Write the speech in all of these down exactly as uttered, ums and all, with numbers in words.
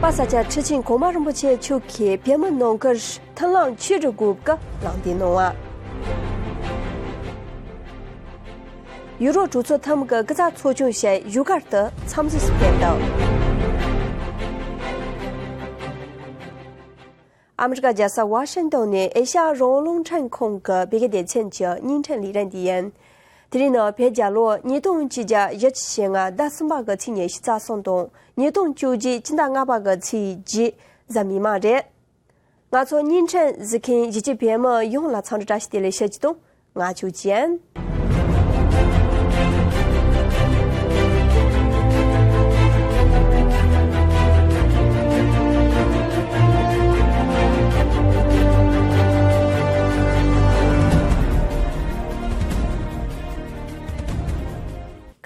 པ་ས་ཆ་ཁྲི་ཆེན་གོང་མ་རིན་པོ་ཆེ་མཆོག་གིས་བོད་མི་ནང་ཁུལ་མཐུན་ལམ་ཆེ་རུ་དགོས་སྐོར་ལམ་སྟོན་གནང་བ། ཡུ་རོབ་གྲོས་ཚོགས་ཐེངས་དགུ་གི་སྐུ་ཚབ་ཚོགས་ཆུང་ཞིག་བཞུགས་སྒར་དུ་འཚམས་གཟིགས་སུ་ཕེབས་འདུག་ཨ་མི་རི་ཀ་རྒྱལ་ས་ཝ་ཤིང་ཏོན་ནས་ཨེ་ཤ་ཡ་རང་དབང་རླུང་འཕྲིན་ཁང་གི་བོད་སྐད་སྡེ་ཚན་གྱི་བརྙན་འཕྲིན་ལས་རིམ་འདི་ཡིན། དེ་རིང་ནི་བོད་རྒྱལ་ལོ་ཉིས་སྟོང་བཅོ་བརྒྱད་གཞིས་བྱེས་ཞེ་ལྔ་ཟླ་གསུམ་པ་གི་ཚེས་ཉི་ཤུ་རྩ་གསུམ་དང་ཉིས་སྟོང་བཅོ་བརྒྱད་སྤྱི་ཟླ་ལྔ་པ་གི་ཚེས་བརྒྱད་གཟའ་མིག་དམར་རེད། ང་ཚོ་བརྙན་འཕྲིན་གཟིགས་མཁན་གཞིས་བྱེས་བོད་མི་ཡོངས་ལ་འཚམས་འདྲི་བཀྲ་ཤིས་བདེ་ལེགས་ཞུ་རྒྱུ་དང་། ང་ཆོས་ཅན།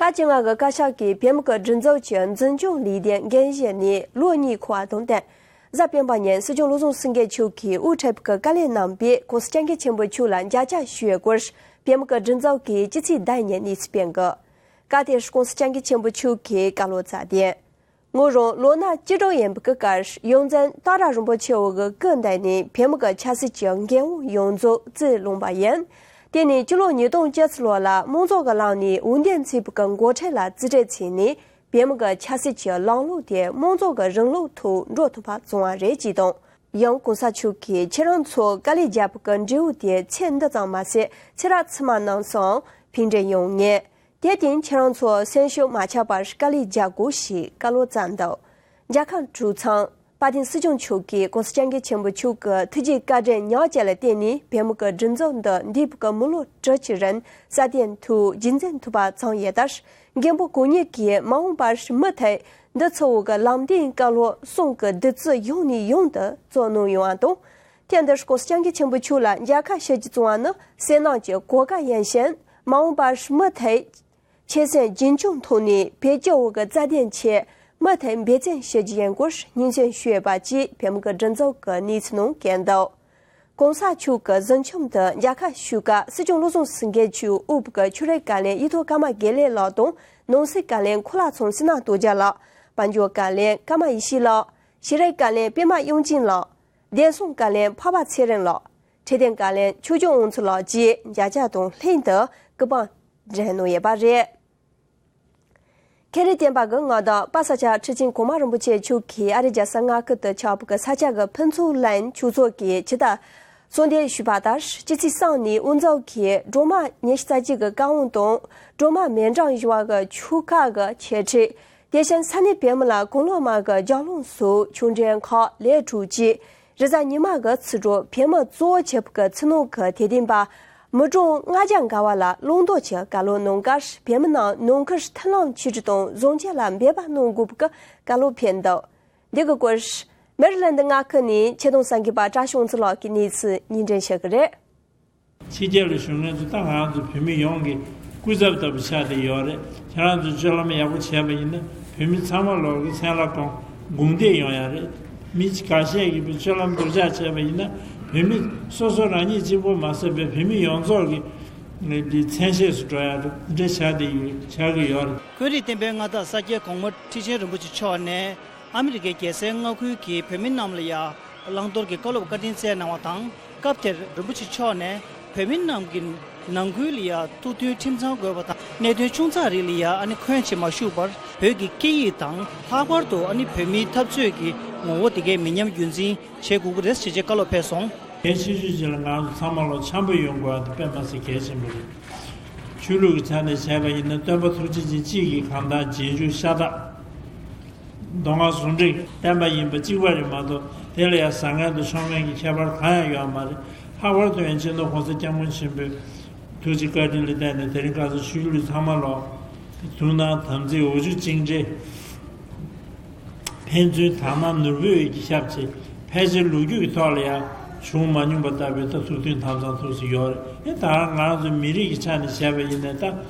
ཁ་ཆེ་ང་གི་བཀའ་ཤག་གིས་བོད་མི་གི་སྒྲིག་འཛུགས་ཀྱི་འཛིན་སྐྱོང་ལས་དོན་འགན་བཞེས་ནས་ལོ་གཉིས་འཁོར་བ་དང་བསྟུན། གཟའ་སྤེན་པ་ཉིན་སྲིད་སྐྱོང་བློ་བཟང་སེང་གེ་མཆོག་གིས་དབུ་ཁྲིད་ཀྱི་བཀའ་བློན་རྣམ་པས་༸གོང་ས་༸སྐྱབས་མགོན་ཆེན་པོ་མཆོག་ལ་མཇལ་ཁ་ཞུ་བའི་སྐོར། བོད་མི་གི་སྒྲིག་འཛུགས་ཀྱི་སྤྱི་ཚེས་ཟླ་ཉིན་གནས་ཚུལ་སྤེལ་གི། སྐབས་དེར་༸གོང་ས་༸སྐྱབས་མགོན་ཆེན་པོ་མཆོག་གིས་བཀའ་སློབ་སྩལ་ཏེ། ངོས་རང་ལོ་ན་བཅུ་དྲུག་ཡིན་པའི་སྐབས་ཡོངས་འཛིན་སྟག་ར་རིན་པོ་ཆེ་འོག་གི་སྐུ་མདུན་ནས་བོད་མི་གི་ཆབ་སྲིད་ཀྱི་འགན་དབང་ཡོངས་རྫོགས་རྩིས་ལོངས་པ་ཡིན། དེ་ནས་སྤྱི་ལོ་ཉིས་སྟོང་བཅུ་གཅིག་ལོ་ལ་དམངས་གཙོ་གི་ལམ་ནས་འོས་འདེམས་བྱས་པའི་འགོ་ཁྲིད་ལ་རྩིས་སྤྲོད་བྱས་ནས། བོད་མི་གི་ཆབ་སྲིད་ཀྱི་ལམ་ལུགས་དེ་དམངས་གཙོ་གི་རིང་ལུགས་ཐོག་འགྲོ་ཐུབ་པ་བྱུང་བ་རེད་ཅེས་དང་། ཡང་༸གོང་ས་མཆོག་གིས་ཁྱེད་རང་ཚོ་དཀའ་ལས་བརྒྱབ་པའི་འབྲས་བུ་དེ་ཚེ་འདི་ཙམ་མ་ཟད་ཚེ་རབས་ཕྱི་མ་རྣམས་སུའང་ཕན་འབྲས་ཡོང་ངེས། དེར་བརྟེན་ཁྱེད་རང་ཚོ་སེམས་ཤུགས་མ་ཆག་པར་དཀའ་ལས་རྒྱག་དགོས་ཞེས་བཀའ་སློབ་སྩལ་འདུག་མཇལ་ཁ་གྲོལ་ཚང་། དཔལ་ལྡན་སྲིད་སྐྱོང་མཆོག་གིས་༸གོང་ས་༸སྐྱབས་མགོན་ཆེན་པོ་མཆོག་གི་ཐུགས་རྗེ་བཀའ་དྲིན་ཉག་གཅིག་ལ་བརྟེན་ནས་བོད་མི་གི་སྒྲིག་འཛུགས་འདི་འདས་པའི་མི་ལོ་དྲུག་ཅུ་རིང་སྲ་བརྟན་ཐོག་རྒྱུན་འཛིན་ཐུབ་པ་བྱུང་ཡོད་ལྟར། མགོན་པོ་གང་ཉིད་ཀྱིས་མ་འོངས་པར་མུ་མཐུད་འདི་ཚོ་བོད་ཀྱི་ལམ་སྟོན་བཀའ་སློབ་གསུང་གི་བདུད་རྩི་ཡང་ནས་ཡང་དུ་བཙོ་གནང་ཡོང་བ་དང་། དེ་འདིར་༸གོང་ས་༸སྐྱབས་མགོན་ཆེན་པོ་མཆོག་ལ་མཇལ་ཁ་ཞུ་རྒྱུ་བྱུང་བ་ནི་བསོད་ནམས་ཀྱི་གོ་སྐབས་ཡིན་ཞིང་། མ་འོངས་པར་མུ་མཐུད་ཆོད་སེམས་རྒྱུན་འཁྱོངས་ཐོག་ནས་བོད་ཀྱི་བོད་ཀྱི་རྩ་དོན་ཆེད་མུ་མཐུད་འབད་བརྩོན་ཞུ་རྒྱུ་ཡིན་སྐོར་སྙན་སེང་ཞུས་ཡོད་པ་བཅས་བོད་མི་གི་སྒྲིག་འཛུགས་ཀྱི་གནས་ཚུལ་ནང་བཀོད་འདུག་གོང་ས་མཆོག་གི་གཟིམ་ཆུང་དུ་མཇལ་ཁ་ཞུས་སྐབས་སྲིད་སྐྱོང་བློ་བཟང་སེང་གེ་མཆོག་དབུས་བོད་ཀྱི་ཆོས་རིག་བཀའ་བློན་ཡིག་ཐོག་ཀརྨ་དགེ་ལེགས་ལགས་དང་ནང་སྲིད་བཀའ་བློན་ཁོ་ལ་ཚང་བསོད་ནམས་རྡོ་རྗེ་ལགས། དཔལ་འབྱོར་བཀའ་བློན་ཀརྨ་ཡེ་ཤེས་ལགས། ཤེས་རིག་བཀའ་བློན་པད་མ་དབྱངས་ཅན་ལགས། བདེ་སྲུང་བཀའ་བློན་འཕགས་པ་ཚེ་རིང་ལགས། འཕྲོད་བསྟེན་བཀའ་བློན་ཆོས་སྐྱོང་དབང་ཕྱུག་ལགས་བཅས་མཇལ་ཁ་དང་ལྷན་དུ་སྐུ་པང་སྒྲོན་གནང་ཡོད་པ་རེད། ཁེ་རི་བསྟན་པ་གི་མངའ་བདག་པ་ས་ཆ་ཁྲི་ཆེན་གོང་མ་རིན་པོ་ཆེ་མཆོག་གིས་ཨ་རིའི་རྒྱལ་ས་མངའ་ཁུལ་དུ་ཆགས་པའི་ས་སྐྱ་གི་ཕུན་ཚོགས་གླིང་ཆོས་ཚོགས་ཀྱི་ཆེད་དུ་གསོལ་འདེབས་ཞུས་པ་ལྟར། སྤྱི་ཚེས་གསུམ་ཉིན་དབུ་འཛུགས་ཀྱིས་སྒྲོལ་མ་ཉི་ཤུ་རྩ་གཅིག་གི་བཀའ་དབང་དང་སྒྲོལ་མ་མཎྜལ་བཞི་པ་གི་ཆོ་ག་གི་འཆད་ཁྲིད། དེ་བཞིན་ས་གནས་བོད་མི་ལ་གོང་ལོག་མ་གི་ལྗགས་ལུང་སོགས་ཆོས་འབྲེལ་ཁག་ལས་གྲུབ་རྗེས། རེས་གཟའ་ཉི་མ་གི་ཚེས་དྲུག་བོད་མི་གཙོ་བོ་བྱས་པའི་ཚེ་ནོར་གྱི་དད་ལྡན་པ་མི་གྲངས་ལྔ་བརྒྱ་འགའ་བ་ལ་བླང་དོར་གྱི་བཀའ་སློབ་གནང་སྐབས་བོད་མི་རྣམས་ནང་ཁུལ་མཐུན་ལམ་ཆེ་རུ་དང་བཟང་སྤྱོད་ལ་འབད་པ་གནང་དགོས་པའི་བཀའ་སློབ་ཕེབས་འདུག་འདི་གི་སྐོར་མེ་རི་ལན་ཌི་མངའ་ཁུལ་ནས་ཆེ་མཐོང་གསར་འགོད་པ་བཀྲ་ཤིས་དབང་ཕྱུག་ལགས་ཀྱིས་གནས་ཚུལ་སྙན་སྒྲོན་ཞུ་གི་རེད། ཕྱི་རྒྱལ་ལ་བཞུགས་མཁན་ཚོ་ད་ང་རང་ཚོ་བོད་མི་ཡོངས་ཀྱི་སྐུ་ཚབ་ལྟ་བུ་ཆགས་བསྡད་ཡོད་རེད། ཁྱེད་རང་ཚོས་སྤྱོད་ལམ་ཡག་པོ་བྱས་པ་ཡིན་ན་བོད་མི་ཚང་མ་ལོག་གི་སེམས་ལ་གོང་དགོངས་འདེད་ཡོང་ཡ་རེད། མི་ཁ་ཤས་ཀྱིས་སྤྱོད་ལམ་སྡུག་ཅག་བྱས་པ་ཡིན་ན་བོད་མི་སོ་སོ་རང་ཉིད་གཅིག་པོ་མ་ཟད་པའི་བོད་མི་ཡོངས་རྫོགས་ཀྱི་འདི་མཚན་ཤས་སུ་འགྲོ་ཡ་རེད། འདི་བྱ་བསྡད་ཡོད་བྱ་གི་ཡོད་རེད། ཁོར་ཡུག་བསྟན་པའི་མངའ་བདག་ས་སྐྱའི་གོང་མ་ཁྲི་ཆེན་རིན་པོ་ཆེ་མཆོག་ནས། ཨ་མི་རི་ཀའི་རྒྱལ་སའི་མངའ་ཁུལ་གྱི་བོད་མི་རྣམས་ལ་ཡང་བླང་དོར་གྱི་བཀའ་སློབ་བཀའ་དྲིན་སྩལ་གནང་བ་དང་། སྐབས་དེར་རིན་པོ་ཆེ་མཆོག་ནས་བོད་མི་རྣམས་ཀྱི་ནང་ཁུལ་ལ་ཡང་ཐུགས་མཐུན་ཁྲིམས་གཙང་དགོས་པ་དང་། གནད་དོན་ཆུང་ཙག་རིགས་ལ་ཡང་ཨ་ནི་འཁོན་བྱེད་མ་བཞུགས་པར་བོད་ཀྱི་སྐད་ཡིག་དང་། ལྷག་པར་དུ་ཨ་ནི་བོད་མིའི་འཐབ་རྩོད་ཀྱི་ངོ་བོ་དེ་གའི་མི་ཉམས་རྒྱུན་འཛིན་བྱེད་དགོས་ཀྱི་རེད་ཅེས་བཀའ་སློབ་ཕེབས་སོང་། གལ་ཆེ་ཤོས་ཅིག་ལ་ང་ཚོ་ཚང་མ་ལོ་འཆམ་པོ་ཡོང་དགོས་པ་དེ་དཔེ་མ་སྲིད་གལ་ཆེན་པོ་རེད། ཆོས་ལུགས་ཀྱི་ཆ་ནས་བྱས་པ་ཡིན་ན་སྟོན་པ་ཐུགས་རྗེ་ཅན་གཅིག་གིས་གང་ལྟར་རྗེས་འཇུག་ཤ་སྟག་མདོ་སྔགས་ཟུང་འབྲེལ་བསྟན་པ་ཡིན་པ་གཅིག་པ་རེད་མ་གཏོགས་དེ་ལ་ཡང་ཟ་མཁན་དང་མཆོད་མཁན་གྱི་ཁྱད་པར་གང་ཡང་ཡོད་མ་རེད། ལྷག་པར་དུ་ཡང་སྤྱི་ནོར་༸གོང་ས་༸སྐྱབས་མགོན་ཆེན་པོའི་ཐུགས་རྗེ་བཀའ་དྲིན་ལ་བརྟེན་ནས་དེ་རིང་ཁ་སང་ཆོས་ལུགས་ཚང་མ་ལོ་ཐུགས་སྣང་དམ་ཚིག་འོ་ཆུ་གཅིག་འདྲེས། ཕན་ཚུན་དག་སྣང་ནོར་བུ་འོད་ཀྱིས་ཁྱབ་ཆེ། ཕལ་ཆེར་ལོ་རྒྱུས་ཀྱི་ཐོག་ལ་ཡང་བྱུང་མ་མྱོང་པ་ལྟ་བུའི་ད་ཐུགས་མཐུན་དམ་གཙང་ཐུགས་སུ་ཡོད་རེད། ཨེ་ད་རང་ང་རང་ཚོ་མི་རིགས་ཀྱི་ཆ་ནས་བྱས་པ་ཡིན་ནའི་ད་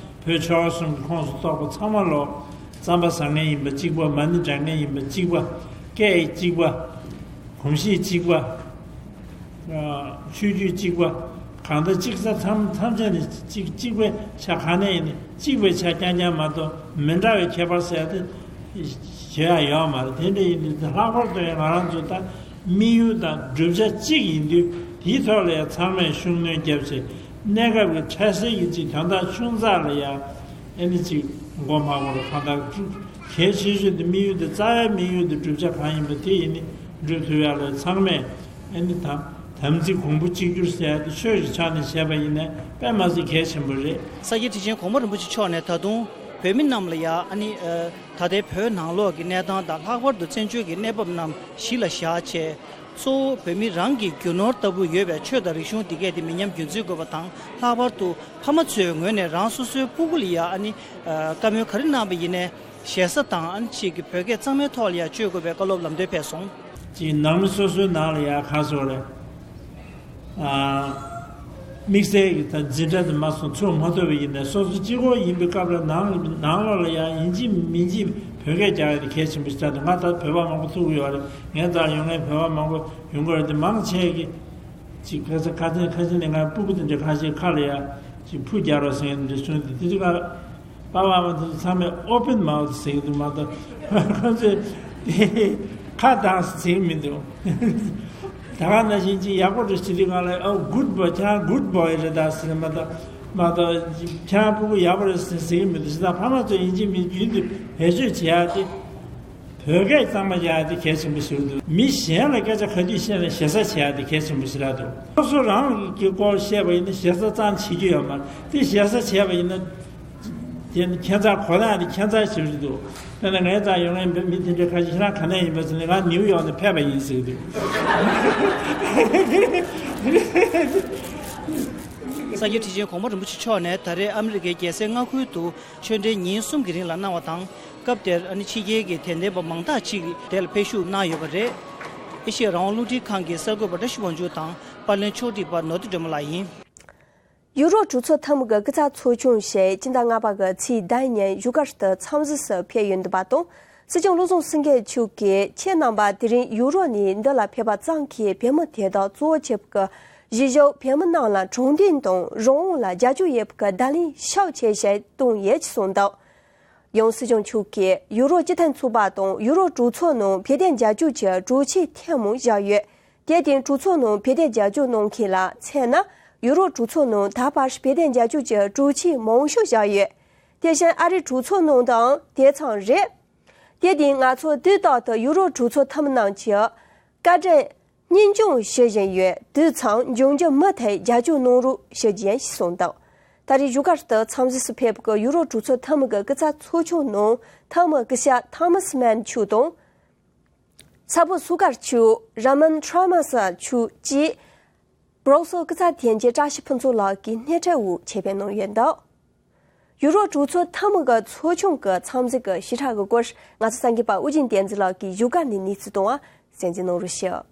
བོད་ཆོལ་ཁ་གསུམ་གྱི་ཁོངས་སུ་གཏོགས་པ་ཚང་མ་ལོ་རྩམ་པ་ཟ་མཁན་ཡིན་པ་གཅིག་པ། མ་ཎི་བགྲང་མཁན་ཡིན་པ་གཅིག་པ། སྐད་ཡིག་གཅིག་པ། གོམས་གཤིས་གཅིག་པ། ཆོས་བརྒྱུད་གཅིག་པ། གང་ལྟར་གཅིག་ས་མཚམས་མཚམས་ཆད་ནས་གཅིག་གཅིག་པའི་ཆ་ག་ནས་ཡིན་ནའི་གཅིག་པའི་ཆ་རྐྱང་རྐྱང་མ་གཏོགས་མི་འདྲ་བའི་ཁྱད་པར་ཟེར་ཏེ་ བྱེད་ཡག་ཡོད་མ་རེད། དེ་འདྲ་ཡིན་དུས་ལྷག་པར་དུ་ཡང་ང་རང་ཚོ་ད་དམིགས་ཡུལ་དང་བསྒྲུབ་བྱ་གཅིག་ཡིན་དུས། དེའི་ཐོག་ལ་ཡང་ཚང་མས་ཤུགས་སྣོན་བརྒྱབ་བྱས། གནས་སྐབས་ཀྱི་འཕྲལ་སེལ་གྱི་ཅིག་དོན་དག་ཆུང་ཙག་ལ་ཡང་ཨེ་ནི་ཅིག་མགོ་མ་འཁོར། གང་ལྟར་གལ་ཆེ་ཤོས་དེ་དམིགས་ཡུལ་དེ། རྩ་བའི་དམིགས་ཡུལ་དེ་བསྒྲུབ་བྱ་གང་ཡིན་པ་དེ་ཡིན་ནི་འགྲུབ་ཐུབ་ཡག་ལ་ཚང་མས་ཨེ་ནི་དམ་དམ་ཚིག་གོང་བུ་གཅིག་གྱུར་ཟེར་ཡག་དེ་ཆོས་ཀྱི་ཆ་ནས་བཤད་པ་ཡིན་ན་དཔེ་མ་སྲིད་གལ་ཆེན་པོ་རེད། ས་སྐྱ་ཁྲི་ཆེན་གོང་མ་རིན་པོ་ཆེ་མཆོག་ནས་ད་དུང་བོད་མི་རྣམས་ལ་ཡང་ཨ་ནི་ཨ། ད་ལྟའི་བོད་ནང་ལོགས་ཀྱི་གནས་སྟངས་དང་། ལྷག་པར་དུ་བཙན་བྱོལ་གྱི་གནས་བབ་རྣམས་གཞི་ལ་བཞག་བྱས། གཙོ་བོ་བོད་མི་རང་གི་རྒྱུ་ནོར་ལྟ་བུ་ཡོད་པའི་ཆོས་དང་རིག་གཞུང་འདི་གས་དེ་མི་ཉམས་རྒྱུན་འཛིན་དགོས་པ་དང་། ལྷག་པར་དུ་ཕ་མ་ཚོའི་ངོས་ནས་རང་སོ་སོའི་སྤུ་གུ་ལ་ཡང་ཨ་ནི་ཨ། བཀའ་མོལ་ག་རེ་གནང་བ་ཡིན་ནའི་ཞེ་ས་དང་། ཨ་ནི་ཅིག་གི་བོད་སྐད་གཙང་མའི་ཐོག་ལ་ཡང་བཅོས་དགོས་པའི་བཀའ་སློབ་ལམ་སྟོན་ཕེབས་སོང་། ཅིག་ནང་མི་སོ་སོའི་ནང་ལ་ཡང་ག་སོགས་རེད། ཨ། དམིགས་བསལ་གྱི་ད་འཛིན་གྲྭ་དེ་མ་སོང་ཚུགས་མ་ཐུབ་པ་ཡིན་ནའི། སོ་སོ་གཅིག་པོ་ཡིན་པའི་སྐབས་ལ་ནང་ནང་ལོགས་ལ་ཡང་ཡིན་གཅིག་མིན་གཅིག་བོད་སྐད་རྒྱག་ཡ་དེ་གལ་ཆེན་པོ་ཞིག་རེད་འདུག་ང་ད་བོད་པ་མང་པོ་ཐུག་གི་ཡོད་རེད། ངའི་རྩར་ཡོང་མཁན་བོད་པ་མང་པོ་ཡོང་གི་རེད་དེ། མང་ཆེ་གིས་ཅིག་ཁ་ས་ཁ་སང་ཁ་སང་ནས་ང་སྤུ་གུ་དེ་འདྲ་ཁ་ཤས་ཁ་ལ་ཡ་ཅིག་ཕུ་རྒྱག་རོགས་ཟེར་མཁན་དེ་འདྲ་གསུངས་དེ། དེ་དུས་ཀ་པ་ཕ་མ་དེ་ཚོ་ཚང་མས་ཨོ་པན་མའོ་ཐི་ཟེར་གྱི་འདུག་མ་གཏོགས་ཁོ་ཚོས་དེ་ཁ་གདངས་ཟེར་གྱི་མི་འདུག་ད་ག་ནང་བཞིན་ཅིག་ཡག་པོ་རེད་ཟེར་དུས་སྒང་ལ། ཨོ། གུཌ་བོའི། ཁྱེད་རང་གུཌ་བོའི་རེད་ད་ཟེར། མ་གཏོགས་མ་གཏོགས་ཁྱེད་རང་སྤུ་གུ་ཡག་པོ་རེད་ཟེར་ཟེར་གྱི་མི་འདུག་ཟེར། ད་ཕ་མ་ཚོ་ཡིན་གཅིག་མིན་རྒྱུན་དུ་བེད་སྤྱོད་བྱེད་ཡ་དེ། བོད་སྐད་གཙང་མ་རྒྱག་ཡ་དེ་གལ་ཆེན་པོ་ཞིག་འདུག་མི་གཞན་ལ་སྐད་ཆ་ག་དུས་བཤད་ན་ཞེ་ས་བྱེད་ཡ་དེ་གལ་ཆེན་པོ་ཞིག་རེད་འདུག་སོ་སོ་རང་གི་སྐོར་བཤད་པ་ཡིན་ན་ཞེ་ས་ཙང་བྱེད་རྒྱུ་ཡོད་མ་རེད། དེ་ཞེ་ས་བྱས་པ་ཡིན་ན། དེ་ནི་ཁྱད་མཚར་གོ་ན་དེ་ཁྱད་མཚར་ཞིག་རེད་འདུག་དཔེར་ན་ངའི་རྩར་ཡོང་མཁན་མི་དེ་འདྲའི་ཁ་ཤས། ཁྱེད་རང་ག་ནས་ཡིན་པ་ཟེར་ན། ང་ནིའུ་ཡོག་ནས་ཕེབས་པ་ཡིན་ཟེར་གྱི་འདུག་ས་སྐྱ་ཁྲི་ཆེན་གོང་མ་རིན་པོ་ཆེ་མཆོག་ནས་ད་རེས་ཨ་མི་རི་ཀའི་རྒྱལ་སའི་མངའ་ཁུལ་དུ་ཆོས་འབྲེལ་ཉིན་གསུམ་གྱི་རིང་ལ་གནང་བ་དང་། སྐབས་དེར་ཨ་ནི་ཕྱི་རྒྱལ་གྱི་དད་ལྡན་པ་མང་དག་ཅིག་དེ་ལ་ཕེབས་ཞུགས་གནང་ཡོད་པ་རེད། ཨེ་ཤེ་ཡ་རང་དབང་རླུང་འཕྲིན་ཁང་གི་གསར་འགོད་པ་བཀྲ་ཤིས་དབང་ཕྱུག་དང་པར་ལེན་ཕྱོགས་སྒྲིག་པ་ནོར་བུ་སྒྲོལ་མ་ལགས་ཡིན། ཡུ་རོབ་གྲོས་ཚོགས་མཐའ་མ་གི་སྐུ་ཚབ་ཚོགས་ཆུང་ཞིག་སྤྱི་ཟླ་ལྔ་པ་གི་ཚེས་བདུན་ཉིན་བཞུགས་སྒར་དུ་འཚམས་གཟིགས་སུ་ཕེབས་ཡོད་འདུག་པ་དང་། སྲིད་སྐྱོང་བློ་བཟང་སེང་གེ་མཆོག་གིས་ཁྱེད་རྣམ་པ་དེ་རིང་ཡུ་རོབ་ནས་འདི་ལ་ཕེབས་པ་ཙམ་གྱིས་བོད་མི་དེ་དག་གཙོ་བོ་བྱས་པའི་གཞིས་བཞུགས་བོད་མི་རྣམས་ལ་དྲང་བདེན་དང་རང་དབང་ལ་རྒྱབ་སྐྱོར་ཡོད་པའི་བརྡ་ལན་ཤུགས་ཆེ་ཞིག་བཏང་ཡོད་ཅེས་གསུངས་འདུག་ཡང་སྲིད་སྐྱོང་མཆོག་གིས་ཡུ་རོབ་སྤྱི་མཐུན་ཚོགས་པ་དང་ཡུ་རོབ་གྲོས་ཚོགས་ནང་བོད་དོན་རྒྱབ་སྐྱོར་གྱི་གྲོས་ཆོད་ཐེངས་མང་བཞག་ཡོད། དེར་བརྟེན་གྲོས་ཚོགས་ནང་བོད་དོན་རྒྱབ་སྐྱོར་གནང་མཁན་ལ་མཚོན་ན། ཡུ་རོབ་གྲོས་ཚོགས་ནང་ད་བར་བོད་དོན་རྒྱབ་སྐྱོར་གྱི་གྲོས་ཆོད་མང་ཤོས་བཞག་ཡོད། དེ་བཞིན་ཨ་རིའི་གྲོས་ཚོགས་ནང་དུའང་དེ་ཙམ་རེད། དེར་བརྟེན་ང་ཚོ་དུས་རྟག་ཏུ་ཡུ་རོབ་གྲོས་ཚོགས་མཐའ་མ་རྣམས་ཀྱི་བཀའ་དྲིན་སྙིང་སྐྱོང་ཞུ་བཞིན་ཡོད། དུས་མཚམས་འབྱུང་འགྱུར་མུ་མཐུད་རྒྱབ་སྐྱོར་གནང་རོགས་ཞུ་རྒྱུ་ཡིན་ཞེས་གསུངས་འདུག་ད་རེས་བཞུགས་སྒར་དུ་འཚམས་གཟིགས་སུ་ཕེབས་པའི་ཡུ་རོབ་གྲོས་ཚོགས་མཐའ་མ་གི་སྐུ་ཚབ་ཚོགས་ཆུང་ནང་འཐུས་མི་སྐུ་ཞབས་ཐོ་མཱས་མན་མཆོག་དང་། གསར་འགོད་ཚོགས་སྒར་མཆོག་ར་མན་ཁྲ་མ་ས་མཆོག་བཅས་སྦྲུག་སེལ་སྐུ་ཚབ་དོན་གཅོད་བཀྲ་ཤིས་ཕུན་ཚོགས་ལགས་ཀྱིས་སྣེ་ཁྲིད་འོག་ཆེད་ཕེབས་གནང་ཡོད་འདུག་ཡུ་རོབ་གྲོས་ཚོགས་མཐའ་མ་གི་ཚོགས་ཆུང་གི་འཚམས་གཟིགས་ཀྱི་ཞིབ་ཕྲ་གི་སྐོར་ང་ཚོ་གསར་འགོད་པ་ཨུ་རྒྱན་བསྟན་འཛིན་ལགས་ཀྱིས་བཞུགས་སྒར་ནས་གནས་ཚུལ་བཏང་བ་གསན་གཟིགས་གནང་རོགས་ཞུ།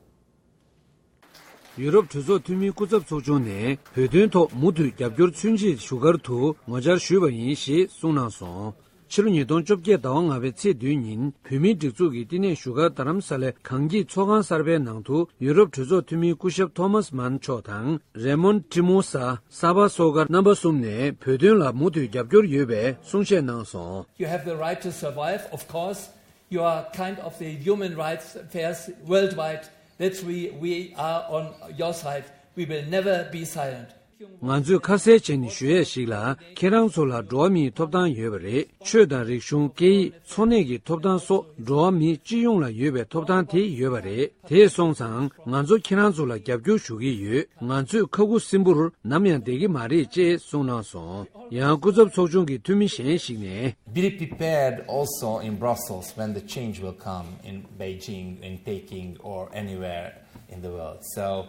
ཡུ་རོབ་གྲོས་ཚོགས་འཐུས་མིའི་སྐུ་ཚབ་ཚོགས་ཆུང་ནས་བོད་དོན་ཐོག་མུ་མཐུད་རྒྱབ་སྐྱོར་མཚོན་ཆེད་བཞུགས་སྒར་དུ་ངོ་བཅར་ཞུས་པ་ཡིན་ཞེས་གསུངས་གནང་སོང་། ཕྱི་ལོ་ཉིས་སྟོང་བཅོ་བརྒྱད་ཟླ་བ་ལྔ་པའི་ཚེས་བདུན་ཉིན་བོད་མིའི་སྒྲིག་འཛུགས་ཀྱི་བསྟི་གནས་བཞུགས་སྒར་རྡ་རམ་ས་ལའི་གངས་སྐྱིད་ཚོགས་ཁང་གསར་པའི་ནང་དུ་ཡུ་རོབ་གྲོས་ཚོགས་འཐུས་མིའི་སྐུ་ཞབས་ཐོ་མཱས་མཱན་མཆོག་དང་། རེ་མོན་ཀྲི་མོ་ས་ས་པ་སོ་གར་རྣམ་པ་གསུམ་ནས་བོད་དོན་ལ་མུ་མཐུད་རྒྱབ་སྐྱོར་ཡོད་པའི་གསུང་བཤད་གནང་སོང་། You have the right to survive, of course. You are kind of the human rights affairs worldwide. That's we, we are on your side. We will never be silent. ང་ཚོས་ཁ་གསལ་བྱས་ནས་ཞུ་ཡས་ཤིག་ལ། ཁྱེད་རང་ཚོ་ལ་འགྲོ་བ་མིའི་ཐོབ་ཐང་ཡོད་པ་རེད། ཆོས་དང་རིག་གཞུང་། སྐད་ཡིག་འཚོ་གནས་ཀྱི་ཐོབ་ཐང་སོགས་འགྲོ་བ་མི་སྤྱི་ཡོངས་ལ་ཡོད་པའི་ཐོབ་ཐང་དེ་ཡོད་པ་རེད། དེ་སོང་ཙང་ང་ཚོ་ཁྱེད་རང་ཚོ་ལ་རྒྱབ་སྐྱོར་ཞུ་གི་ཡོད། ང་ཚོས་ཁ་ཁུ་སིམ་པོར་ནམ་ཡང་བསྡད་ཀྱི་མ་རེད་ཅེས་གསུངས་གནང་སོང་། ཡང་སྐུ་ཚབ་ཚོགས་ཆུང་གི་འཐུས་མི་གཞན་ཞིག་ནས། Be prepared also in Brussels when the change will come in Beijing, in Peking, or anywhere in the world. So,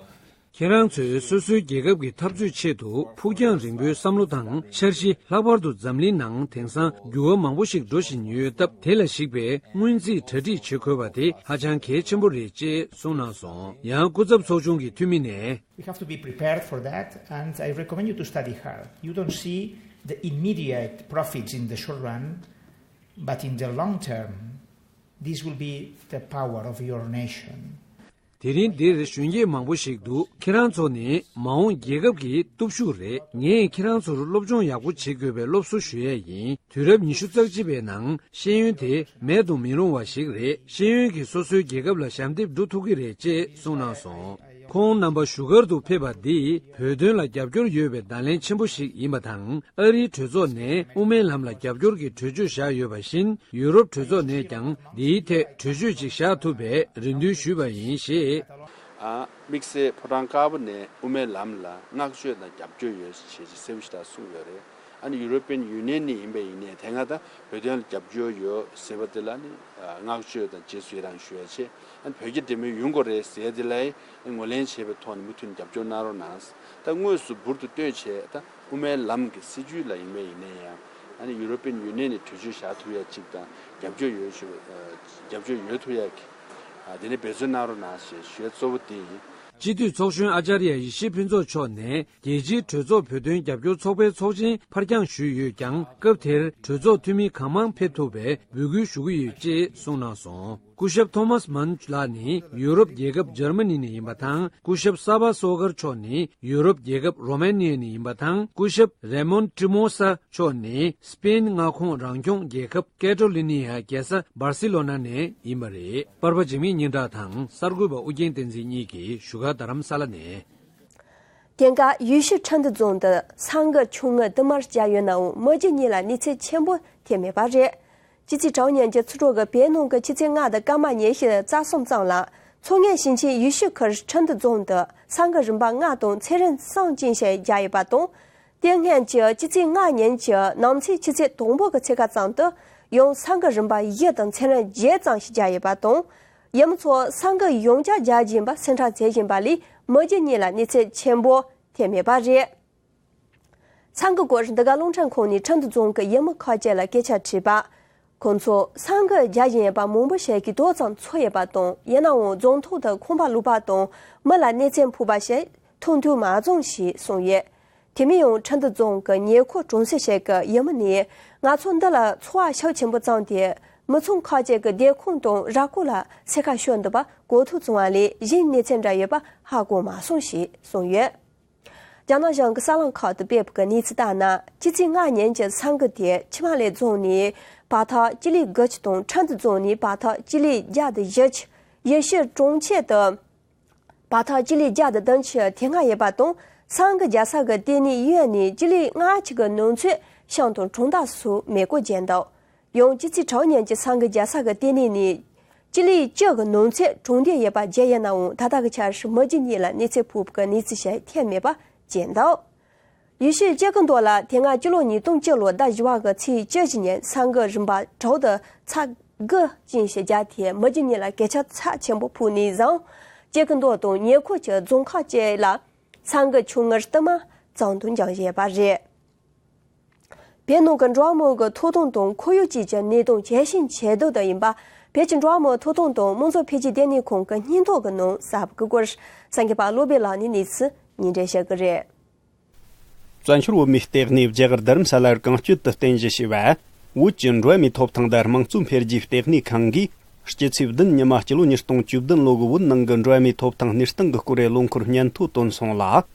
ཁྱེད་རང་ཚོས་སོ་སོའི་རྒྱལ་ཁབ་ཀྱི་འཐབ་རྩོད་ཆེད་དུ་ཕུགས་རྒྱང་རིང་པོའི་བསམ་བློ་དང་འཆར་གཞི། ལྷག་པར་དུ་འཛམ་གླིང་ནང་དེང་སང་འགྱུར་བ་མང་པོ་ཞིག་འགྲོ་བཞིན་ཡོད་སྟབས། དེ་ལ་གཞིགས་པའི་སྔོན་རྩིས་གྲ་སྒྲིག་བྱེད་དགོས་པ་དེ་ཧ་ཅང་གལ་ཆེན་པོ་རེད་ཅེས་གསུངས་གནང་སོང་། ཡང་སྐུ་ཚབ་ཚོགས་ཆུང་གི་འཐུས་མི་ནས། We have to be prepared for that, and I recommend you to study hard. You don't see the immediate profits in the short run, but in the long term, this will be the power of your nation. དེ་རིང་འདིར་གཞོན་སྐྱེས་མང་པོ་ཞིག་འདུག་ཁྱེད་རང་ཚོ་ནི་མ་འོངས་རྒྱལ་ཁབ་ཀྱི་སྟོབས་ཤུགས་རེད། ངས་ཁྱེད་རང་ཚོར་སློབ་སྦྱོང་ཡག་པོ་བྱེད་དགོས་པའི་སློབ་གསོ་ཞུ་ཡས་ཡིན། དུས་རབས་ཉི་ཤུ་རྩ་གཅིག་པའི་ནང་ཤེས་ཡོན་དེ་མེད་དུ་མི་རུང་བ་ཞིག་རེད། ཤེས་ཡོན་གྱིས་སོ་སོའི་རྒྱལ་ཁབ་ལ་ཞབས་འདེགས་སྒྲུབ་ཐུབ་ཀྱི་རེད་ཅེས་གསུངས་གནང་སོང་། ཁོང་རྣམ་པ་བཞུགས་སྒར་དུ་ཕེབས་པ་འདིས་བོད་དོན་ལ་རྒྱབ་སྐྱོར་ཡོད་པའི་བརྡ་ལན་ཆེན་པོ་ཞིག་ཡིན་པ་དང་། ཨ་རིའི་གྲོས་ཚོགས་ནས་དབུ་མའི་ལམ་ལ་རྒྱབ་སྐྱོར་གྱི་གྲོས་ཆོད་བཞག་ཡོད་པ་བཞིན། ཡུ་རོབ་གྲོས་ཚོགས་ནས་ཀྱང་འདིའི་ཐད་གྲོས་ཆོད་ཅིག་བཞག་ཐུབ་པའི་རེ་འདུན་ཞུས་པ་ཡིན་ཞེས། ཨ། དམིགས་བསལ་ཕོ་བྲང་དཀར་པོ་ནས་དབུ་མའི་ལམ་ལ་བསྔགས་བརྗོད་དང་རྒྱབ་སྐྱོར་ཡོད་ཞེས་གསལ་པོ་ཞེ་དྲག་གསུངས་ཡོད་རེད། ཨ་ནི་ཡུ་རོ་པི་ཡན་ཡུ་ནི་ཡན་ནས་ཡིན་པ་ཡིན་ནའི་དེ་སྔ་ད་བོད་དོན་ལ་རྒྱབ་སྐྱོར་ཡོད་ཟེར་བ་དེ་ལ་ནི་བསྔགས་བརྗོད་དང་རྗེས་སུ་ཡི་རང་ཞུ་ཡ་ཆེད། ཨ་ནི་བོད་རྒྱ་འབྲེལ་མོལ་ཡོང་དགོས་རེད་ཟེར་དེ་ལ་ངོས་ལེན་བྱས་པའི་ཐོག་ནས་མུ་མཐུད་ནས་རྒྱབ་སྐྱོར་གནང་རོགས་གནང་། ད་དངོས་སུ་འབུར་དུ་བཏོན་བྱས་ད་དབུ་མའི་ལམ་གྱི་སྲིད་བྱུས་ལ་ཡིན་པ་ཡིན་ནའི་ཡང་། ཨ་ནི་ཡུ་རོ་པི་ཡན་ཡུ་ནི་ཡན་ནས་གྲོས་ཆོད་བཞག་ཐུབ་ཡ་གཅིག་དང་རྒྱབ་སྐྱོར་ཡོད་ཞུ། རྒྱབ་སྐྱོར་ཡོད་ཐུབ་ཡ་གི། ཨ། དེ་ནས་འབད་བརྩོན་གནང་རོགས་གནང་ཞེས་ཞུ་ཡ་གཙོ་བོ་དེ་ཡིན། སྤྱི་འཐུས་ཚོགས་གཞོན་ཨ་ཅཱརྱ་ཡེ་ཤེས་ཕུན་ཚོགས་མཆོག་ནས་རྒྱལ་སྤྱིའི་གྲོས་ཚོགས་བོད་དོན་རྒྱབ་སྐྱོར་ཚོགས་པའི་ཚོགས་ཆེན་ཕར་འགྱངས་ཞུས་ཡོད་ཀྱང་། སྐབས་དེར་གྲོས་ཚོགས་འཐུས་མི་གང་མང་ཕེབས་ཐུབ་པའི་འབོད་སྐུལ་ཞུ་གི་ཡོད་ཅེས་གསུངས་གནང་སོང་། སྐུ་ཞབས་ཐོ་མཱས་མཱན་ལགས་ནི་ཡུ་རོབ་རྒྱལ་ཁབ་འཇར་མ་ནི་ནས་ཡིན་པ་དང་། སྐུ་ཞབས་ས་བྷ་སོ་གར་མཆོག་ནི་ཡུ་རོབ་རྒྱལ་ཁབ་རོ་མ་ནི་ཡ་ནས་ཡིན་པ་དང་། སྐུ་ཞབས་རེ་མོན་ཏྲི་མོ་ས་མཆོག་ནི་སྤེན་མངའ་ཁོངས་རང་སྐྱོང་རྒྱལ་ཁབ་ཀེ་ཏྲོ་ལི་ནི་ཡ་རྒྱལ་ས་སྦར་སི་ལོ་ན་ནས་ཡིན་པ་རེད། པར་པ་འཇིགས་མེད་སྙན་གྲགས་དང་གསར་འགོད་པ་ཨུ་རྒྱན་བསྟན་འཛིན་གཉིས་ཀྱིས་བཞུགས་སྒར་རྡ་རམ་ས་ལ་ནས། དེང་སྐབས་ཡུལ་ཤུལ་ཁྲིན་ཏུ་རྫོང་དུ་ས་འགུལ་ཆུང་ངུ་དུ་མར་བརྒྱབ་ཡོད་ནའང་མི་རྒྱུ་གཉིས་ལ་གནོད་འཚེ་ཆེན་པོ་ཐེབས་མེད་པ་རེད། སྤྱི་ཚེས་དྲུག་ཉིན་གྱི་ཚོགས་དྲུག་གི་བོད་ནང་གི་ཆུ་ཚོད་ལྔ་དང་སྐར་མ་ཉི་ཤུ་རྩ་གསུམ་ཙམ་ལ་མཚོ་སྔོན་ཞིང་ཆེན་ཡུལ་ཤུལ་ཁུལ་ཁྲིན་ཏུ་རྫོང་དུ་ས་འགུལ་རིམ་པ་ལྔ་དང་ཚད་རིམ་གསུམ་ཅན་ཞིག་བརྒྱབ་ཡོད་པ་དང་། དེ་སྔོན་གྱི་སྤྱི་ཚེས་ལྔ་ཉིན་གྱི་ནམ་ཚོད་ཆུ་ཚོད་དང་པོ་གི་ཚེས་ཀ་ཙམ་དུ་ཡང་ས་འགུལ་རིམ་པ་བཞི་དང་ཚད་རིམ་བརྒྱད་ཙམ་ཞིག་བརྒྱབ་ཡོད་པ་དང་། ཡུལ་མི་ཚོ་ས་འགུལ་ཡང་བསྐྱར་རྒྱག་བཞིན་པ་སེམས་ཁྲལ་བྱེད་བཞིན་པ་ལས་མི་རྒྱུ་གཉིས་ལ་གནོད་འཚེ་ཆེན་པོ་ཐེབས་མེད་པ་རེད། ས་འགུལ་སྐོར་འདི་ག་རླུང་འཕྲིན་ཁང་ནས་ཁྲིན་ཏུ་རྫོང་གི་ཡུལ་མི་ཁག་ཅིག་ལ་སྐད་ཆ་དྲིས་པ། ཁོང་ཚོ་ས་འགུལ་རྒྱག་བཞིན་ཡོད་པ་མང་པོ་ཞིག་གིས་ཏོག་ཙམ་ཚོར་ཡོད་པ་དང་། ཡིན་ནའང་རྫོང་ཐོག་ཏུ་ཁང་པ་ལུག་པ་དང་མི་ལ་གནོད་འཚེ་ཕོག་པ་ཞིག་མཐོང་ཐོས་མ་བྱུང་ཞེས་གསུངས་ཡོད། དེ་མིན་ཡང་ཁྲིན་ཏུ་རྫོང་གི་ཉེ་འཁོར་གྲོང་གསེབ་ཞིག་གི་ཡུལ་མི་ནས་ང་ཚོ་འདི་ལ་འཚོ་བ་ཤུགས་ཆེན་པོ་བརྩམས་ཏེ་མི་ཚང་ཁག་ཅིག་གི་སྡོད་ཁང་དང་ར་སྐོར་ལ་འཚོལ་ཁ་ཤོར་འདུག་པ་གོ་ཐོས་བྱུང་བ་ལས་གཞན་གནོད་འཚེ་འདྲ་ཡོད་པ་ཧ་གོ་མ་སོང་ཞེས་གསུངས་ཡོད། རྒྱ་ནག་གཞུང་གི་གསར་ལམ་ཁག་ཏུ་སྤེལ་བའི་གནས་ཚུལ་ལྟར་ན། སྤྱི་ཚེས་ལྔ་ཉིན་གྱི་ས་འགུལ་དེ་ཆི་མ་ལེ་རྫོང་ནས་བར་ཐག་སྤྱི་ལེ་དགུ་ཅུ་དང་ཁྲིན་ཏུ་རྫོང་ནས་བར་ཐག་སྤྱི་ལེ་བརྒྱ་དང་བཞི་ཅུ། ཡུལ་ཤུལ་གྲོང་ཁྱེར་དུ་བར་ཐག་སྤྱི་ལེ་བརྒྱ་དང་བདུན་ཅུ་དེ་སྔ་ཡོད་པ་དང་། ས་འགུལ་རྒྱག་ས་གི་ལྟེ་གནས་གཡས་ནས་སྤྱི་ལེ་ལྔ་ཅུ་གི་ནང་ཚོད་ཤང་དང་གྲོང་རྡལ་སོགས་མེ་འཁོར་བརྒྱབ་འདུག་ཡང་སྤྱི་ཚེས་དྲུག་ཉིན་གྱི་ས་འགུལ་རྒྱག་ས་གི་ལྟེ་གནས་ནས་སྤྱི་ལེ་བཅུ་གི་ནང་ཚོད་གྲོང་སྡེ་ཡོད་པ་བརྒྱབ་ཡོད་ནའང་། ད་ལྟ་གི་ཆར་མི་རྒྱུ་གཉིས་ལ་གནོད་འཚེ་ཕོག་པའི་གནས་ཚུལ་ཞིག་ཐོན་མེད་པ་བརྗོད་འདུག་ཡུལ་ཤུལ་སྤྱི་ཁྱབ་མདོ་ལ་དེ་སྔ་སྤྱི་ལོ་ཉིས་སྟོང་བཅུ་ལོའི་ཟླ་བཞི་བ་གི་ཚེས་བཅུ་བཞི་ཉིན་ས་འགུལ་རིམ་པ་དྲུག་དང་ཚ་དགུ་ཅན་ཞིག་བརྒྱབ་སྟེ་མི་རྒྱུ་གཉིས་ལ་གོད་ཆག་ཚབས་ཆེན་པོ་ཕོག་ནས་བཟུང་། སྤྱི་ཁྱབ་མདོ་དང་ཉེ་འཁོར་གྱི་རྫོང་ཁག་ཅིག་ལ་ས་འགུལ་ཆུང་ངུ་དུ་མ་ཙམ་དུ་འགྱངས་བཞིན་ཡོད་པ་རེད། བོད་ནང་གི་འགྲོ་བ་མིའི་ཐོབ་ཐང་དང་ཁོར་ཡུག་བཅས་ཀྱི་གནས་སྟངས་གལ་ཆེན་ཇེ་སྡུག་ཏུ་ཡིན་པ། བོད་ཀྱི་འགྲོ་བ་མིའི་ཐོབ་ཐང་དང་དམངས་གཙོ་འཕེལ་རྒྱས་ལྟེ་གནས་ཁང་གི་སྙན་ཐོ་གི་ནང་གསལ་བའི་སྐོར། གསར་འགོད་པ་བློ་བྷེ་ལགས་ནས་གནས་ཚུལ་སྙན་སྒྲོན་ཞུ་གི་རེད། བཙན་བྱོལ་བོད་མིའི་ལྟེ་གནས་རྒྱ་གར་རྡ་རམ་ས་ལར་རྐང་བསྐྱོད་དུ་རྟེན་གཞི་བྱས་པ། བོད་ཀྱི་འགྲོ་བ་མིའི་ཐོབ་ཐང་དང་དམངས་གཙོ་འཕེལ་རྒྱས་ལྟེ་གནས་ཁང་གིས། སྤྱི་ཚེས་བདུན་ཉི་མ་སྤྱི་ལོ་ཉིས་སྟོང་བཅུ་བདུན་ལོ་གི་བོད་ནང་གི་འགྲོ་བ་མིའི་ཐོབ་ཐང་གནས་སྟངས་ཀྱི་སྐོར་ལས་ལོ་འཁོར་སྙན་ཐོ་བཏོན་སོང་ལ།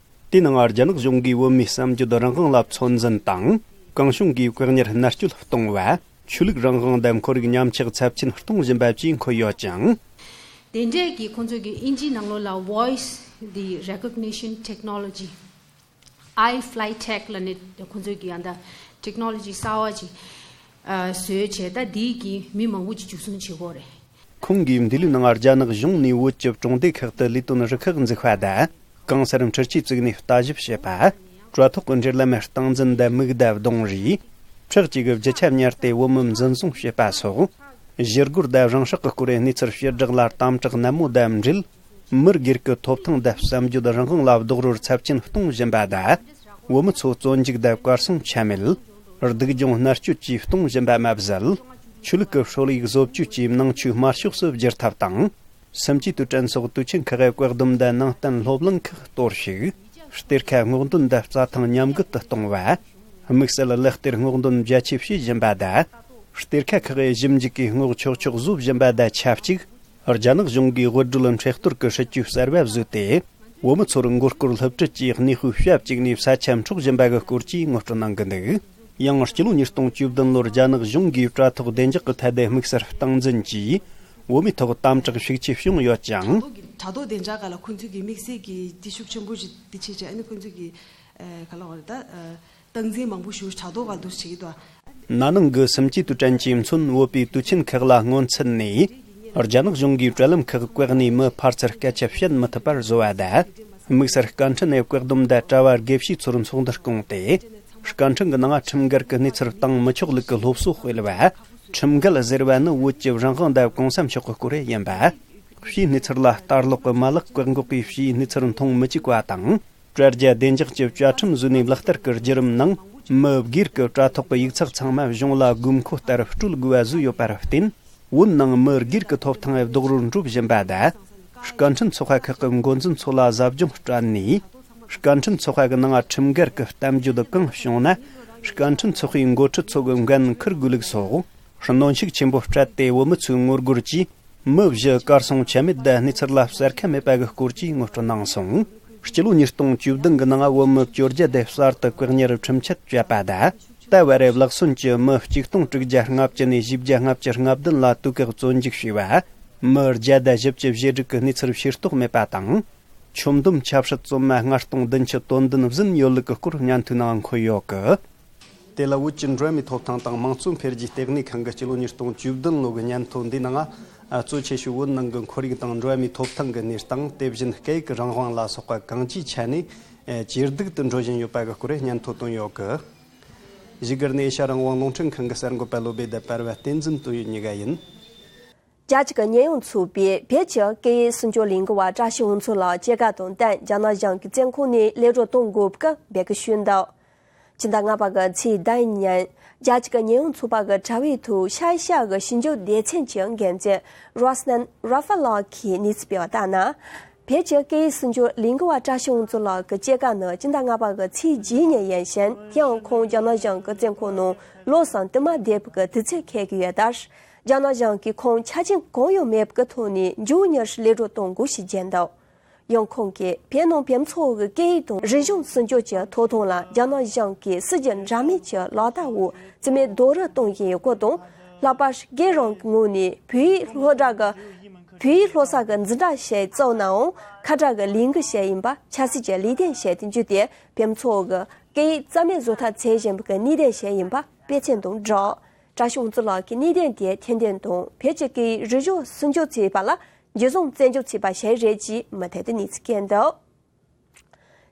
དེའི་ནང་རྒྱ་ནག་གཞུང་གིས་བོད་མིའི་བསམ་སྤྱོད་རང་དབང་ལ་ཚོད་འཛིན་དང་། གང་བྱུང་གིས་བཀག་ཉར་མནར་གཅོད་གཏོང་བ། ཆོས་ལུགས་རང་དབང་དང་ཁོར་ཡུག་ཉམས་ཆག་ཚབས་ཆེན་གཏོང་བཞིན་པ་བཅས་འཁོད་ཡོད་ཅིང་། དེ་འདྲའི་གི་ཁོང་ཚོས་ཀྱི་ཨིན་ཇིའི་ནང་ལོགས་ལ་Voice the Recognition Technology, iFlyTech ལབ་ནས་ཁོང་ཚོས་ཀྱི་ཡང་ད་ཊེག་ནོ་ལོ་ཇི་གསར་བ་ཅིག་ཨ་བཟོས་བྱས། ད་འདིའི་གི་མི་མང་པོ་ཅིག་འཇུ་བཟུང་བྱེད་ཀྱི་ཡོད་རེད། ཁོང་གིས་འདི་ལོའི་ནང་རྒྱ་ནག་གཞུང་ནས་བོད་ཀྱི་གྲོང་སྡེ་ཁག་ཏུ་ལས་དོན་རུ་ཁག་འཛུགས་པ་དང་། གང་སར་འཕྲུལ་ཆས་བཙུགས་ནས་ལྟ་ཞིབ་བྱེད་པ། དྲ་ཐོག་གི་འབྲེལ་ལམ་སྟངས་འཛིན་དང་མིག་བརྡ་གདོང་རིས། ཁྲག་བཅས་ཀྱི་རྒྱུ་ཆ་བསྙལ་ཏེ་བོད་མི་འཛིན་བཟུང་བྱེད་པ་སོགས། ཞི་རྒོལ་དང་རང་སྲོག་གི་སྐོར་གནས་ཚུལ་ཕྱིར་བསྒྲགས་ལ་དམ་དྲག་ནན་མོ་དང་འབྲེལ། མི་སྒེར་གྱི་ཐོབ་ཐང་དང་བསམ་སྤྱོད་རང་དབང་ལ་རྡོག་རོལ་ཚབས་ཆེན་གཏོང་བཞིན་པ་དང་། བོད་མི་ཚོ་བཙོན་འཇུག་དང་གར་སོང་ཆ་མེད། སྡུག་སྦྱོང་མནར་གཅོད་བཅས་གཏོང་བཞིན་པ་མ་ཟད། ཆོས་ལུགས་ཀྱི་སྲོལ་ཡིག་བཟོ་བཅོས་ཀྱིས་ནང་ཆོས་དམར་ཕྱོགས་སུ་བསྒྱུར་ཐབས་དང་། སུམ་ཅུའི་དུས་དྲན་སོགས་དུས་ཆེན་ཁག་གི་བཀག་སྡོམ་དང་ནང་བསྟན་སློབ་གླིང་ཁག་གཏོར་བཤིག། གཏེར་ཁ་སྔོག་འདོན་དང་རྩྭ་ཐང་ཉམས་རྒུད་དུ་གཏོང་བ། དམིགས་བསལ་ལག་གཏེར་སྔོག་འདོན་རྒྱ་ཆེ་བྱེད་བཞིན་པ་དང་། གཏེར་ཁ་ཁག་གི་ཞིབ་འཇུག་གིས་སྔོག་ཆོག་ཆོག་བཟོ་བཞིན་པ་དང་ཆབས་ཅིག། རྒྱ་ནག་གཞུང་གིས་དབུལ་སྒྲོལ་མཁྲེགས་གཏོར་གྱི་སྲིད་ཇུས་གསར་བ་བཟོས་ཏེ། བོད་མི་ཚོར་མགོ་སྐོར་སློབ་ཁྲིད་ཀྱི་གནས་སྤོས་ཞབས་བཅུག་ནས་ས་ཆ་འཕྲོག་བཞིན་པ་གི་སྐོར་གྱི་ངོ་སྤྲོད་གནང་གི་འདུག། ཡང་། སྤྱི་ལོ་ཉིས་སྟོང་བཅུ་བདུན་ལོར་རྒྱ་ནག་གཞུང་གིས་དྲ་ཐོག་བདེ་འཇགས་ཀྱི་ཐད་དུ་དམིགས་བསལ་སྟངས་འཛིན་གྱིས། བོད་མིའི་ཐོག་དམ་དྲག་ཤུགས་ཆེ་བྱུང་ཡོད་ཀྱང་། དྲ་ཐོག་བདེ་འཇགས་སྒང་ལ་ཁོང་ཚོས་ཀྱི་དམིགས་བསལ་གྱི་དེ་ཤུགས་ཆེན་པོ་ཞིག་དེ་བྱས་བྱས་ཨ་ནི་ཁོང་ཚོས་ཀྱི་ཨ་ག་ལ་བ་རེད་ད། ཨ་སྟངས་འཛིན་མང་པོ་ཞིག་དྲ་ཐོག་སྒང་ལ་འདུག་བྱེད་ཀྱི་འདུག། ན་ནིང་གི་སུམ་ཅུ་དུས་དྲན་གྱིས་མཚོན། བོད་པའི་དུས་ཆེན་ཁག་ལ་སྔོན་ཚུད་ནས། རྒྱ་ནག་གཞུང་གིས་དྲ་ལམ་ཁག་བཀག་ནས་མི་ཕལ་ཆེར་སྐད་ཆ་བཤད་མི་ཐུབ་པར་བཟོ་བ་དང་། དམིགས་བསལ་སྐད་འཕྲིན་ནས་བཀག་སྡོམ་དང་དྲ་བ་དགེ་བཤེས་ཚོར་ཚོགས་འདུར་བསྐུངས་ཏེ། སྐད་འཕྲིན་གྱི་ནང་ཁྲིམས་འགལ་གྱི་གནས་ཚུལ་བཏང་མི་ཆོག་ལུགས་ཀྱི་སློབ་གསོ་སྤེལ་བ། ཁྲིམས་འགལ་ཟེར་བ་ནི་བོད་ཀྱི་རང་དབང་དང་གོང་ས་མཆོག་གི་སྐོར་ཡིན་པ། ཕྱིའི་གནས་ཚུལ་ལ་ལྟ་ཀློག་གི་མ་ལག་བཀག་འགོག་གིས་ཕྱིའི་གནས་ཚུལ་མཐོང་མི་བཅུག་པ་དང་། དྲ་རྒྱ་བདེ་འཇགས་ཀྱི་བཅའ་ཁྲིམས་བཟོས་ནས་ལག་བསྟར་གྱི་བརྒྱུད་རིམ་ནང་། མི་སྒེར་གྱི་དྲ་ཐོག་གི་ཡིག་ཚགས་ཚང་མ་གཞུང་ལ་དགོས་མཁོ་ལྟར་སྤྲོད་དགོས་པ་བཟོས་ཡོད་པར་བརྟེན། བོད་ནང་མི་སྒེར་གྱི་ཐོབ་ཐང་རྡོག་རོལ་འགྲོ་བཞིན་པ་དང་། སྐད་འཕྲིན་ཚོགས་པ་ཁག་གི་འགོ་འཛིན་ཚོ་ལ་ཟབ་སྦྱོང་སྤྲད་ནས། སྐད་འཕྲིན་ཚོགས་པ་གི་ནང་ཁྲིམས་འགལ་གྱི་གཏམ་བརྗོད་གང་བྱུང་ན། སྐད་འཕྲིན་ཚོགས་པའི་འགོ་ཁྲིད་ཚོ་གི་འགན་འཁུར་དགོས་ལུགས་སོགས། གནོན་ཤུགས་ཆེན་པོ་སྤྲད་དེ། བོད་མི་ཚོའི་ངོ་རྒོལ་གྱིས། མི་བཞི་གར་སོང་ཆ་མེད་དང་། གནས་ཚུལ་ལ་གསལ་ཁ་མེད་པ་གི་སྐོར་གྱི་ངོ་སྤྲོད་གནང་སོང་། སྤྱི་ལོ་ཉིས་སྟོང་བཅུ་བདུན་གྱི་ནང་བོད་མི་བཅོ་བརྒྱད་དེ་གསར་དུ་བཀག་ཉར་ཁྲིམས་ཆད་བཅད་པ་དང་། ད་བར་ལག་སོན་གྱི་མི་གཅིག་སྟོང་དྲུག་བརྒྱ་ལྔ་བཅུ་ནས་བཞི་བརྒྱ་ལྔ་བཅུ་ང་བདུན་ལ་དུས་བཀག་བཙོན་འཇུག་བྱས་པ། མི་བརྒྱ་དང་བཞི་བཅུ་ཞེ་དྲུག་གི་གནས་ཚུལ་ཤེས་རྟོགས་མེད་པ་དང་། ཁྱོན་བསྡོམས་ཆབ་སྲིད་བཙོན་མ་ལྔ་སྟོང་བདུན་ཅུ་དོན་བདུན་ཟིན་ཡོད་ལུགས་ཀྱི་སྐོར་སྙན་ཐོའི་ནང་འཁོད་ཡོད་ཀི། དེ་ལ་བོད་ཀྱི་འགྲོ་བ་མིའི་ཐོབ་ཐང་དང་དམངས་གཙོ་འཕེལ་རྒྱས་ལྟེ་གནས་ཁང་གི་སྤྱི་ལོ་ཉིས་སྟོང་བཅུ་བདུན་ལོ་གི་སྙན་ཐོ་འདིའི་ནང་། ཨ། གཙོ་ཆེ་ཤོས་བོད་ནང་གི་ཁོར་ཡུག་དང་འགྲོ་བ་མིའི་ཐོབ་ཐང་གི་གནས་སྟངས། དེ་བཞིན་སྐད་ཡིག་གི་རང་དབང་ལ་སོགས་པ་གང་ཅིའི་ཆ་ནས། ཨ། ཇེ་སྡུག་ཏུ་འགྲོ་བཞིན་ཡོད་པ་གི་སྐོར་སྙན་ཐོ་བཏོན་ཡོད་ཀི། བཞུགས་སྒར་ནས་ཨེ་ཤ་རང་དབང་རླུང་འཕྲིན་ཁང་གི་གསར་འགོད་པ་བློ་བྷེ་དང་པར་བ་བསྟན་འཛིན་དོན་ཡོད་གཉིས་ཀ་ཡིན། རྒྱ་གཅིག་གི་གཉེན་ཡོངས་ཚོགས་པས་བོད་ཀྱི་སྐད་ཡིག་སྲུང་སྐྱོབ་ལས་འགུལ་བ་བཀྲ་ཤིས་འོང་ཚོ་ལགས་སྐྱེས་སྐར་དང་བསྟུན་རྒྱ་ནག་གཞུང་གི་བཙོན་ཁང་ནས་གློད་གྲོལ་གཏོང་དགོས་པའི་འབོད་སྐུལ་ཞུས་འདུག། ཕྱི་ཟླ་ལྔ་པ་གི་ཚེས་བདུན་ཉིན། རྒྱ་གཅིག་གི་གཉེན་ཡོངས་ཚོགས་པ་གི་དྲ་བའི་ཐོག་ཤར་ཨེ་ཤ་ཡ་གི་ཞིབ་འཇུག་སྡེ་ཚན་གྱི་འགན་འཛིན་རོ་སྣན་ར་ཧྥ་ལགས་ཀྱིས་གནས་ཚུལ་སྤེལ་བ་ལྟར་ན། བོད་ཀྱི་སྐད་ཡིག་སྲུང་སྐྱོབ་ལས་འགུལ་བ་བཀྲ་ཤིས་འོང་ཚོ་ལགས་ཀྱི་སྐྱེས་སྐར་ནི་ཕྱི་ཟླ་ལྔ་པ་གི་ཚེས་བརྒྱད་ཉིན་ཡིན་ཞིང་། དེའང་ཁོང་རྒྱ་ནག་གཞུང་གི་བཙོན་ཁང་ནང་ལོ་གསུམ་དུ་མ་བསྡད་པའི་དུས་ཚོད་འཁེལ་གྱི་ཡོད་ལྟར། རྒྱ་ནག་གཞུང་གིས་ཁོང་ཆ་རྐྱེན་གང་ཡང་མེད་པའི་ཐོག་ནས་མགྱོགས་མྱུར་གློད་གྲོལ་གཏོང་དགོས་ཞེས་བརྗོད་འདུག། ཡང་ཁོང་གིས་བོད་ནང་བོད་མི་ཚོ་གི་སྐད་ཡིག་དང་རིག་གཞུང་སྲུང་སྐྱོབ་ཀྱི་ཐོབ་ཐང་ལ་རྒྱ་ནག་གཞུང་གིས་སྲིད་ཇུས་འདྲ་མིན་གྱི་ལག་བསྟར་འོག་རྩིས་མེད་རྡོག་རོལ་གཏོང་བཞིན་ཡོད་སྐོར་དང་། ལྷག་པར་སྒེར་རང་གི་ངོས་ནས་བོད་ཡིག་སློབ་གྲྭ་གི་བོད་ཡིག་སློབ་གསར་གྱི་འཛིན་གྲྭ་ཞིག་བཙུགས་ནའང་། ཁ་བྲལ་གྱི་ལས་འགུལ་ཞིག་ཡིན་པ། ཆབ་སྲིད་ཀྱི་ལས་དོན་ཞིག་ཏུ་འགྱུར་ཏེ། བོད་མི་ཚོ་གི་སྐད་ཡིག་རྩ་མེད་བཟོ་ཐབས་བྱེད་བཞིན་པའི་གནད་དོན་ཞིག་ཡིན་པ་དཔེ་མཚོན་དང་སྦྲགས། བཀྲ་ཤིས་འོང་ཚོ་ལགས་ཀྱིས་གནད་དོན་དེ་ཐེར་འདོན་དང་། བོད་ཀྱི་སྐད་ཡིག་རིག་གཞུང་སྲུང་སྐྱོབ་བྱེད་པ་ལ་འཇུ་བཟུང་བཙན་འཇུག་བྱས་པ་ཞིག་རེད་ཅེས་མུ་མཐུད་དུ་གནས་ཚུལ་བསྐྱལ་འདུག།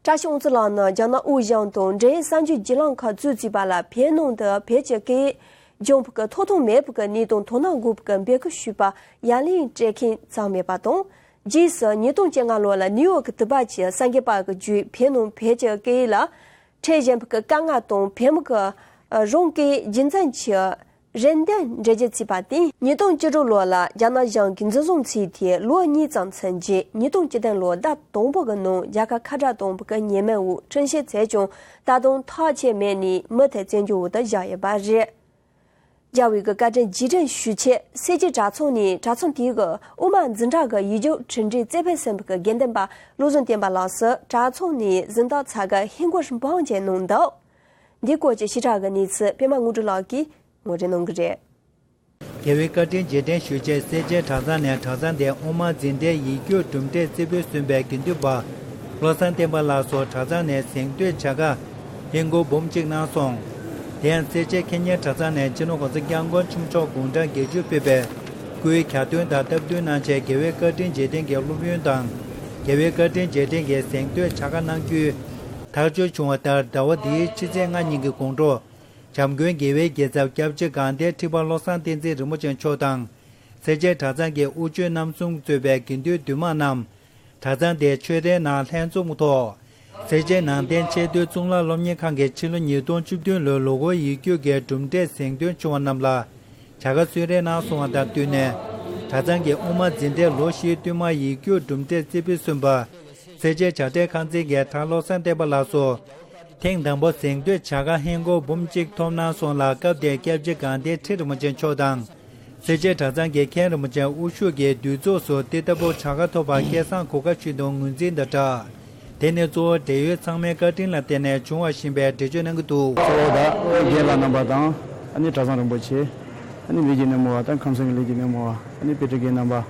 བཀྲ་ཤིས་འོང་ཚོ་ལགས་ནི་རྒྱ་ནག་དབུས་གཞུང་དང་འབྲེལ་ཡོད་གསར་འགྱུར་བརྒྱུད་ལམ་ཁག་གཙོས་བྱས་པ་ལ། བོད་ནང་དུ་བོད་ཀྱི་སྐད་ཡིག་སྦྱོང་བའི་ཐོབ་ཐང་མེད་པའི་གནས་སྟངས་དོ་སྣང་དགོས་པའི་འབོད་སྐུལ་ཞུས་པ་ཡ་ལན་སྤྲད་མཁན་ཙམ་མེད་པ་དང་། རྗེས་སུ་ཉིས་སྟོང་བཅོ་ལྔ་ལོ་ལ་ནིའུ་ཡོག་གི་དུས་བབ་ཀྱི་གསར་འགོད་པ་གིས་བརྗོད། བོད་ནང་བོད་ཀྱི་སྐད་ཡིག་ལ་འཕྲད་བཞིན་པའི་དཀའ་ངལ་དང་། བོད་མི་གི་རང་སྐད་རྒྱུན་འཛིན་གྱི་རེ་འདུན་འགྲེལ་བརྗོད་བྱས་པ་དེས། ཉིས་སྟོང་བཅུ་དྲུག་ལོ་ལ་རྒྱ་ནག་གཞུང་གིས་འཛིན་བཟུང་བྱས་ཏེ་ལོ་གཉིས་ཙམ་ཕྱིན་རྗེས། ཉིས་སྟོང་བཅུ་བདུན་ལོའི་ཟླ་དང་པོ་གི་ནང་རྒྱལ་ཁབ་ཁ་བྲལ་གཏོང་བའི་ཉེས་མིང་འོག་ཁྲིམས་བཤེར་བྱས་ཀྱང་། ད་དུང་ཐག་བཅད་མེད་ནས་མུ་མཐུད་བཙོན་འཇུག་འོག་ཏུ་བཞག་ཡོད་པ་རེད། རྒྱལ་བའི་གི་བཀའ་དྲིན་རྗེས་དྲན་ཞུ་ཆེད་སེར་སྐྱའི་གྲྭ་ཚང་ནས་གྲྭ་ཚང་དེའི་གི་དབུ་མ་འཛིན་གྲྭ་གི་ཡིག་སྒྱུར་ཁྲིམས་སྒྲིག་རྩེ་ཕུད་གསུམ་པའི་གི་དགེ་འདུན་པ་བློ་བཟང་བསྟན་པ་ལགས་སུ་གྲྭ་ཚང་ནས་གཟེངས་རྟགས་ཚ་ག་ཧིན་སྒོར་འབུམ་གཅིག་གནང་འདུག། འདིའི་སྐོར་གྱི་ཞིབ་ཕྲ་གི་གནས་ཚུལ་པད་མ་དངོས་གྲུབ་ལགས་ཀྱིས་ངོ་སྤྲོད་གནང་གི་རེད། རྒྱལ་བའི་བཀའ་དྲིན་རྗེས་དྲན་ཞུ་ཆེད་སེར་སྐྱའི་གྲྭ་ཚང་ནས་གྲྭ་ཚང་དེའི་དབུ་མ་འཛིན་གྲྭའི་ཡིག་སྒྱུར་གྲུབ་འབྲས་རྩེ་ཕུད་གསུམ་པའི་དགེ་འདུན་པ་བློ་བཟང་བསྟན་པ་ལགས་སུ་གྲྭ་ཚང་ནས་གཟེངས་བསྟོད་བྱ་དགའ་ཧིན་སྒོར་འབུམ་གཅིག་གནང་སོང་། དེ་ཡང་སེར་སྐྱའི་ཁེ་ཉེན་གྲྭ་ཚང་ནས་སྤྱི་ནོར་༸གོང་ས་༸སྐྱབས་མགོན་ཆེན་པོ་མཆོག་དགུང་གྲངས་བརྒྱད་ཅུ་ཕེབས་པའི་སྐུའི་གྱ་སྟོན་དང་སྟབས་བསྟུན་གནང་ཆེད་རྒྱལ་བའི་བཀའ་དྲིན་རྗེས་དྲན་གྱི་སློབ་ཡོན་དང་། རྒྱལ་བའི་བཀའ་དྲིན་རྗེས་དྲན་གྱི་གཟེངས་བསྟོད་བྱ་དགའ་གནང་རྒྱུའི་ཐག་གཅོད་བྱུང་བ་ལྟར། ཟླ་བ་འདིའི་ཕྱི་ཚེས་ལྔ་ཉིན་གྱི་དགོང་དྲོ། བྱམས་མགོན་དགེ་བའི་རྒྱལ་ཚབ་སྐྱབས་རྗེ་དགའ་ལྡན་ཁྲི་པ་བློ་བཟང་བསྟན་འཛིན་རིན་པོ་ཆེ་མཆོག་དང་། སེར་སྐྱའི་གྲྭ་ཚང་གི་དབུ་ཆོས་རྣམ་གསུམ་གཙོས་པའི་དགེ་འདུན་འདུས་མང་རྣམས། གྲྭ་ཚང་དེའི་ཆོས་རའི་ནང་ལྷན་འཛོམས་ཐོག། སེར་སྐྱའི་ནང་བསྟན་ཆེས་མཐོའི་གཙུག་ལག་སློབ་གཉེར་ཁང་གི་ཕྱི་ལོ་ཉིས་སྟོང་བཅུ་བདུན་ལོའི་ལོ་འཁོར་ཡིག་སྒྱུར་གྱི་གྲུབ་འབྲས་གཟེངས་ཐོན་བྱུང་བ་རྣམས་ལ་བྱ་དགའ་གསོལ་རས་གནང་སོང་བ་དང་བསྟུན་ནས། གྲྭ་ཚང་གི་དབུ་མ་འཛིན་གྲྭའི་ལོ་བཞིའི་བསྟུད་མར་ཡིག་སྒྱུར་གྲུབ་འབྲས་རྩེ་ཕུད་གསུམ་པ། སེར་སྐྱའི་བྱ་བྲལ་ཁང་ཚན་གྱི་དར་བློ་བཟང་བསྟན་པ་ལགས་སུ། ཐེངས་དང་པོ་གཟེངས་བསྟོད་བྱ་དགའ་ཧིན་སྒོར་འབུམ་གཅིག་ཐོབ་གནང་སོང་ལ། སྐབས་དེར་སྐྱབས་རྗེ་དགའ་ལྡན་ཁྲི་རིན་པོ་ཆེ་མཆོག་དང་། སེར་བྱེས་གྲྭ་ཚང་གི་མཁན་རིན་པོ་ཆེ་དབུ་བཞུགས་ཀྱིས་འདུས་ཚོགས་སུ་དེ་ལྟ་བུ་བྱ་དགའ་ཐོབ་པ་སྐལ་བཟང་གོ་ཁ་ཆུ་དུང་ངོས་འཛིན་དང་སྦྲགས། དེ་ནི་གཙོ་བོ་འབྲེལ་ཡོད་ཚང་མའི་བཀའ་དྲིན་ལ་བརྟེན་ནས་བྱུང་བ་ཞིག་ཡིན་པའི་འགྲེལ་བརྗོད་གནང་གི་འདུག། གཙོ་བོ་ད་རྒན་ལགས་རྣམ་པ་དང་ཨ་ནི་གྲྭ་ཚང་རིན་པོ་ཆེ། ཨ་ནི་ལས་ཀྱི་སྣེ་མོ་བ་དང་ཁམས་ཚན་གྱི་ལས་ཀྱི་སྣེ་མོ་བ། ཨ་ནི་དཔེ་ཁྲིད་མཁན་རྣམ་པ།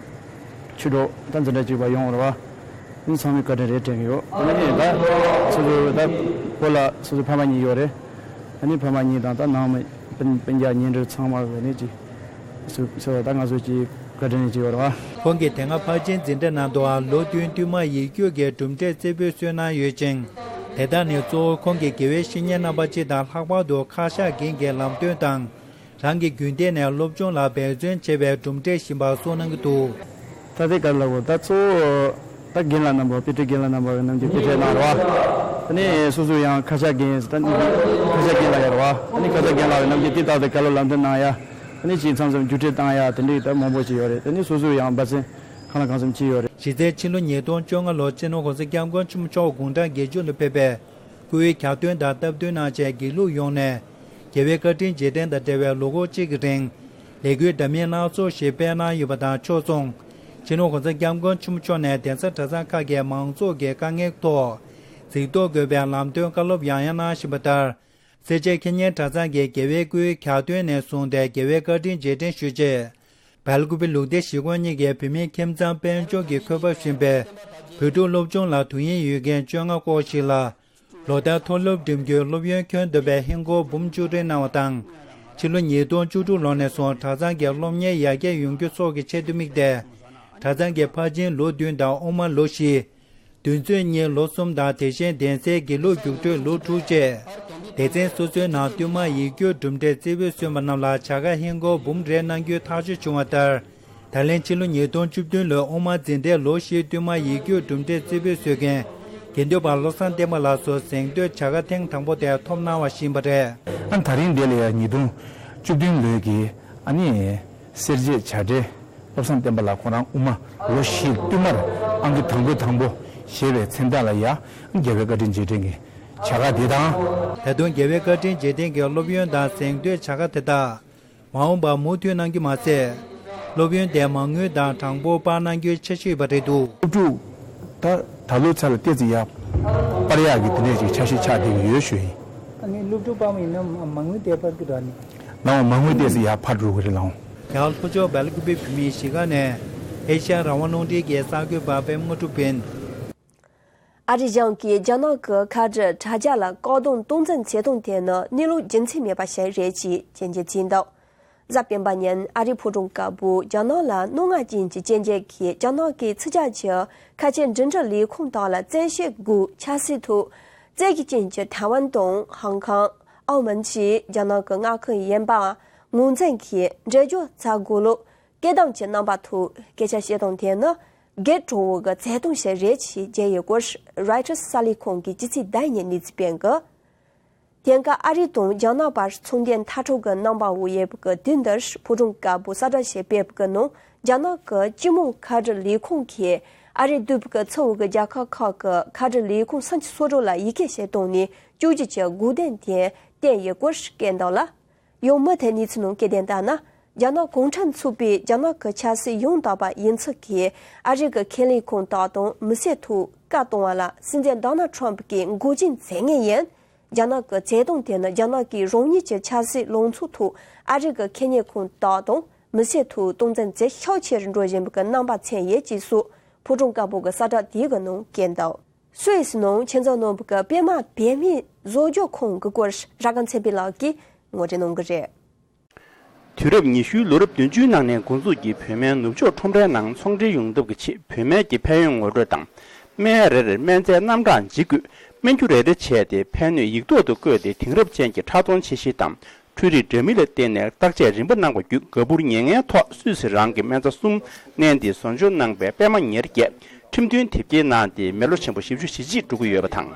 ཆོས་གྲོགས་དང་འཛིན་གྲྭ་གཅིག་པ་ཡོངས་རེད་བ། ཨ་ནི་ཚང་མས་བཀའ་དྲིན་རེད་དྲན་གྱི་ཡོད། ཨ་ནི་ད་སོ་སོ་ད་བོད་ལ་སོ་སོ་ཕ་མ་གཉིས་ཡོད་རེད། ཨ་ནི་ཕ་མ་གཉིས་དང་ད་ནང་མི་སྤུན་སྤུན་ཀྱག་ཉེ་འབྲེལ་ཚང་མ་གི་ནི་ཅིག་སུ་སུ་ད་ང་ཚོ་ཅིག་བཀའ་དྲིན་ཅིག་ཡོད་རེད་བ། ཁོང་གིས་དེ་སྔ་ཕར་ཕྱིན་འཛིན་གྲྭ་ནང་དུའང་ལོ་བདུན་བསྟུད་མར་ཡིག་རྒྱུགས་ཀྱི་གྲུབ་འབྲས་རྩེ་ཕུད་སོན་གནང་ཡོད་ཅིང་། དེ་དག་ནི་གཙོ་བོ་ཁོང་གི་དགེ་བའི་བཤེས་གཉེན་རྣམ་པ་སྤྱི་དང་ལྷག་པར་དུ་ཁ་ཤགས་རྒན་གྱི་ལམ་སྟོན་དང་། རང་གི་རྒྱུན་གཏན་ནས་སློབ་སྦྱོང་ལ་འབད་བརྩོན་བྱས་པའི་གྲུབ་འབྲས་ཡིན་པ་གསུངས་གནང་གི་འདུག། ད་ལྟའི་སྐབས་ལ་གོ་ད་གཙོ་བོ་ད་རྒན་ལགས་རྣམ་པ་དཔེ་ཁྲིད་རྒན་ལགས་རྣམ་པ་རྣམས་ཀྱིས་དཔེ་ཁྲིད་གནང་རེད་བ། ད་ནི་སོ་སོ་ཡང་ཁ་ཤགས་རྒན་ད་ནི་ཁ་ཤགས་རྒན་ལགས་ཡོད་རེད་བ། ད་ནི་ཁ་ཤགས་རྒན་ལགས་རྣམས་ཀྱིས་དེ་ལྟར་དུ་བཀའ་སློབ་ལམ་སྟོན་གནང་ཡ། ད་ནི་ཅིག་མཚམས་མཚམས་རྒྱུགས་སྤྲོད་བཏང་ཡ་དེ་འདྲའི་ད་མང་པོ་ཅིག་ཡོད་རེད། ད་ནི་སོ་སོ་ཡང་འབད་བརྩོན་གང་ལ་གང་འཚམ་བྱས་ཡོད་རེད། གཞི་རྩའི་ཕྱི་ལོ་ཉིས་སྟོང་བཅོ་ལྔ་ལོར་སྤྱི་ནོར་༸གོང་ས་༸སྐྱབས་མགོན་ཆེན་པོ་མཆོག་དགུང་གྲངས་བརྒྱད་ཅུ་ལ་ཕེབས་པའི་སྐུའི་གྱ་སྟོན་དང་སྟབས་བསྟུན་གནང་ཆེད་དགེ་ལུགས་ཡོངས་ནས་རྒྱལ་བའི་བཀའ་དྲིན་རྗེས་དྲན་དང་འབྲེལ་བའི་ལོ་འཁོར་གཅིག་གི་རིང་ལས་འགུལ་འདྲ་མིན་སྣ་ཚོགས་ཤིག་སྤེལ་གནང་ཡོད་པ་དང་ཕྱོགས་མཚུངས། སྤྱི་ནོར་༸གོང་ས་༸སྐྱབས་མགོན་ཆེན་པོ་མཆོག་ནས་གདན་ས་གྲྭ་ཚང་ཁག་གི་མང་ཚོགས་ཀྱི་དཀའ་ངལ་ཐོག་གཟིགས་རྟོག་དགོས་པའི་ལམ་སྟོན་བཀའ་སློབ་ཡང་ཡང་གནང་བཞིན་པ་ལྟར། སེར་བྱེས་ཁེ་ཉན་གྲྭ་ཚང་གི་རྒྱལ་བའི་སྐུའི་གྱ་སྟོན་ནས་བཟུང་སྟེ་རྒྱལ་བའི་བཀའ་དྲིན་རྗེས་དྲན་ཞུ་ཆེད། སྦེལ་ཀུ་པེ་ལུགས་བདེ་གཞིས་ཁོངས་གཉིས་ཀྱི་བོད་མིའི་ཁྱིམ་ཚང་དཔལ་འབྱོར་གྱིས་འཁོས་བབས་བཞིན་པའི་བོད་ཕྲུག་སློབ་སྦྱོང་ལ་དུས་ཡུན་ཡོད་མཁན་བཅོ་ལྔ་སྐོར་ཞིག་ལ། ལོ་ལྟར་མཐོ་སློབ་འགྲིམ་རྒྱུའི་སློབ་ཡོན་ཁྱོན་བསྡོམས་པའི་ཧིན་སྒོར་འབུམ་བཅུ་སྤྲོད་གནང་བ་དང་། ཕྱི་ལོ་ཉིས་སྟོང་བཅུ་དྲུག་ལོ་ནས་བཟུང་གྲྭ་ཚང་གི་སློབ་གཉེར་ཡར་རྒྱས་ཡོང་རྒྱུ་སོགས་ཀྱི་ཆེད་དུ་དམིགས་ཏེ། གྲྭ་ཚང་གི་ཕར་ཕྱིན་ལོ་བདུན་དང་དབུ་མ་ལོ་བཞི། འདུས་ཚོགས་གཉིས་ལོ་གསུམ་དང་དེ་བཞིན་གདན་སའི་དགེ་ལུགས་རྒྱུགས་སྤྲོད་ལོ་དྲུག་བཅས། སྡེ་ཚན་སོ་སོའི་ནང་བསྟུད་མར་ཡིག་རྒྱུགས་གྲུབ་འབྲས་རྩེ་ཕུད་སོན་པ་རྣམས་ལ་བྱ་དགའ་ཧིན་སྒོར་འབུམ་རེ་གནང་རྒྱུའི་ཐག་གཅོད་བྱུང་བ་ལྟར། ད་ལན་ཕྱི་ལོ་ཉིས་སྟོང་བཅུ་བདུན་ལོའི་དབུ་མ་འཛིན་གྲྭའི་ལོ་བཞིའི་བསྟུད་མར་ཡིག་རྒྱུགས་གྲུབ་འབྲས་རྩེ་ཕུད་སོན་མཁན་དགེ་འདུན་པ་བློ་བཟང་བསྟན་པ་ལགས་སུ་གཟེངས་བསྟོད་བྱ་དགའ་ཐེངས་དང་པོ་དེ་ཐོབ་གནང་བ་ཞིག་ཡིན་པ་རེད། ཨ་ད་རིང་འདི་ལ་ཡང་ཉིས་སྟོང་བཅུ་བདུན་ལོའི་གི་ཨ་ནི། སེར་བྱེས་བྱ་བྲལ་བློ་བཟང་བསྟན་པ་ལགས་ཁོ་རང་དབུ་མ་ལོ་བཞིའི་བསྟུད་མར་ཨང་ཀི་དང་པོ་དང་པོ་བཞེས་པའི་མཚན་རྟགས་ལ་ཡ་རྒྱལ་བའི་བཀའ་དྲིན་རྗེས་དྲན་གྱི་བྱ་དགའ་དེ་དང་། ད་དུང་རྒྱལ་བའི་བཀའ་དྲིན་རྗེས་དྲན་གྱི་སློབ་ཡོན་དང་གཟེངས་བསྟོད་བྱ་དགའ་དེ་དག་མ་འོངས་པར་མུ་མཐུད་གནང་རྒྱུ་མ་ཟད། སློབ་ཡོན་དེ་མ་དངུལ་དང་གྲངས་འབོར་སྤར་གནང་རྒྱུའི་འཆར་གཞི་ཡོད་པ་རེད་འདུག། སློབ་ཕྲུག་ད་ད་ལོའི་ཚར་ལ་ཏོག་ཙམ་ཡར་སྤར་ཡག་གི་དེ་འདྲས་ཅིག་འཆར་གཞི་ཆགས་བསྡད་ཀྱི་ཡོད་ཞུ་ཡིན། ཨ་ནི་སློབ་ཕྲུག་སྤར་བ་ཡིན་ན་མ་དངུལ་དེ་སྤར་གི་ར་ནི། ལའང་མ་དངུལ་ཏོག་ཙམ་ཡར་འཕར་འགྲོ་གི་རེད་ལའང་། ཡང་ལྷོ་ཕྱོགས་སྦེལ་ཀུ་པེ་བོད་མིའི་གཞིས་ཀ་ནས་ཨེ་ཤ་ཡ་རང་དབང་རླུང་འཕྲིན་གྱི་གསར་འགོད་པ་པད་མ་དངོས་གྲུབ་ཡིན། ཨ་རི་གཞུང་གིས་རྒྱ་ནག་གི་ཁ་བྲལ་དྲ་རྒྱ་ལ་བཀག་སྡོམ་སྟངས་འཛིན་བྱེད་སྟངས་དེ་ནི་གནས་ལུགས་རྒྱུ་མཚན་མེད་པ་ཞིག་རེད་ཅེས་སྐྱོན་བརྗོད་བྱས་འདུག། གཟའ་སྤེན་པ་ཉིན་ཨ་རིའི་ཕོ་བྲང་དཀར་པོ་རྒྱ་ནག་ལ་སྣང་བ་ཅན་གྱི་སྐྱོན་བརྗོད་ཀྱིས་རྒྱ་ནག་གི་ཚིག་ཇ་གྱི་ཁ་ཆེ་འབྲེལ་མཐུད་ལས་ཁུངས་དག་ལ་བཙན་ཤེད་སྒོས་ཆབ་སྲིད་ཐོག་བཙན་ཤེད་ཅན་གྱི་ཐའེ་ཝན་དང་ཧང་ཀང་། ཨའོ་མོན་བཅས་རྒྱ་ནག་གི་མངའ་ཁོངས་ཡིན་པ་ངོས་འཛིན་གྱིས་འགྲེལ་བརྗོད་བྱ་དགོས་ལུགས་སྐད་གདངས་ཀྱི་རྣམ་པ་ཐོག་སྐད་ཆ་བཤད་སྟངས་དེ་ནི་སྒེར་གྲོགས་པོ་གི་བྱེད་སྟངས་ཤིག་རེད་ཅེས་བརྗོད་ཡོད་སྐོར་རོའི་ཊར་གསར་ལས་ཁང་གི་ཕྱི་སྲིད་བརྡ་ཡིག་ནས་གནས་ཚུལ་སྤེལ་འདུག། དེང་སྐབས་ཨ་རི་དང་རྒྱ་ནག་བར་ཚོང་འབྲེལ་མཐར་སྐྲོད་ཀྱི་རྣམ་པ་འོག་ཡོད་པའི་དུས་འདིར་ཕོ་བྲང་དཀར་པོ་གསལ་བསྒྲགས་ཤིག་སྤེལ་བའི་ནང་རྒྱ་ནག་གི་སྤྱི་དམངས་ཁ་བྲལ་ལས་ཁུངས་ཀྱིས་ཨ་རིར་འདུས་པའི་གཙོ་བོ་གི་རྒྱལ་ཁབ་ཁག་གི་ཁ་བྲལ་ལས་ཁུངས་སུམ་ཅུ་སོ་དྲུག་ལ་ཡི་གེ་ཞིག་བཏང་ནས་བཅོས་སྒྱུར་གྱི་དགོས་འདུན་དེ་བསྟན་ཡོད་སྐོར་བཀོད་འདུག་ལ། ཡང་མུ་མཐུད་གནས་ཚུལ་ནང་བཀོད་དོན་ལྟར་ན། རྒྱ་ནག་གུང་ཁྲན་ཚོགས་པས་རྒྱ་ནག་གི་ཆབ་སྲིད་ཡང་དག་པ་ཡིན་ཚུལ་གྱིས་ཨ་རི་གི་ཁེ་ལས་ཁང་དག་དང་མི་སེར་ཐོག་བཀའ་གཏོང་བ་ལ་སྲིད་འཛིན་ཌོ་ནལ་ཊམ་གྱིས་མགོ་རྒྱན་བྱེད་ངེས་ཡིན། རྒྱ་ནག་གི་བྱེད་སྟངས་དེ་ནི་རྒྱ་ནག་གིས་རང་ཉིད་ཀྱི་ཆབ་སྲིད་ལངས་ཕྱོགས་ཐོག་ཨ་རི་གི་ཁེ་ལས་ཁང་དག་དང་མི་སེར་ཐོག་སྟངས་འཛིན་བྱེད་ཤུགས་ཆེ་རུ་འགྲོ་བཞིན་པའི་རྣམ་པ་མཚོན་ཡོད་ཅེས་སོགས་ཕོ་བྲང་དཀར་པོ་གི་གསལ་བསྒྲགས་དེའི་ནང་བཀོད་འདུག། སུད་སི་ནང་ཆོས་ཚོགས་ནང་གི་པད་མ་བོད་མིའི་བཟོ་བཅོས་ཁང་གི་སྐོར་ར་གན་ཚེ་འཕེལ་ལགས་ཀྱིས་ངོ་སྤྲོད་གནང་གི་རེད། དུས་རབས་ཉི་ཤུའི་ལོ་རབས་བདུན་ཅུའི་ནང་ནས་འགོ་འཛུགས་ཀྱིས་བོད་མིའི་ནུབ་ཕྱོགས་ཁྲོམ་རའི་ནང་ཚོང་འབྲེལ་ཡོང་ཐབས་ཀྱི་ཆེད་བོད་མིའི་ཕན་ཡོན་ངོ་སྤྲོད་དང་། སྨན་རེར་སྨན་རྫས་རྣམ་གྲངས་ཇི་དགོས་སྨན་རྒྱུ་རེ་རེ་བྱས་ཏེ་ཕན་ནུས་ཡིག་ཐོག་ཏུ་བཀོད་དེ་དེང་རབས་ཅན་གྱི་ཁྲག་འཐུང་ཆེ་གཞི་དང་། འཕྲུལ་རིག་འདྲ་མིན་ལ་བརྟེན་ནས་བརྟག་དཔྱད་རིམ་པ་གནང་བ་བརྒྱུད་ག་བུར་ཉེར་ལྔའི་ཐོག་སུད་སི་རང་གི་སྨན་རྩྭ་གསུམ་བསྣན་ཏེ་བཟོ་བཅོས་གནང་བའི་པད་མ་ཉེར་བརྒྱད་ཁྲིམས་མཐུན་དེབ་སྐྱེལ་གནང་སྟེ་མི་ལོ་ཆེན་པོ་བཞི་བཅུ་ཞེ་གཅིག་འགྲོ་གི་ཡོད་པ་དང་།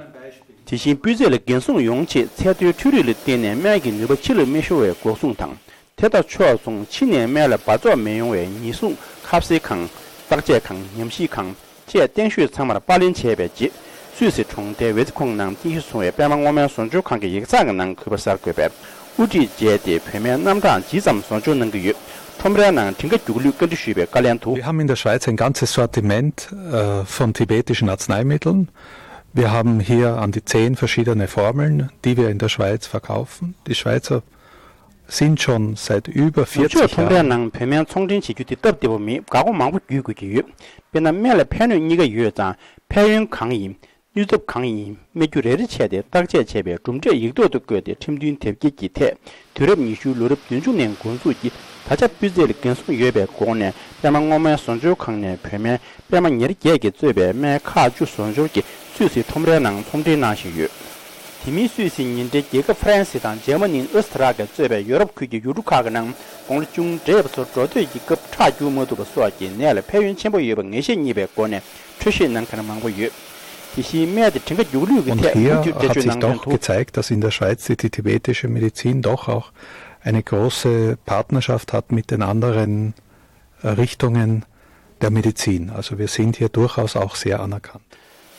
དེ་བཞིན་སྤུས་ཚད་ལ་འགན་སྲུང་ཡོང་ཆེད་ཚད་མཐོའི་འཕྲུལ་རིག་ལ་བརྟེན་ནས་སྨན་གྱི་ནུས་པ་ཕྱི་ལ་མི་ཤོར་བའི་འགོག་སྲུང་དང་། དེ་དང་ཕྱོགས་མཚུངས་ཕྱི་ནས་སྨན་ལ་འབག་བཙོག་མི་ཡོང་བའི་ཉེན་སྲུང་ཁ་ཟས་ཁང་། བརྟག་དཔྱད་ཁང་། ཉམས་ཞིབ་ཁང་། བཅས་བརྟན་ཤོས་ཚང་མར་པར་ལེན་བྱས་པའི་རྗེས། སུད་སི་གྲོང་རྡལ་ཝེ་ཙི་ཁོང་ནང་རྟེན་གཞི་བཟུང་བའི་པད་མ་སྔོ་སྨན་བཟོ་བཅོས་ཁང་གི་ཡིག་ཚགས་ཀྱི་ནང་གུས་པ་གསར་འགོད་པས་ དབུ་ཁྲིད་བྱས་ཏེ་བོད་སྨན་རྣམ་གྲངས་ཇི་ཙམ་བཟོ་སྦྱོང་གནང་གི་ཡོད། ཁྲོམ་རའི་ནང་བྲིན་ཁ་རྒྱུག་ལུགས་བཀའ་འདྲི་ཞུས་པའི་བཀའ་ལན་དུ། Wir haben in der Schweiz ein ganzes Sortiment äh, von tibetischen Arzneimitteln. Wir haben hier an die zehn verschiedene Formeln, die wir in der Schweiz verkaufen. Die Schweizer sind schon seit über vierzig Jahren. བཟོ་སྦྱོང་ཁྲོམ་རའི་ནང་བོད་སྨན་ཚོང་འབྲེལ་བྱེད་རྒྱུ་དེ་སྟབས་བདེ་པོ་མེད། འགག་སྒོ་མང་པོ་བརྒྱུད་དགོས་ཀྱི་ཡོད། དཔེར་ན། སྨན་ལ་ཕན་གནོད་གཉིས་ཀ་ཡོད་ཙང་། ཕན་ཡོན་གང་ཡིན། ནུས་སྟོབས་གང་ཡིན། སྨན་རྒྱུ་རེ་རེ་བྱས་ཏེ་བརྟག་དཔྱད་བྱས་པའི་གྲུབ་འབྲས་ཡིག་ཐོག་ཏུ་བཀོད་དེ་ཁྲིམས་མཐུན་དེབ་སྐྱེལ་གྱི་ཐད། དུས་རབས་ཉི་ཤུའི་ལོ་རབས་བདུན་ཅུ་ནས་འགོ་འཛུགས་ཀྱིས་ད་ཆ་སྤུས་ཚད་ལ་འགན་སྲུང་ཡོད་པའི་སྒོ་ནས། པད་མ་སྔོ་སྨན་བཟོ་སྦྱོང་ཁང་ནས་བོད་སྨན་པད་མ་ཉེར་བརྒྱད་ཀྱིས་གཙོས་པའི་སྨན་ཁག་བཅུ་བཟོ་སྦྱོང་གིས་སུད་སི་ཁྲོམ་རའི་ནང་ཚོང་འབྲེལ་གནང་བཞིན་ཡོད། དེ་མིན་སུད་སི་ཉེ་འབྲེལ་རྒྱལ་ཁབ་ཧྥ་རན་སི་དང་འཇར་མ་ནི། ཨོ་སི་ཊ་ར་ལི་ཡ་གཙོས་པའི་ཡོ་རོབ་ཁུལ་གྱི་ཡུལ་གྲུ་ཁག་གི་ནང་དགུང་ལོ་ཆུང་འདྲེས་པ་ཚོར་འགྲོ་སྡོད་ཀྱི་སྐབས་ཁྲག་རྒྱུག་མ་ཐུབ་པ་སོགས་ཀྱི་ནད་ལ་ཕན་ཡོན་ཆེན་པོ་ཡོད་པ་ངེས་ཤེས་རྙེད་པའི་སྒོ་ནས་འཕྲོད་བཞེས་གནང་མཁན་མང་པོ་ཡོད། དེ་བཞིན་སྨན་དེ་བྲིན་ཁ་རྒྱུག་ལུགས་ཀྱི་ཐད་དབུ་ཁྱུད་སྤྲད་སྤྱོད་གནང་མཁན་འདུག། Und hier hat sich doch gezeigt, dass in der Schweiz die tibetische Medizin doch auch eine große Partnerschaft hat mit den anderen Richtungen der Medizin. Also wir sind hier durchaus auch sehr anerkannt.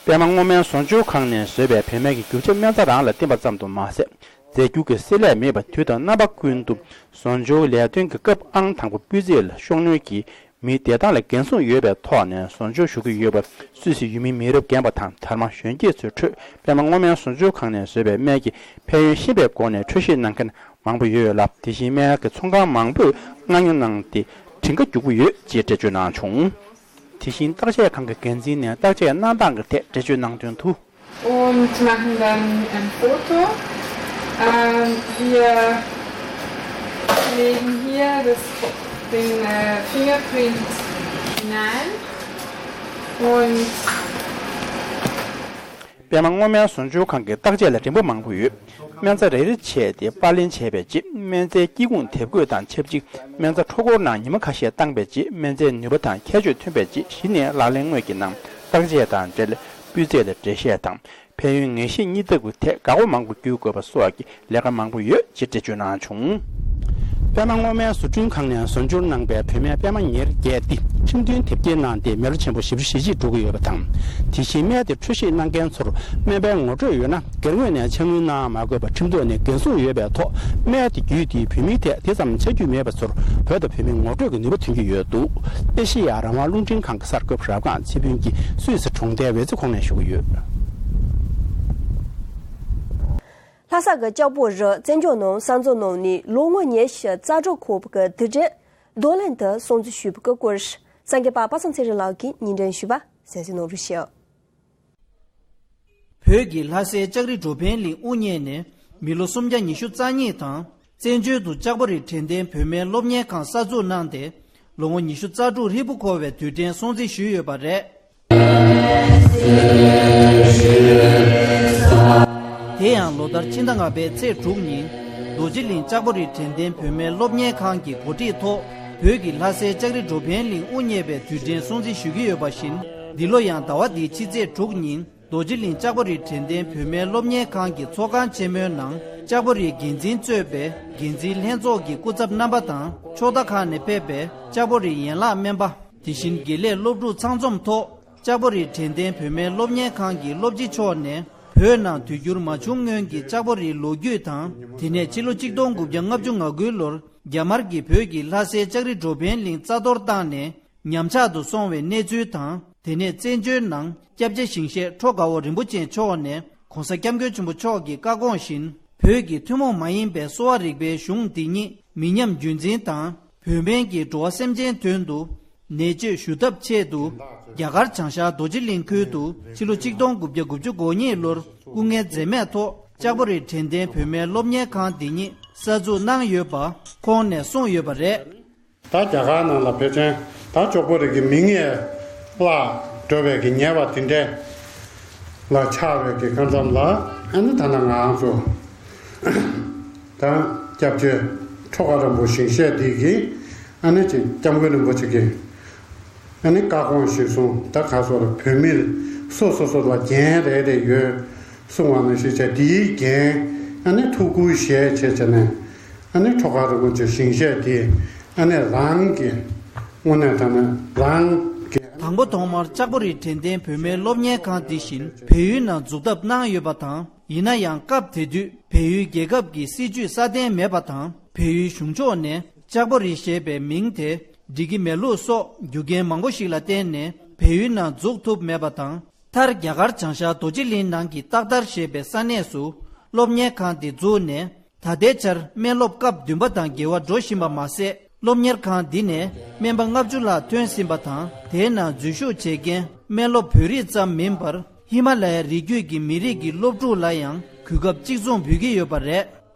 པད་མ་སྔོ་སྨན་བཟོ་སྦྱོང་ཁང་ནས་བཟོས་པའི་བོད་སྨན་གྱི་རྒྱུ་ཆ་སྨན་རྩ་རང་ལ་བརྟེན་པ་ཙམ་དུ་མ་ཟད། རྫས་འགྱུར་གྱི་བསྲེ་ལྷད་མེད་པར་དུས་དང་རྣམ་པ་ཀུན་ཏུ་བཟོ་སྦྱོང་ལས་དོན་གྱི་སྐབས་ཨང་དང་པོ་སྤུས་ཚད་ལ་ཤོང་ནུས་ཀྱི་མིའི་བདེ་ཐང་ལ་འགན་སྲུང་ཡོད་པའི་ཐོག་ནས་བཟོ་སྦྱོང་ཞུ་གི་ཡོད་པ། སུད་སི་ཡུལ་མི་མི་རབས་རྒན་པ་དང་དར་མ་གཞོན་སྐྱེས་ཚོའི་ཁྲོད་པད་མ་སྔོ་སྨན་བཟོ་སྦྱོང་ཁང་ནས་བཟོས་པའི་སྨན་གྱི་ཕན་ཡོན་ཤེས་པའི་སྒོ་ནས་འཕྲོད་བཞེས་གནང་མཁན་མང་པོ་ཡོད་ལ། དེ་བཞིན་སྨན་གྱི་ཚོང་ཁང་མང་པོས་མངགས་ཉོ་གནང་སྟེ་བྲིན་ཁ་རྒྱུག་གི་ཡོད་ཅེས་འགྲེལ་བརྗོད་གནང་བྱུང་། དེ་བཞིན་བརྟག་དཔྱད་ཁང་གི་འགན་འཛིན་ནས་བརྟག་དཔྱད་གནང་སྟངས་ཀྱི་ཐད་འགྲེལ་བརྗོད་གནང་དོན་དུ། Und machen dann ein Foto. Ähm, wir legen hier das, den äh, Fingerprint hinein und པད་མ་སྔོ་སྨན་བཟོ་སྦྱོང་ཁང་གི་བརྟག་དཔྱད་ལ་རིམ་པ་མང་པོ་ཡོད། སྨན་རྩ་རེ་རེ་བྱས་ཏེ་པར་ལེན་བྱས་པའི་རྗེས། སྨན་རྩའི་སྐྱེ་ཁུངས་དེབ་འགོད་དང་ཆབས་ཅིག་སྨན་རྩ་འཕྲོ་འཁོར་ནང་ཉི་མ་ཁ་ཤས་བཏང་པའི་རྗེས། སྨན་རྩའི་ནུས་པ་དང་ཁྱད་ཆོས་ཐོན་པའི་རྗེས། གཞི་ནས་ལག་ལེན་དངོས་ཀྱི་ནང་བརྟག་དཔྱད་དང་འབྲེལ་སྤུས་ཚད་ལ་འགྲེལ་བཤད་དང་། ཕན་ཡོན་ངེས་ཤེས་གཉིས་ལྡབ་ཀྱི་ཐད་འགག་སྒོ་མང་པོ་བརྒྱུད་དགོས་པ་སོགས་ཀྱི་ལས་ཀ་མང་པོ་ཡོད་ཅེས་འགྲེལ་བརྗོད་གནང་བྱུང་། པད་མ་སྔོ་སྨན་བཟོ་སྐྲུན་ཁང་ནས་བཟོ་སྦྱོར་གནང་པའི་བོད་སྨན་པད་མ་ཉེར་བརྒྱད་འདི་ཁྲིམས་མཐུན་དེབ་སྐྱེལ་གནང་སྟེ་མི་ལོ་ཆེན་པོ་བཞི་བཅུ་ཞེ་གཅིག་འགྲོ་གི་ཡོད་པ་དང་། དེ་བཞིན་སྨན་དེ་འཕྲོད་བཞེས་གནང་མཁན་ཚོར་སྨན་པའི་ངོ་སྤྲོད་ཡོད་ན་སྒེར་ངོས་ནས་ཕྱག་དངུལ་གནང་མ་དགོས་པ་ཁྲིམས་ཐོག་ནས་འགན་སྲུང་ཡོད་པའི་ཐོག་སྨན་དེ་བརྒྱུད་དེ་བོད་མིའི་ཐད་དེ་ཙམ་ཆ་རྒྱུས་མེད་པ་ཚོར་བོད་དང་བོད་མིའི་ངོ་སྤྲོད་ཀྱི་ནུས་པ་ཐོན་གྱི་ཡོད་འདུག། ཨེ་ཤེ་ཡ་རང་དབང་རླུང་འཕྲིན་ཁང་གི་གསར་འགོད་པ་རབ་སྒང་ཚེ་ཕུན་གྱིས་སུད་སི་གྲོང་རྡལ་ཝེ་ཙེ་ཁོངས་ནས་ཞུ་གི་ཡོད། ལྷ་ས་གི་ལྕགས་པོ་རི་བཙན་བྱོལ་ནང་གསར་འཛུགས་གནང་ནས་ལོ་ངོ་ཉི་ཤུ་རྩ་དྲུག་འཁོར་བའི་དུས་དྲན་རྡོ་གླིང་དུ་སྲུང་བརྩི་ཞུས་པའི་སྐོར། སངས་རྒྱས་པ་པ་སངས་ཚེ་རིང་ལགས་ཀྱིས་སྙན་སྒྲོན་ཞུས་པ་གསན་གཟིགས་གནང་རོགས་ཞུ། བོད་ཀྱི་ལྷ་སའི་ལྕགས་རི་འགྲོ་ཕན་གླིང་དབུ་བརྙེས་ནས་མི་ལོ་སུམ་བརྒྱ་ཉི་ཤུ་རྩ་གཉིས་དང་། བཙན་བྱོལ་དུ་ལྕགས་པོ་རི་དྲན་རྟེན་བོད་སྨན་སློབ་གཉེར་ཁང་གསར་འཛུགས་གནང་སྟེ། ལོ་ངོ་ཉི་ཤུ་རྩ་དྲུག་ཧྲིལ་པོ་འཁོར་བའི་དུས་དྲན་སྲུང་བརྩི་ཞུས་ཡོད་པ་རེད། དེ་ཡང་ལོ་ལྟར་ཕྱི་ཟླ་ལྔ་པའི་ཚེས་དྲུག་ཉིན། རྡོ་རྗེ་གླིང་ལྕགས་པོ་རི་དྲན་རྟེན་བོད་སྨན་སློབ་གཉེར་ཁང་གི་གོ་སྒྲིག་ཐོག་བོད་ཀྱི་ལྷ་སའི་ལྕགས་རི་འགྲོ་ཕན་གླིང་དབུ་བརྙེས་པའི་དུས་དྲན་སྲུང་བརྩི་ཞུ་གི་ཡོད་པ་བཞིན། འདི་ལོ་ཡང་ཟླ་བ་འདིའི་ཕྱི་ཚེས་དྲུག་ཉིན། རྡོ་རྗེ་གླིང་ལྕགས་པོ་རི་དྲན་རྟེན་བོད་སྨན་སློབ་གཉེར་ཁང་གི་ཚོགས་ཁང་ཆེན་མོའི་ནང་། ལྕགས་པོ་རིའི་འགན་འཛིན་གཙོས་པའི་འགན་འཛིན་ལྷན་ཚོགས་ཀྱི་སྐུ་ཚབ་རྣམ་པ་དང་། ཕྱོགས་མཐའ་ཁག་ནས་ཕེབས་པའི་ལྕགས་པོ་རིའི་ཡན་ལག་སྨན་པ། དེ་བཞིན་དགེ་ལས་སློབ་ཕྲུག་ཚང་འཛོམས་ཐོག་ལྕགས་པོ་རི་དྲན་རྟེན་བོད་སྨན་སློབ་གཉེར་ཁང་གི་སློབ་སྤྱི་མཆོག་ནས། བོད་ནང་དུས་འགྱུར་མ་བྱུང་སྔོན་གྱི་ལྕགས་པོ་རིའི་ལོ་རྒྱུས་དང་། དེ་ནས་ཕྱི་ལོ་ཆིག་སྟོང་དགུ་བརྒྱ་ལྔ་བཅུ་ང་དགུའི་ལོར་རྒྱ་དམར་གྱིས་བོད་ཀྱི་ལྷ་སའི་ལྕགས་རི་འགྲོ་ཕན་གླིང་རྩ་གཏོར་བཏང་ནས་ཉམས་ཆག་ཏུ་སོང་བའི་གནས་ཚུལ་དང་། དེ་ནས་བཙན་བྱོལ་ནང་སྐྱབས་རྗེ་ཞིང་གཤེགས་ཁྲོ་དགའ་བོ་རིན་པོ་ཆེ་མཆོག་ནས་༧གོང་ས་༧སྐྱབས་མགོན་ཆེན་པོ་མཆོག་གི་བཀའ་དགོངས་བཞིན། བོད་ཀྱི་ཐུན་མོང་མ་ཡིན་པའི་གསོ་བ་རིག་པའི་གཞུང་འདི་ཉིད་མི་ཉམས་རྒྱུན་འཛིན་དང་། བོད་སྨན་གྱིས་འགྲོ་བ་སེམས་ཅན་དོན་དུ་ནད་བཅོས་ཞུ་ཐབས་ཆེད་དུ། རྒྱ་གར་བྱང་ཤར་རྡོ་རྗེ་གླིང་ཁུལ་དུ་ཕྱི་ལོ་ཆིག་སྟོང་དགུ་བརྒྱ་དགུ་བཅུ་གོ་གཉིས་ལོར་སྐུ་ངལ་འཛེམས་མེད་ཐོག་ལྕགས་པོ་རི་དྲན་རྟེན་བོད་སྨན་སློབ་གཉེར་ཁང་འདི་ཉིད་གསར་འཛུགས་གནང་ཡོད་པ་ཁོང་ནས་གསུངས་ཡོད་པ་རེད། ད་རྒྱ་གར་ནང་ལ་ཕལ་ཆེར་ད་ལྕགས་པོ་རི་གི་མིང་ཡང་བརླག་འགྲོ་བའི་གི་ཉེས་པ་དེ་འདྲ་ལ་ཆགས་པའི་གི་སྐབས་མཚམས་ལ། ཨ་ནི་ད་ནང་ང་ཚོ་ད་སྐྱབས་རྗེ་ཁྲོ་དགའ་རིན་པོ་ཞིང་གཤེགས་འདི་གིས་ཨ་ནི་ཅིག་སྐྱབས་མགོན་རིན་པོ་ཆེ་གིས་ཨ་ནི་བཀའ་དགོངས་གཞིར་བཟུང་ད་ག་སོགས་ལ་བོད་མིར་སོ་སོ་སོ་ལ་འགན་རེ་རེ་ཡོད་གསུངས་པ་ནང་བཞིན་བྱས། འདིའི་འགན་ཨ་ནི་ཐུགས་ཁུར་བཞེས་བྱས་བྱས་ནས། ཨ་ནི་ཁྲོ་དགའ་རིན་པོ་ཆེ་ཞིང་གཤེགས་དེ་ཨ་ནི་རང་གི་དངོས་གནས་ཐ་ན་རང་གི། དང་པོ་ཐོག་མར་ལྕགས་པོ་རི་དྲན་རྟེན་བོད་སྨན་སློབ་གཉེར་ཁང་འདི་བཞིན་བལ་ཡུལ་ནང་འཛུགས་ཐབས་གནང་ཡོད་པ་དང་། ཡིན་ན་ཡང་སྐབས་དེ་དུས་ བལ་ཡུལ་རྒྱལ་ཁབ་ཀྱི་སྲིད་ཇུས་སྲ་བརྟན་མེད་པ་དང་། བལ་ཡུལ་གཞུང་ཕྱོགས་ནས་ལྕགས་པོ་རི་ཞེས་པའི་མིང་དེ་འགྲིག་གི་མེད་ལུགས་སོགས་རྒྱུ་རྐྱེན་མང་པོ་ཞིག་ལ་བརྟེན་ནས་བལ་ཡུལ་ནང་འཛུགས་ཐུབ་མེད་པ་དང་། མཐར་རྒྱ་གར་བྱང་ཤར་རྡོ་རྗེ་གླིང་ནང་གི་སྟག་དར་ཞེས་པའི་ས་གནས་སུ་སློབ་གཉེར་ཁང་འདི་བཙུགས་ནས། ད་ལྟའི་ཆར་སྨན་སློབ་སྐབས་བདུན་པ་དང་བརྒལ་བར་འགྲོ་བཞིན་པ་མ་ཟད། སློབ་གཉེར་ཁང་འདི་ནས་སྨན་པ་ལྔ་བཅུ་ལྷག་ཐོན་ཟིན་པ་དང་། དེའི་ནང་འཛུལ་ཞུགས་བྱེད་མཁན་སྨན་སློབ་བོད་རིགས་ཙམ་མིན་པར། ཧི་མ་ལ་ཡའི་རི་རྒྱུད་ཀྱི་མི་རིགས་ཀྱི་སློབ་ཕྲུག་ལ་ཡང་གོ་སྐབས་གཅིག་མཚུངས་འབུལ་གྱི་ཡོད་པ་རེད།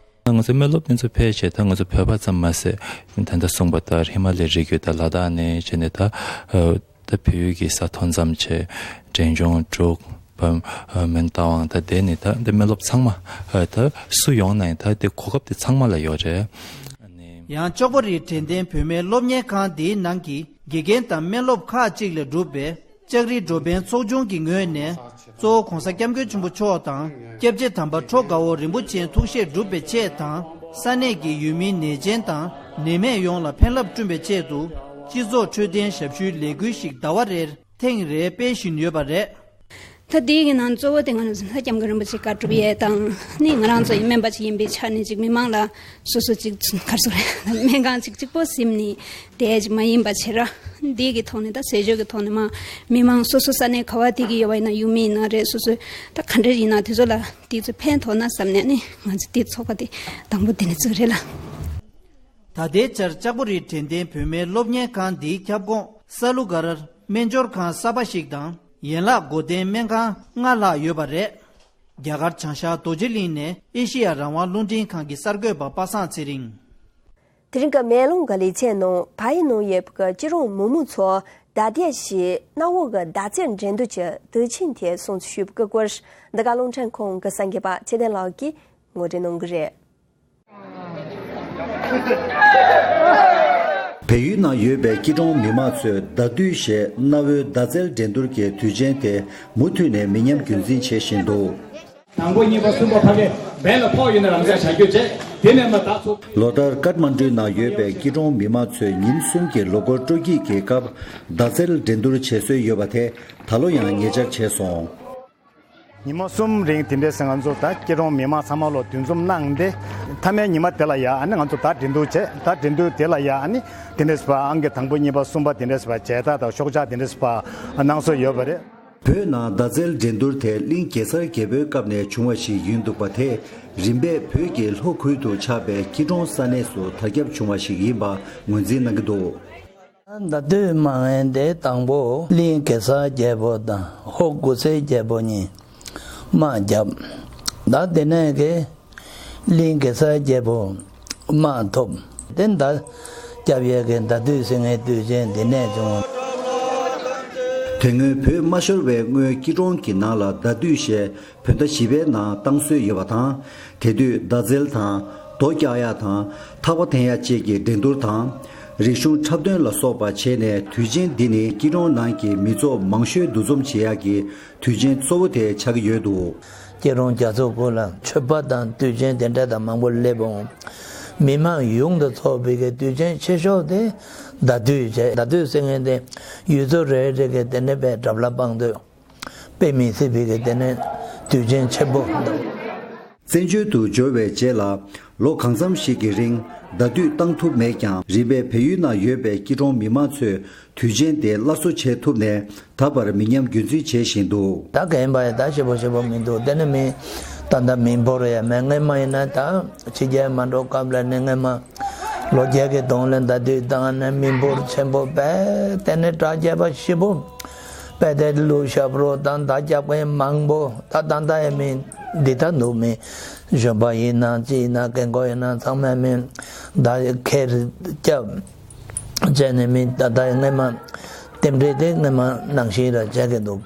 ང་ཚོ་སྨན་སློབ་དེ་ཚོ་ཕལ་ཆེར་ད་ང་ཚོ་བོད་པ་ཙམ་མ་ཟད། ད་ལྟ་གསུངས་པ་ལྟར་ཧི་མ་ལ་ཡའི་རི་རྒྱུད་དང་ལ་དྭགས་ནས་བྱས་ནས་ད། ད་བལ་ཡུལ་གྱི་ས་མཐོ་མཚམས་བྱས། འབྲས་ལྗོངས། འབྲུག་པ། མོན་རྟ་དབང་། ད་དེ་ནི་ད་འདི་སྨན་སློབ་ཚང་མ། ད་སུ་ཡོང་ན་ཡང་ད་དེ་གོ་སྐབས་དེ་ཚང་མ་ལ་ཡོད་རེད། ཨ་ནི། ཡང་ལྕགས་པོ་རིའི་དྲན་རྟེན་བོད་སྨན་སློབ་གཉེར་ཁང་འདིའི་ནང་གི་དགེ་རྒན་དང་སྨན་སློབ་ཁག་ཅིག་ལས་གྲུབ་པའི་ལྕགས་རི་འགྲོ་ཕན་ཚོགས་ཆུང་གི་ངོས་ནས། གཙོ་བོ་༧གོང་ས་༧སྐྱབས་མགོན་ཆེན་པོ་མཆོག་དང་། སྐྱབས་རྗེ་དམ་པ་ཁྲོ་དགའ་བོ་རིན་པོ་ཆེའི་ཐུགས་བཞེད་སྒྲུབ་པའི་ཆེད་དང་། ས་གནས་ཀྱི་ཡུལ་མིའི་ནད་ཅན་དང་ནད་མེད་ཡོངས་ལ་ཕན་རླབས་བསྐྲུན་པའི་ཆེད་དུ། སྤྱི་ཚོགས་འཕྲོད་བསྟེན་ཞབས་ཞུའི་ལས་འགུལ་ཞིག་ཟླ་བ་རེར་ཐེངས་རེ་སྤེལ་བཞིན་ཡོད་པ་རེད། ད་དེའི་གི་ནང་གཙོ་བོ་དེ་ང་རང་ཚོ་ད་སྐྱབས་མགོན་རིན་པོ་ཆེ་བཀའ་སྒྲུབ་ཡས་དང་། ནི་ང་རང་ཚོ་ཡི་སྨན་པ་ཅིག་ཡིན་པའི་ཆ་ནས་ཅིག་མི་མང་ལ་སོ་སོ་ཅིག་ག་རེ་ཟེར་དགོས་རེད། སྨན་ཁང་ཅིག་གཅིག་པོ་ཟིན་ནི་དེ་ཅིག་མ་ཡིན་པ་བྱེད་ར། འདི་གི་ཐོག་ནས་ད་ཟས་སྤྱོད་ཀྱི་ཐོག་ནས་མ་མི་མང་སོ་སོ་ས་གནས་ག་བ་དེ་གི་ཡོད་པ་ཡིན་ན། ཡུལ་མི་ཡིན་ན་རེད། སོ་སོ་ད་ག་འདྲ་ཡིན་ན་དེ་ཚོ་ལ་དེ་ཚོ་ཕན་ཐོགས་ན་བསམ་ནས་ནི་ང་ཚོ་དེ་ཚོགས་པ་དེ་དང་པོ་དེ་ནས་བཙུགས་རེད་ལ། ད་ལྟའི་ཆར་ལྕགས་པོ་རིའི་དྲན་རྟེན་བོད་སྨན་སློབ་གཉེར་ཁང་འདིའི་ཁྱབ་ཁོངས་ས་ལུ་སྒར་སྨན་སྦྱོར་ཁང་གསར་པ་ཞིག་དང་། ཡན་ལག་སྒོ་བསྟེན་སྨན་ཁང་ལྔ་ལྷག་ཡོད་པ་རེད། རྒྱ་གར་བྱང་ཤར་རྡོ་རྗེ་གླིང་ནས་ཨེ་ཤེ་ཡ་རང་དབང་རླུང་འཕྲིན་ཁང་གི་གསར་འགོད་པ་པ་སངས་ཚེ་རིང་། དེ་རིང་གི་མེ་ལོང་གི་ལེ་ཚན་ནང་བལ་ཡུལ་ནང་ཡོད་པའི་སྐྱིད་གྲོང་མི་མང་ཚོ་ད་ལྟའི་ཞིག་གནའ་བོ་གི་མདའ་རྩེད་འགྲན་བསྡུར་གྱི་དུས་ཆེན་དེ་སྲུང་བརྩི་ཞུས་པའི་སྐོར། འདི་ག་རླུང་འཕྲིན་ཁང་གི་གསར་འགོད་པ་ཚེ་བརྟན་ལགས་ཀྱིས་ངོ་སྤྲོད་གནང་གི་རེད། བལ་ཡུལ་ནང་ཡོད་པའི་སྐྱིད་གྲོང་མི་མང་ཚོས་མདའ་སྡུད་ཞེས་གནའ་བོའི་མདའ་རྩེད་འགྲན་བསྡུར་གྱི་དུས་ཆེན་དེ་མུ་མཐུད་ནས་མི་ཉམས་རྒྱུན་འཛིན་བྱེད་བཞིན་འདུག། དང་པོ་གཉིས་པ་གསུམ་པ་ཕ་གི་བལ་ལ་ཕོག་ཡོད་ན་རང་ཚད་བྱ་རྒྱུ་བྱས། དེ་ནས་མ་ད་ཚུགས། ལོ་ལྟར་ཀཏ་མན་ཌུ་ནང་ཡོད་པའི་སྐྱིད་གྲོང་མི་མང་ཚོས་ཉིན་གསུམ་གྱི་ལོ་འཁོར་སྤྲོ་སྐྱིད་ཀྱི་སྐབས་མདའ་རྩེད་འགྲན་བསྡུར་བྱེད་སྲོལ་ཡོད་པ་དེ་ད་ལོ་ཡང་ཉེ་ཆར་བྱས་སོང་། ཉི་མ་གསུམ་རིང་དེ་འདྲས་སེ་ང་ཚོ་ད་སྐྱིད་གྲོང་མི་མང་ཚང་མ་ལོ་འདུ་འཛོམས་གནང་སྟེ། མཐའ་མའི་ཉི་མ་དེ་ལ་ཡ་ཨ་ནི་ང་ཚོ་ད་འགྲན་བསྡུར་བྱས། ད་འགྲན་བསྡུར་དེ་ལ་ཡ་ཨ་ནི་དེ་འདྲས་པ་ཨང་ཀི་དང་པོ་གཉིས་པ་གསུམ་པ་དེ་འདྲས་པ་མཇལ་དར་དང་ཤོག་ཆག་དེ་འདྲས་པ་གནང་སྲོལ་ཡོད་པ་རེད། བོད་ནང་མདའ་རྩེད་འགྲན་བསྡུར་དེ་གླིང་གེ་སར་རྒྱལ་པོའི་སྐབས་ནས་བྱུང་བ་ཞིག་ཡིན་འདུག་པ་དེ་རིམ་པས་བོད་ཀྱི་ལྷོ་ཁུལ་དུ་ཆགས་པའི་སྐྱིད་གྲོང་ས་གནས་སུ་དར་ཁྱབ་བྱུང་བ་ཞིག་ཡིན་པ་ངོས་འཛིན་གནང་གི་འདུག། མདའ་སྡུད་མ་དངོས་དེ་དང་པོ་གླིང་གེ་སར་རྒྱལ་པོ་དང་ཧོར་གུར་སེར་རྒྱལ་པོ་གཉིས་དམག་བརྒྱབ། མདའ་དེ་ནས་ཀྱི་གླིང་གེ་སར་རྒྱལ་པོ་དམག་ཐོབ། དེ་མདའ་རྒྱབ་ཡས་ཀྱི་མདའ་སྡུད་ཟེར་མཁན་དུས་ཆེན་དེ་ནས་བྱུང་། དེ་སྔོན་བོད་མ་ཤོར་བའི་སྔོན་སྐྱིད་གྲོང་གི་ནང་ལ་མདའ་སྡུད་ཞེས་བོད་ཟླ་བཞི་པའི་ནང་བཏང་སྲོལ་ཡོད་པ་དང་། དེ་དུས་མདའ་རྩལ་དང་། རྡོ་བཀྱག་ཡག་དང་། ཐག་པ་འཐེན་ཡག་བཅས་ཀྱི་འགྲན་བསྡུར་དང་། རིག་གཞུང་འཁྲབ་སྟོན་ལ་སོགས་པ་བྱས་ནས་དུས་ཆེན་འདི་ནི་སྐྱིད་གྲོང་ནང་གི་མི་ཚོགས་མང་ཤོས་འདུ་འཛོམས་བྱེད་ཡག་གི་དུས་ཆེན་གཙོ་བོ་དེ་ཆགས་ཀྱི་ཡོད་འདུག། སྐྱིད་གྲོང་རྒྱ་མཚོ་ཁུལ་ལ་མཆོད་པ་དང་དུས་ཆེན་དེ་འདྲ་དང་མང་པོ་སླེབས་འོང་། མི་མང་ཡོངས་སུ་ཚོགས་པའི་གི་དུས་ཆེན་ཆེ་ཤོས་དེ་མདའ་སྡུད་བྱས། མདའ་སྡུད་ཟེར་མཁན་དེ་ཡུལ་ཚོ་རེ་རེ་གི་དེ་འདྲ་པའི་གྲབས་ལ་དཔང་སྟོད། དཔེ་མི་སྲིད་པའི་གི་དེ་ནས་དུས་ཆེན་ཆེན་པོ་འདུག། བཙན་བྱོལ་དུ་འབྱོར་བའི་རྗེས་ལ་ལོ་གང་འཚམ་ཞིག་གི་རིང་མདའ་སྡུད་བཏང་ཐུབ་མེད་ཀྱང་། རིམ་པས་བལ་ཡུལ་ནང་ཡོད་པའི་སྐྱིད་གྲོང་མི་མང་ཚོས་དུས་ཆེན་དེ་སླར་གསོ་བྱེད་ཐུབ་ནས་ད་བར་མི་ཉམས་རྒྱུན་འཛིན་བྱེད་བཞིན་འདུག། ད་རྒན་པ་ཡང་ད་ཞེ་པོ་ཞེ་པོ་མི་འདུག། དེ་ནས་མི་ད་ལྟ་མི་འབོར་ཡང་མེད། སྔན་མ་ཡིན་ན་ད་ཕྱི་རྒྱལ་མ་འགྲོ་སྐབས་ལ་ནི་སྔན་མ་ལོ་བརྒྱད་ཀྱི་གོང་ལ་མདའ་སྡུད་བཏང་ནས་མི་འབོར་ཆེན་པོ་བས། དེ་ནས་དྲག་རྒྱས་པ་ཞེ་པོ། དཔེ་དེ་ཀླུ་ཞབས་བྲོ་དང་མདའ་རྒྱག་མཁན་མང་པོ། ད་ད་ལྟ་ཡང་མི་འདི་ལྟར་འདུག། མི་གཞོན་པ་ཡིན་ན་ཅི་ཡིན་ན་རྒན་གོག་ཡིན་ན་ཚང་མས་མི་མདའ་ཁྱེར་རྒྱབ་བྱས་ནས་མི་ད་ལྟ་ཡང་སྔན་མ་རྟེན་འབྲེལ་དེ་སྔན་མ་ནང་བཞིན་ར་བྱེད་ཀྱི་འདུག།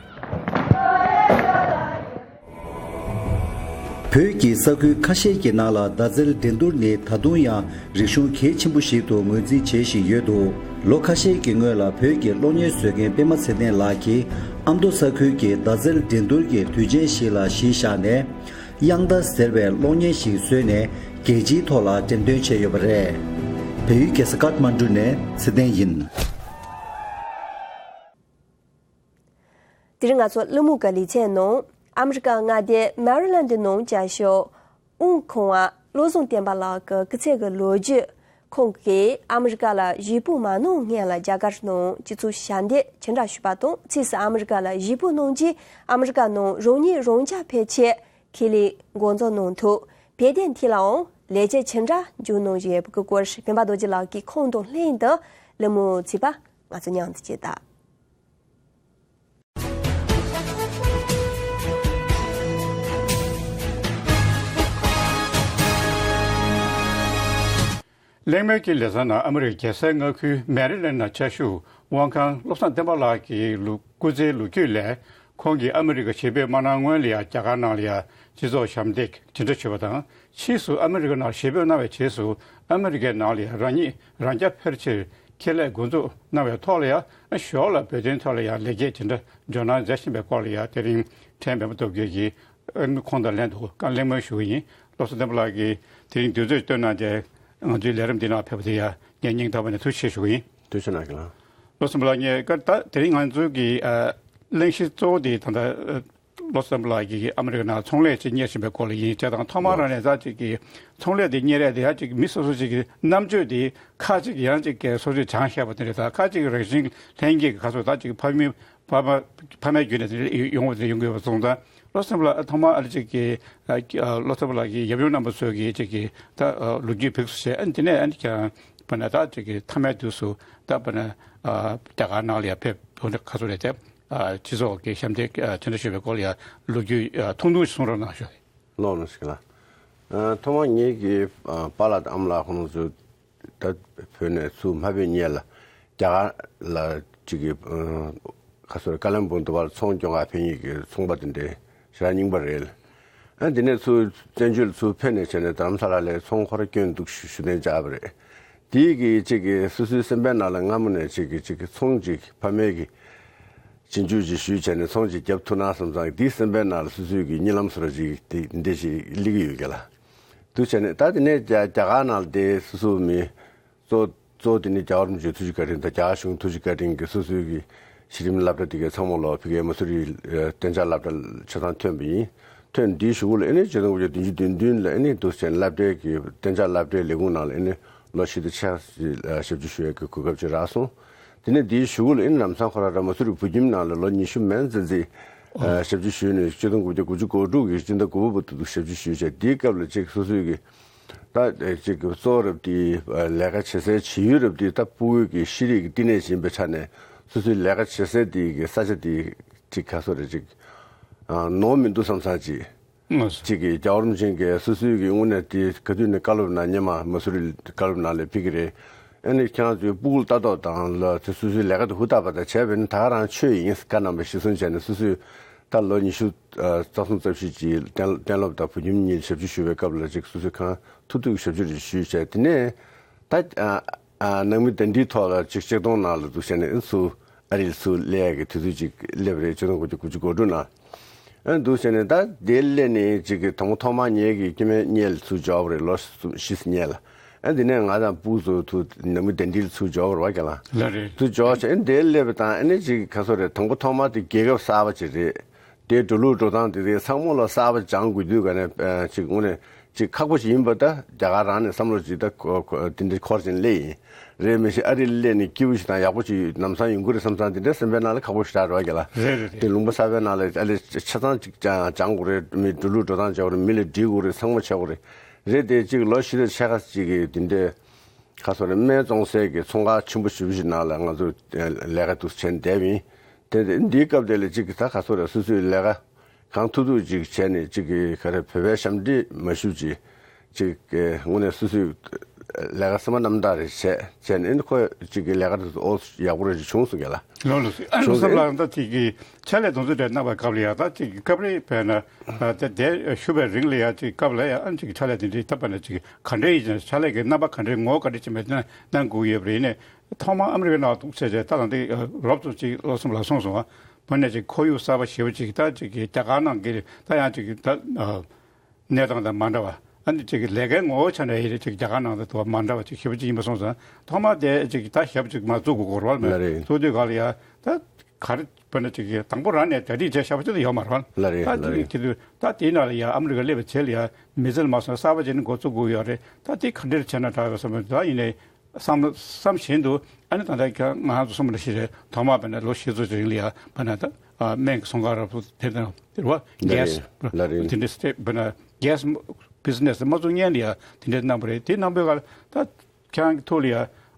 བོད་ཀྱི་ས་ཁུལ་ཁ་ཤས་ཀྱི་ནང་ལ་མདའ་རྩལ་འགྲན་བསྡུར་ནི་ད་དུང་ཡང་རིག་གཞུང་གལ་ཆེན་པོ་ཞིག་ཏུ་ངོས་འཛིན་བྱེད་བཞིན་ཡོད་འདུག། ལོ་ཁ་ཤས་ཀྱི་སྔོན་ལ་བོད་ཀྱི་གློག་བརྙན་བཟོ་མཁན་པད་མ་ཚེ་བརྟན་ལགས་ཀྱིས་ཨ་མདོ་ས་ཁུལ་གྱི་མདའ་རྩལ་འགྲན་བསྡུར་གྱི་དུས་ཆེན་ཞིག་ལ་གཞི་བཞག་ནས། དབྱངས་རྟ་ཟེར་བའི་གློག་བརྙན་ཞིག་བཟོས་ནས་རྒྱལ་སྤྱིའི་ཐོག་ལ་འགྲེམས་སྟོན་བྱས་ཡོད་པ་རེད། བལ་ཡུལ་རྒྱལ་ས་ཀཏ་མན་ཌུ་ནས་ཚེ་བརྟན་ཡིན། དེ་རིང་ང་ཚོ་གླེང་མོལ་གྱི་ལེ་ཚན་ནང་ཨ་མི་རི་ཀ་མངའ་སྡེ་མེ་རི་ལན་ཌི་ནང་བྱ་ཤོག་ ཨུང་ཁོང་བ་བློ་བཟང་བསྟན་པ་ལགས་ཀྱི་སྐུ་ཚེ་གི་ལོ་རྒྱུས། ཁོང་གིས་ཨ་མི་རི་ཀ་ལ་གཞིས་སྤོ་མ་གནང་སྔོན་ལ་རྒྱ་གར་ནང་སྤྱི་ཚོགས་ཞབས་འདེགས་ཅི་འདྲ་ཞུས་པ་དང་། ཕྱིས་སུ་ཨ་མི་རི་ཀ་ལ་གཞིས་སྤོ་གནང་རྗེས། ཨ་མི་རི་ཀ་ནང་རང་ཉིད་རང་འཇགས་ཕེབས་ཆེད་ཁས་ལེན་འགོ་འཛུགས་གནང་ཐུབ། ཕེབས་ཐབས་ཐད་ལའང་ལས་བྱེད་ཅི་འདྲ་མཇུག་གནང་བཞིན་ཡོད་པའི་སྐོར། སྤེན་པ་རྡོ་རྗེ་ལགས་ཀྱིས་ཁོང་དང་ལྷན་དུ་གླེང་མོལ་བྱས་པ། ང་ཚོ་མཉམ་དུ་གཅིག་ལྟ། གླེང་མོལ་གྱི་ལེ་ཚན་ནང་ཨ་མི་རི་ཀའི་རྒྱལ་སའི་མངའ་ཁུལ་མེ་རི་ལེན་ནང་ཆ་ཞུགས་དབང་ཁང་བློ་བཟང་བསྟན་པ་ལགས་ཀྱི་ལོ་སྐུ་ཚེའི་ལོ་རྒྱུས་ལས། ཁོང་གིས་ཨ་མི་རི་ཀར་གཞིས་སྤོས་མ་གནང་སྔོན་ལ་ཡང་རྒྱ་གར་ནང་ལ་ཡང་སྤྱི་ཚོགས་ཞབས་འདེགས་ཇི་འདྲ་ཞུས་པ་དང་། ཕྱིས་སུ་ཨ་མི་རི་ཀ་ནང་གཞིས་སྤོས་གནང་བའི་རྗེས་སུ་ཨ་མི་རི་ཀའི་ནང་ལ་ཡང་རང་ཉིད་རང་འཇགས་ཕེབས་ཆེད་ཁས་ལེན་འགོ་འཛུགས་གནང་བའི་ཐོག་ལ་ཡང་། ཞོར་ལ་བོད་དོན་ཐོག་ལ་ཡང་ལེགས་སྐྱེས་ཇི་འདྲ་འཇོག་གནང་མཛད་བཞིན་པའི་སྐོར་ལ་ཡང་དེ་རིང་ཕྲན་སྤེན་པ་རྡོ་རྗེ་གིས་ཁོང་དང་ལྷན་དུ་བཀའ་གླེང་མོལ་ཞུ་གི་ཡིན། བློ་བཟང་བསྟན་པ་ལགས་ཀྱིས་དེ་རིང་དུས་ཚོད་བཏོན་གནང་སྟེ་ང་ཚོའི་ལས་རིམ་འདི་ནང་ཕེབས་པ་དེ་ཡང་ངས་སྙིང་ཐག་པ་ནས་ཐུགས་རྗེ་ཆེ་ཞུ་གི་ཡིན། ཐུགས་རྗེ་གནང་གི་ལགས། བློ་བཟང་བསྟན་པ་ལགས། ངས་བཀའ་ད་དེ་རིང་ང་ཚོའི་གི་ཨ་གླེང་གཞི་གཙོ་བོ་དེ་ད་ལྟ་ཨ་བློ་བཟང་བསྟན་པ་ལགས་ཀྱིས་ཨ་མི་རི་ཀ་ནང་ཚོང་ལས་ཅིག་གཉེར་བཞིན་པའི་སྐོར་ལ་ཡིན། བྱས་ཙང་ཐོག་མར་རང་ནས་ད་ཅིག་གི་ཚོང་ལས་དེ་གཉེར་ཡས་དེ་ཡང་ཅིག་མི་སོ་སོ་ཅིག་གི་རྣམ་དཔྱོད་དེ་ཁ་ཅིག་ཡང་ཅིག་གི་སོ་སོས་སྦྱངས་བཞག་པ་དེ་འདྲ་དང་། ཁ་ཅིག་རང་བཞིན་ལྷན་སྐྱེས་ཀྱི་ཁ་སོ་ད་ཅིག་ཕ་མི་ཕ་མ་ཕ་མའི་བརྒྱུད་ནས་དེ་འདྲ་ཡོང་བ་དེ་ཡོང་གི་ཡོད་པ་སོང་ཙང་། བློ་བཟང་བསྟན་པ་ལགས་ཐོག་མར་ཨ་ཅིག་གི་ཨ་བློ་བཟང་བསྟན་པ་ལགས་ཀྱི་ཡབ་ཡུམ་རྣམ་པ་ཚོས་ཀྱི་ཅིག་གི་ད་ལོ་རྒྱུས་ཕུལ་སོ་བྱས། ཨ་ནི་དེ་ནས་ཨ་ནི་ཀྱང་དཔེར་ན་ད་ཅིག་གི་མཐའ་མའི་དུས་སུ་ད་དཔེར་ན་རྒྱ་གར་ནང་ལ་ཡང་ཕེབས་དོན་ཁ་སོ་རེད་དེ། སྤྱི་ཚོགས་ཀྱི་ཞབས་འདེགས་ཅི་འདྲ་ཞུས་པའི་སྐོར་ལ་ཡང་ལོ་རྒྱུས་ཐུང་ཐུང་ཞིག་གསུང་རོགས་གནང་ཞུ། ལགས་ལགས་ཞུ་གི་ལགས། ཐོག་མར་ངེད་ཀྱི་པཱ་ལགས་དང་ཨ་མ་ལགས་ཁོང་ཚོ་ད་བོད་ནས་ཚུར་མ་ཕེབས་སྔོན་ལ་རྒྱ་གར་ལ་ཅིག་གི་ཁ་སོ་ཀ་ལན་བུང་དུ་བར་ཚོང་སྐྱོང་ག་ཕེབས་མཁན་གྱི་ཚོང་པ་དེ་འདྲའི་ཞེ་དྲག་རྙིང་པ་རེད། ཨ་དེ་ནས་ཚུར་བཙན་བྱོལ་ཚུར་ཕེབས་ནས་བྱས་ནས་རྡ་རམ་ས་ལ་ལ་ཚོང་ཁོ་ར་སྐྱོན་འདུག་ཞུ་ཞུ་གཏན་འཇགས་པ་རེད། དེའི་གི་ཅིག་གི་སོ་སོའི་སེམས་པའི་ནང་ལ་སྔ་མོ་ནས་ཅིག་གི་ཅིག་གི་ཚོང་ཅིག་ཕ་མེས་ཀྱི་རྗེས་འཇུག་ཅིག་ཞུས་བྱས་ནས་ཚོང་ཅིག་རྒྱབ་ཐུབ་ན་བསམ་ཙང་། དེའི་སེམས་པའི་ནང་ལ་སོ་སོའི་གི་གཉིད་ལམ་བཟོ་འདྲ་ཅིག་དེ་འདྲ་ཞིག་སླེབས་ཀྱི་ཡོད་གི་ལགས། འདུག་བྱས་ནས་ད་དེ་ནས་རྒྱ་རྒྱ་གར་ནང་ལ་དེ་སོ་སོ་མི་གཙོ་གཙོ་དེ་ནི་རྒྱལ་བ་རིན་པོ་ཆེ་ཐུགས་རྗེ་བཀའ་དྲིན་དང་། རྒྱ་གར་གཞུང་ཐུགས་རྗེ་བཀའ་དྲིན་གྱིས་སོ་སོའི་གི་གཞི་རིམ་སློབ་གྲྭ་དེ་གའི་ཚང་མ་ལོ་ཕ་གིའི་མ་སུ་རི་གཏན་འཇགས་སློབ་གྲྭ་ཆ་ཚང་ཐོན་པ་ཡིན། ཐོན་དེའི་གཞུག་གུ་ལ་ཨ་ནི་ཆིག་སྟོང་དགུ་བརྒྱ་བདུན་ཅུ་དོན་བདུན་ལ་ཨ་ནི་འདུག་བྱས་ནས་སློབ་གྲྭའི་གི་གཏན་འཇགས་སློབ་གྲྭའི་ལས་ཁུངས་ནང་ལ་ཨ་ནི་ལོ་བཞི་དང་ཕྱེད་ཀ་ཞབས་ཕྱི་ཞུ་ཡས་ཀྱི་གོ་སྐབས་ཅིག་རག་སོང་། དེ་ནས་དེའི་གཞུག་གུ་ལ་ཨ་ནི་ལམ་སང་ཁོ་རང་ར་མ་སུ་རི་བོད་ཁྱིམ་ནང་ལ་ལོ་ཉི་ཤུ་མན་ཙམ་ཅིག་ཞབས་ཕྱི་ཞུས་ནས་ཆིག་སྟོང་དགུ་བརྒྱ་དགུ་བཅུ་གོ་དྲུག་གི་སྤྱི་ཟླ་དགུ་པ་བར་དུ་ཞབས་ཕྱི་ཞུས་བྱས། དེའི་སྐབས་ལ་ཅིག་སོ་སོའི་གི་ད་ཅིག་གི་གཙོ་བོ་རབ་དེ་ལས་ཀ་བྱེད་སའི་བྱེད་ཡུལ་རབ་དེ་ད་ཕྲུ་གུའི་གི་ཤེས་རིག་གི་བསྟི་གནས་ཤིག་ཡིན་པའི་ཆ་ནས། སོ་སོའི་ལས་ཀ་བྱེད་སའི་དེ་གི་ས་ཆ་དེ་ཅིག་ག་སོ་རེ་ཅིག་ནོར་མི་འདུག་བསམ་ས་ཅིག་ཅིག་གི་རྒྱལ་བ་རིན་པོ་ཆེ་གིས་སོ་སོའི་གི་དངོས་གནས་དེ་ག་དུས་ནས་བཀའ་སློབ་གནང་། སྔོན་མ་མ་སུ་རི་བཀའ་སློབ་གནང་ལས་ཕེབས་ཀྱི་རེད། ཨ་ནི་ཁྱེད་རང་ཚོའི་སྤུ་གུ་ལ་ལྟ་རྟོག་དང་ལ་དེ་སོ་སོའི་ལས་ཀ་དེ་ཧུར་ཐག་པ་དང་བྱས་པས་ནི། ད་ག་རང་ཆོས་ཡིན་བཀའ་གནང་བ་གཞིར་བཟུང་བྱས་ནས། སོ་སོའི་ད་ལོ་ཉི་ཤུ་རྩ་གསུམ་རྩ་བཞི་ཅིག་གཏན་གཏན་སློབ་དང་བོད་ཁྱིམ་གཉིས་ཞབས་ཕྱི་ཞུ་བའི་སྐབས་ལ་ཅིག་སོ་སོའི་གང་ཐུབ་ཐུབ་ཀྱི་ཞབས་ཕྱི་རེ་ཞུས་བྱས། དེ་ནས་ད་ནང་མི་གདན་འདྲེན་ཐོག་ལ་ཅིག་ཆིག་སྟོང་ནང་ལ་འདུག་བྱས་ནས་ཨ་ནི་ཚུར་ཨ་རིར་ཚུར་སླེབས་ཡག་གི་དུས་ཚོད་ཅིག་སླེབས་པ་རེད། ཆིག་སྟོང་དགུ་བརྒྱ་དགུ་བཅུ་གོ་དྲུག་ནང་། ཨ་འདུག་བྱས་ནས་ད་དེ་སླེབས་ནས་ཅིག་གི་དང་པོ་ཐོག་མར་ངེད་ཀྱི་སྐྱེ་དམན་གཉིས་ལ་ཚུར་འབྱོར་བ་རེད། ལོ་བཞི་སྔོན་ལ། ཨ་དེ་ནས་ང་དང་སྤུ་གུ་ཚོ་ཚུར་ནང་མི་གདན་འདྲེན་ཚུར་འབྱོར་བ་རེད་བ་རྒན་ལགས། ལགས་རེད། ཚུར་འབྱོར་བྱས་ཨ་དེ་སླེབས་པ་དང་ཨ་ནི་ཅིག་ག་སོ་རེད། དང་པོ་ཐོག་མར་དེ་རྒྱལ་ཁབ་གསར་པ་ཅིག་རེད། དེའི་འགྲོ་ལུགས་འགྲོ་སྟངས་དེ་དེ་ཚང་མ་ལ་གསར་པ་སྦྱང་དགོས་དུས་ག་ནས་ཅིག་དངོས་གནས་ཅིག་ཁག་པོ་ཞིག་ཡིན་པ། ད་རྒྱ་གར་རང་ནས་བསམ་བློ་ཅིག་ད་གོ་གོ་དེ་འདྲ་འཁོར་བྱས་སླེབས་ཡིན། རེད། མི་ཤེས། ཨ་རི་སླེབས་ནས་སྐྱིད་པོ་ཞིག་དང་ཡག་པོ་ཞིག་ལམ་སང་ཡོང་གི་རེད་བསམ་ཙང་དེ་འདྲ་སེམས་པའི་ནང་ལ་ཁག་པོ་ཞེ་དྲག་རེད་བ་རྒན་ལགས། རེད་རེད་རེད། དེ་ལུང་པ་གསར་པའི་ནང་ལ་ཨ་ལས་ཆ་ཚང་ཅིག་སྦྱང་སྦྱང་དགོས་རེད། མི་འགྲོ་ལུགས་འགྲོ་སྟངས་བྱེད་དགོས་རེད། མི་ལ་འདྲིས་དགོས་རེད། ཚང་མ་བྱེད་དགོས་རེད། རེད་དེ་ཅིག་ལོ་བཞི་དང་ཕྱེད་ཀ་ཅིག་གི་དེ་འདྲའི་ག་སོ་རེད། སྨད་བཙོང་སའི་གི་ཚོང་ཁང་ཆེན་པོ་ཞེ་པོ་ཞིག་ནང་ལ་ང་ཚོ་ལས་ཀ་འདུག་བྱས་བསྡད་པ་ཡིན། དེ་དེ་འདིའི་སྐབས་དེ་ལ་ཅིག་གི་ད་ག་སོ་རེད། སོ་སོའི་ལས་ཀ་གང་ཐུབ་ཐུབ་ཅིག་བྱས་ནས་ཅིག་གི་ག་རེ་བོད་པའི་ཞབས་འདྲེན་མ་ཞུས་ཅིག་ཅིག་གི་དངོས་གནས་སོ་སོའི་ལས་ཀ་སེམས་པ་རྣམ་དག་རེ་བྱས་བྱས་ནས། ཨ་ནི་ཁོས་ཅིག་གི་ལས་ཀ་དེ་ཚོ་ཨོ་ཡག་པོ་རེ་ཅིག་བྱུང་སོང་རྒན་ལགས། ལགས་ལགས་སོ། ཨ་ནི་བྱུང་བསམ་ཟིན། ལགས་ད་ཅིག་གི་ཕྱག་ལས་དེ་ཚོ་དེ་གནང་བའི་སྐབས་ལ་ཡ། ད་ཅིག་གི་སྐབས་རེ་བས་ན་ད་དེ་ཞུ་བའི་རིང་ལ་ཡ་ཅིག་སྐབས་ལ་ཡ་ཨ་ནི་ཅིག་གི་ཕྱག་ལས་དེ་འདྲའི་ཐོབ་པ་ན་ཅིག་ག་འདྲ་ཡིན་ཅིག་ཕྱག་ལས་ཀྱི་རྣམ་པ་ག་འདྲའི་ངོ་བོ་ག་འདྲ་ཅིག་མེད་ན་གནང་དགོས་ཡོད་པ་རེད། ཡིན་ནའི་ཐོག་མར་ཨ་མི་རི་ཀ་ནང་འདུག་ཟེར་བྱས་ད་ལྟ་འདི་རོབ་ཙམ་ཅིག་བློ་སེམས་ལ་སོང་སོང་བ། བོད་ནས་ཅིག་ཁོར་ཡུག་གསར་པ་ཞེ་པོ་ཅིག་ད་ཅིག་གི་རྒྱ་གར་ནང་གི་ད་ཡང་ཅིག་ད་གནས་སྟངས་དང་མ་འདྲ་བ། ཨ་ནི་ཅིག་གི་ལས་ཀའི་ངོ་བོ་ཆ་ནས་ཡིན་ཅིག་རྒྱ་གར་ནང་དང་དུ་བ་མ་འདྲ་བ་ཅིག་ཞེ་པོ་ཅིག་ཡིན་པ་སོང་ཙང་། ཐོག་མར་དེ་ཅིག་ད་ཞབས་ཅིག་མ་བཙུགས་དགོས་སྐོར་བ་མེད། ལགས་རེད། བཙུགས་དུས་ག་ལ་ཡ་ད་ག་རེ་ དཔེར་ན་ཅིག་གི་དང་པོ་རང་ནས་གྲ་སྒྲིག་བྱས་བཞག་པ་ཅིག་ཡོད་མ་རེད་བ། ལགས་རེད། ད་ལགས་དེ་རེད། དེ་དུས་ད་དེའི་ནང་ལ་ཡ་ཨ་མི་རི་ཀ་སླེབས་པའི་རྗེས་ལ་ཡ་མི་ཚེ་ལ་མ་སོང་གསར་པ་ཅིག་ནས་འགོ་བཙུགས་དགོས་ཡོད་རེད། ད་དེ་ག་འདྲ་བྱས་ན་དྲག་ཡོད་བསམ་པ་ད་ཡིན་ནའི་བསམ་བསམ་བཞིན་དུ་ཨ་ནི་ད་ལྟ་ང་ཚོ་གསུངས་པ་ནང་བཞིན་རེད། ཐོག་མར་དཔེར་ན་ལོ་བཞི་ཙམ་ཅིག་རིང་ལ་ཡ་དཔེར་ན་ད་སྨན་གྱི་ཚོང་ཁང་རབ་ཏུ་དེ་དང་དེ་རུ་ལགས་རེད། གྷེ་སི་ལགས་རེད། དེ་འདྲའི་སྟེ་དཔེར་ན་གྷེ་སི་བི་ཛི་ནེ་སི་མ་བཙུགས་སྔོན་ལ་ཡ་དེ་འདྲའི་གནང་བ་རེད། དེ་གནང་པའི་སྐབས་ལ་ད་ཁྱེད་རང་གི་ཐུགས་ལ་ཡ་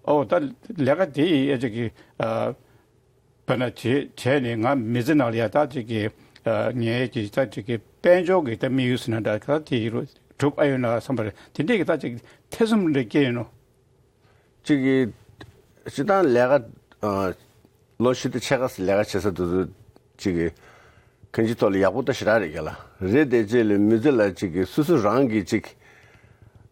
ཨོ་ད་ལས་ཀ་དེ་ཡི་ཨེ་ཅིག་གི་ཨ། དཔེར་ན་བྱས་བྱས་ནས་ང་མི་ཚེ་ནང་ལ་ཡ་ད་ཅིག་གི་ཨ་ངའི་གི་ད་ཅིག་གི་དཔལ་འབྱོར་གྱི་ད་དམིགས་ཡུལ་ཟེར་ན་འདྲ་ད་དེ་ཡི་རུ་གྲུབ་ཨ་ཡོད་ན་བསམ་པ་རེད། དེ་འདྲས་ཀྱི་ད་ཅིག་ཐེ་ཚོམ་འདྲ་སྐྱེས་ཡོད་ནོ། ཅིག་གི་སྤྱི་བཏང་ལས་ཀ་ཨ་ལོ་བཞི་དང་ཕྱེད་ཀ་ལས་ཀ་བྱེད་ས་དེ་ཚོ་ཅིག་གི་གང་ཅིའི་ཐོག་ལ་ཡག་པོ་ད་ཞེ་དྲག་རེད་ག་ལ། རེད་དེ་རྗེས་ལ་མི་ཚེ་ལ་ཅིག་གི་སོ་སོ་རང་གི་ཅིག་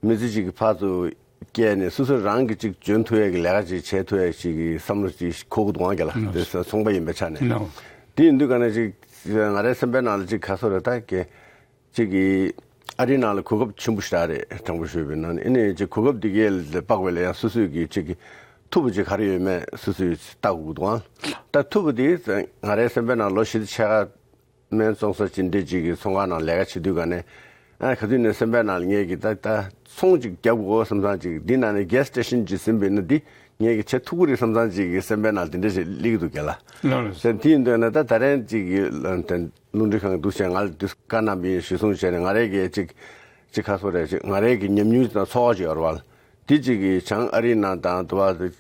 མི་ཚེ་ཅིག་གི་ཕར་ཚུར་བསྐྱལ་ནས་སོ་སོ་རང་གི་ཅིག་འཇོན་ཐུབ་ཡས་ཀྱི་ལས་ཀ་ཅིག་བྱེད་ཐུབ་ཡས་ཅིག་གི་བསམ་བློ་ཅིག་འཁོར་གི་འདུག་ག་ལ། དེ་ཚོང་པ་ཡིན་པའི་ཆ་ནས། ནོ། དེ་ཡིན་དུས་ག་ནས་ཅིག་ང་རའི་སེམས་པའི་ནང་ལ་ཅིག་ག་སོ་རེད་ད་གི་ཅིག་གི་ཨ་རིའི་ནང་ལ་གོ་སྐབས་ཆེན་པོ་ཞེ་དྲག་རེད། དྲང་པོ་ཞུས་པ་ཡིན་ན་ཨ་ནི་ཅིག་གོ་སྐབས་འདི་གའི་ལ་དཔག་པའི་ལ་ཡང་སོ་སོས་ཀྱི་ཅིག་གི་ཐུབ་པ་ཅིག་ག་རེ་ཡོད་མེད་སོ་སོས་ལྟ་དགོས་འདུག་ཨང་། ད་ཐུབ་པ་དེ་ང་རའི་སེམས་པའི་ནང་ལོ་བཞི་དང་ཕྱེད་ཀ་སྨན་བཙོང་ས་ཅིག་འདྲ་ཅིག་གི་ཚོང་ཁང་ནང་ལས་ཀ་བྱེད་དུས་ག་ནས་ཨ་ག་དུས་ནས་སེམས་པའི་ནང་ལ་ངས་ཀྱི་ད་ད་ཚོང་ཅིག་རྒྱབ་དགོས་བསམ་བསམ་ཅིག་འདི་ནང་ནས་གྷེ་སི་སི་ཊེ་ཤན་ཅིག་ཟིན་པ་ཡིན་ན་འདི་ངས་ཀྱི་བྱེད་ཐུབ་ཀྱི་རེད་བསམ་བསམ་ཅིག་གི་སེམས་པའི་ནང་དེ་འདྲ་ཞིག་སླེབས་ཀྱི་འདུག་ག་ལ། ལགས་རེད། ཟེར་དེ་ཡིན་དུས་ན་ད་ད་རན་ཅིག་གི་ལ་དེ་རླུང་འཕྲིན་ཁང་གི་འདུག་བྱས་ང་ལ་འདི་བཀའ་གནང་བ་ཡིན་ཞུས་སོང་བྱས་ནས་ང་རའི་གི་ཅིག་ཅིག་ཁ་སོ་རེད་ཅིག་ང་རའི་གི་ཉམས་མྱོང་དང་ཚོར་བ་ཅིག་ཡོད་རེད་བ། འདི་ཅིག་གི་བྱང་ཨ་རིའི་ནང་དང་དུ་བ་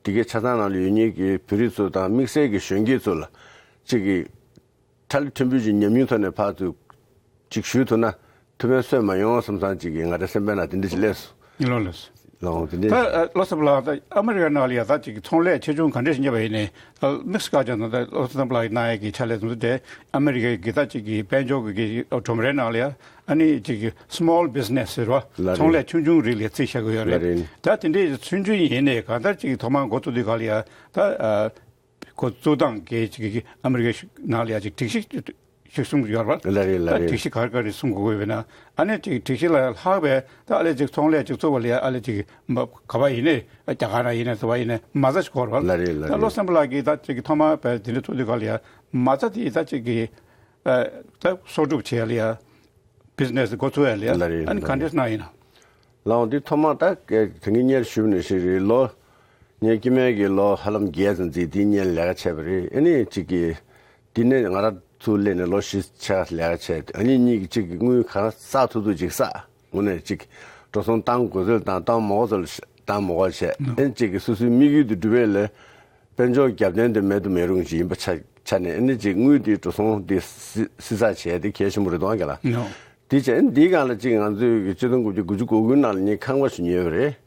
དེ་གའི་ཆ་ཚང་ནང་ལ་ཡོད་མཁན་གྱི་བོད་རིགས་ཚོ་དང་དམིགས་བསལ་གྱི་གཞོན་སྐྱེས་ཚོ་ལ་ཅིག་གི་ཁྲ་ལི་ཕྲན་བུ་ཅིག་ཉམས་མྱོང་ཐོག་ནས་ཕར་ཚུར་ཅིག་ཞུས་ཐུབ་ན་ཐུགས་ཕན་གསོས་མ་ཡོང་བསམ་བསམ་ཅིག་གི་ང་རའི་སེམས་པའི་ནང་དེ་འདྲ་ཞིག་སླེབས་སོང་། ལགས་ལགས། ལགས་འོང་དེ་འདྲ་ད་ཞིག་ཨ་བློ་བཟང་ལགས་ད་ཨ་མི་རི་ཀའི་ནང་ལ་ཡ་ད་ཅིག་གི་ཚོང་ལས་ཆེ་ཆུང་ག་འདྲ་ཞིག་བརྙེད་པ་ཡིན་ནའི་ད་དམིགས་སུ་བཀར་ཀྱང་ད་ད་བློ་བཟང་ལགས་ཀྱིས་གནང་ཡས་ཀྱི་ཕྱག་ལས་ཚོ་དེ་ཨ་མི་རི་ཀའི་གི་ད་ཅིག་གི་དཔལ་འབྱོར་གྱི་གི་གྲུབ་འབྲས་ནང་ལ་ཡ་ཨ་ནི་ཅིག་གི་སི་མོལ་བི་ཛི་ནེ་སི་ཟེར་བ་ལགས་རེད། ཚོང་ལས་ཆུང་ཆུང་རིགས་ལ་རྩིས་བཞག་གི་ཡོད་རེད། ལགས་རེད། ད་དེ་འདྲའི་ཆུང་ཆུང་ཡིན་ནའི་གང་ལྟར་ཅིག་གི་ཐོག་མར་འགོ་བཙུགས་དུས་ག་ལ་ཡ་ད་ཨ། འགོ་བཙུགས་སྟངས་ཀྱི་ཅིག་གི་ཨ་མི་རི་ཀའི་ནང་ལ་ཡ་ཅིག་སྒྲིག་གཞི་ཞིག་གསུངས་ཡོད་རེད་བ། ལགས་རེད་ལགས་ད་རེད། སྒྲིག་གཞི་ག་རེ་ག་རེ་གསུང་དགོས་ཡོད་ན་ཨ་ནི་ཅིག་སྒྲིག་གཞི་ལ་ལྷག་པའི་ད་ཨ་ལས་ཅིག་ཚོང་ལས་ཅིག་བཙུགས་པ་ལ་ཡ་ཨ་ལས་ཅིག་མ་ག་བ་ཡིན་ནའི་རྒྱ་གར་ན་ཡིན་ནའི་དུ་བ་ཡིན་ནའི་མ་རྩ་ཞིག་དགོས་རེད་བ། ལགས་རེད་ལགས་ད་བློ་རེད། བཟང་པོ་ལགས་ཀྱིས་ད་ཅིག་གི་ཐོག་མར་བས་དེ་འདྲ་ཚོགས་དུས་ག་ལ་ཡ་མ་རྩ་དེ་ད་ཅིག་གི་ཨ་ད་གསོག་སྒྲུབ་བྱེད་ཡ་ལ་ཡ། བི་ཛི་ནེ་སི་འགོ་ཚུགས་ཡ་ལ་ཡ། ལགས་རེད། ཨ་ནི་ག་འདྲས་གནང་ཡིན་ན། ལགས་འོང་འདི་ཐོག་མར་ད་ག་དེ་ངས་སྔོན་ཞུས་པ་ནང་བཞིན་རེད། ལོ་ངས་སྐྱེ་དམན་གྱི་ལོ་ཧ་ལམ་བརྒྱད་ཙམ་ཙམ་དེའི་སྔོན་ལས་ཀ་བྱས་པ་རེད། ཨ་ནི་གཅིག་གིས་དེ་ནས་ང་རང་ཚུར་སླེབས་ནས་ལོ་བཞི་ཆ་ལས་ཀ་བྱས། ཨ་ནི་གཉིས་ཀྱིས་གཅིག་གིས་དངུལ་གང་བསགས་ཐུབ་ཐུབ་ཅིག་བསགས། དངོས་གནས་གཅིག་འགྲོ་སོང་བཏང་དགོས་ཚོད་བཏང་། བཏང་མ་དགོས་ཚོད་བཏང་མ་དགོས་བྱས། ཨ་ནི་གཅིག་གིས་སོ་སོའི་དམིགས་ཡུལ་དེ་འགྲུབ་པ་ལ་དཔལ་འབྱོར་རྒྱབ་རྟེན་དེ་མེད་དུ་མེད་རུང་ཅིག་ཡིན་པ་ཆ་ཆ་ནས་ཨ་ནི་གཅིག་དངུལ་དེ་འགྲོ་སོང་དེ་བསྲི་བསྲི་ཚགས་བྱས་དེ་གལ་ཆེན་པོ་རེད་འདུག་ག་ལ། ནོ། དེ་བྱས་ཨ་ནི་འདིའི་སྒང་ལ་གཅིག་ང་ཚོས་ཆིག་སྟོང་དགུ་བརྒྱ་དགུ་བཅུ་གོ་དགུའི་ནང་ལ་ངས་ཁང་པ་ཞིག་ཉོས་པ་རེད།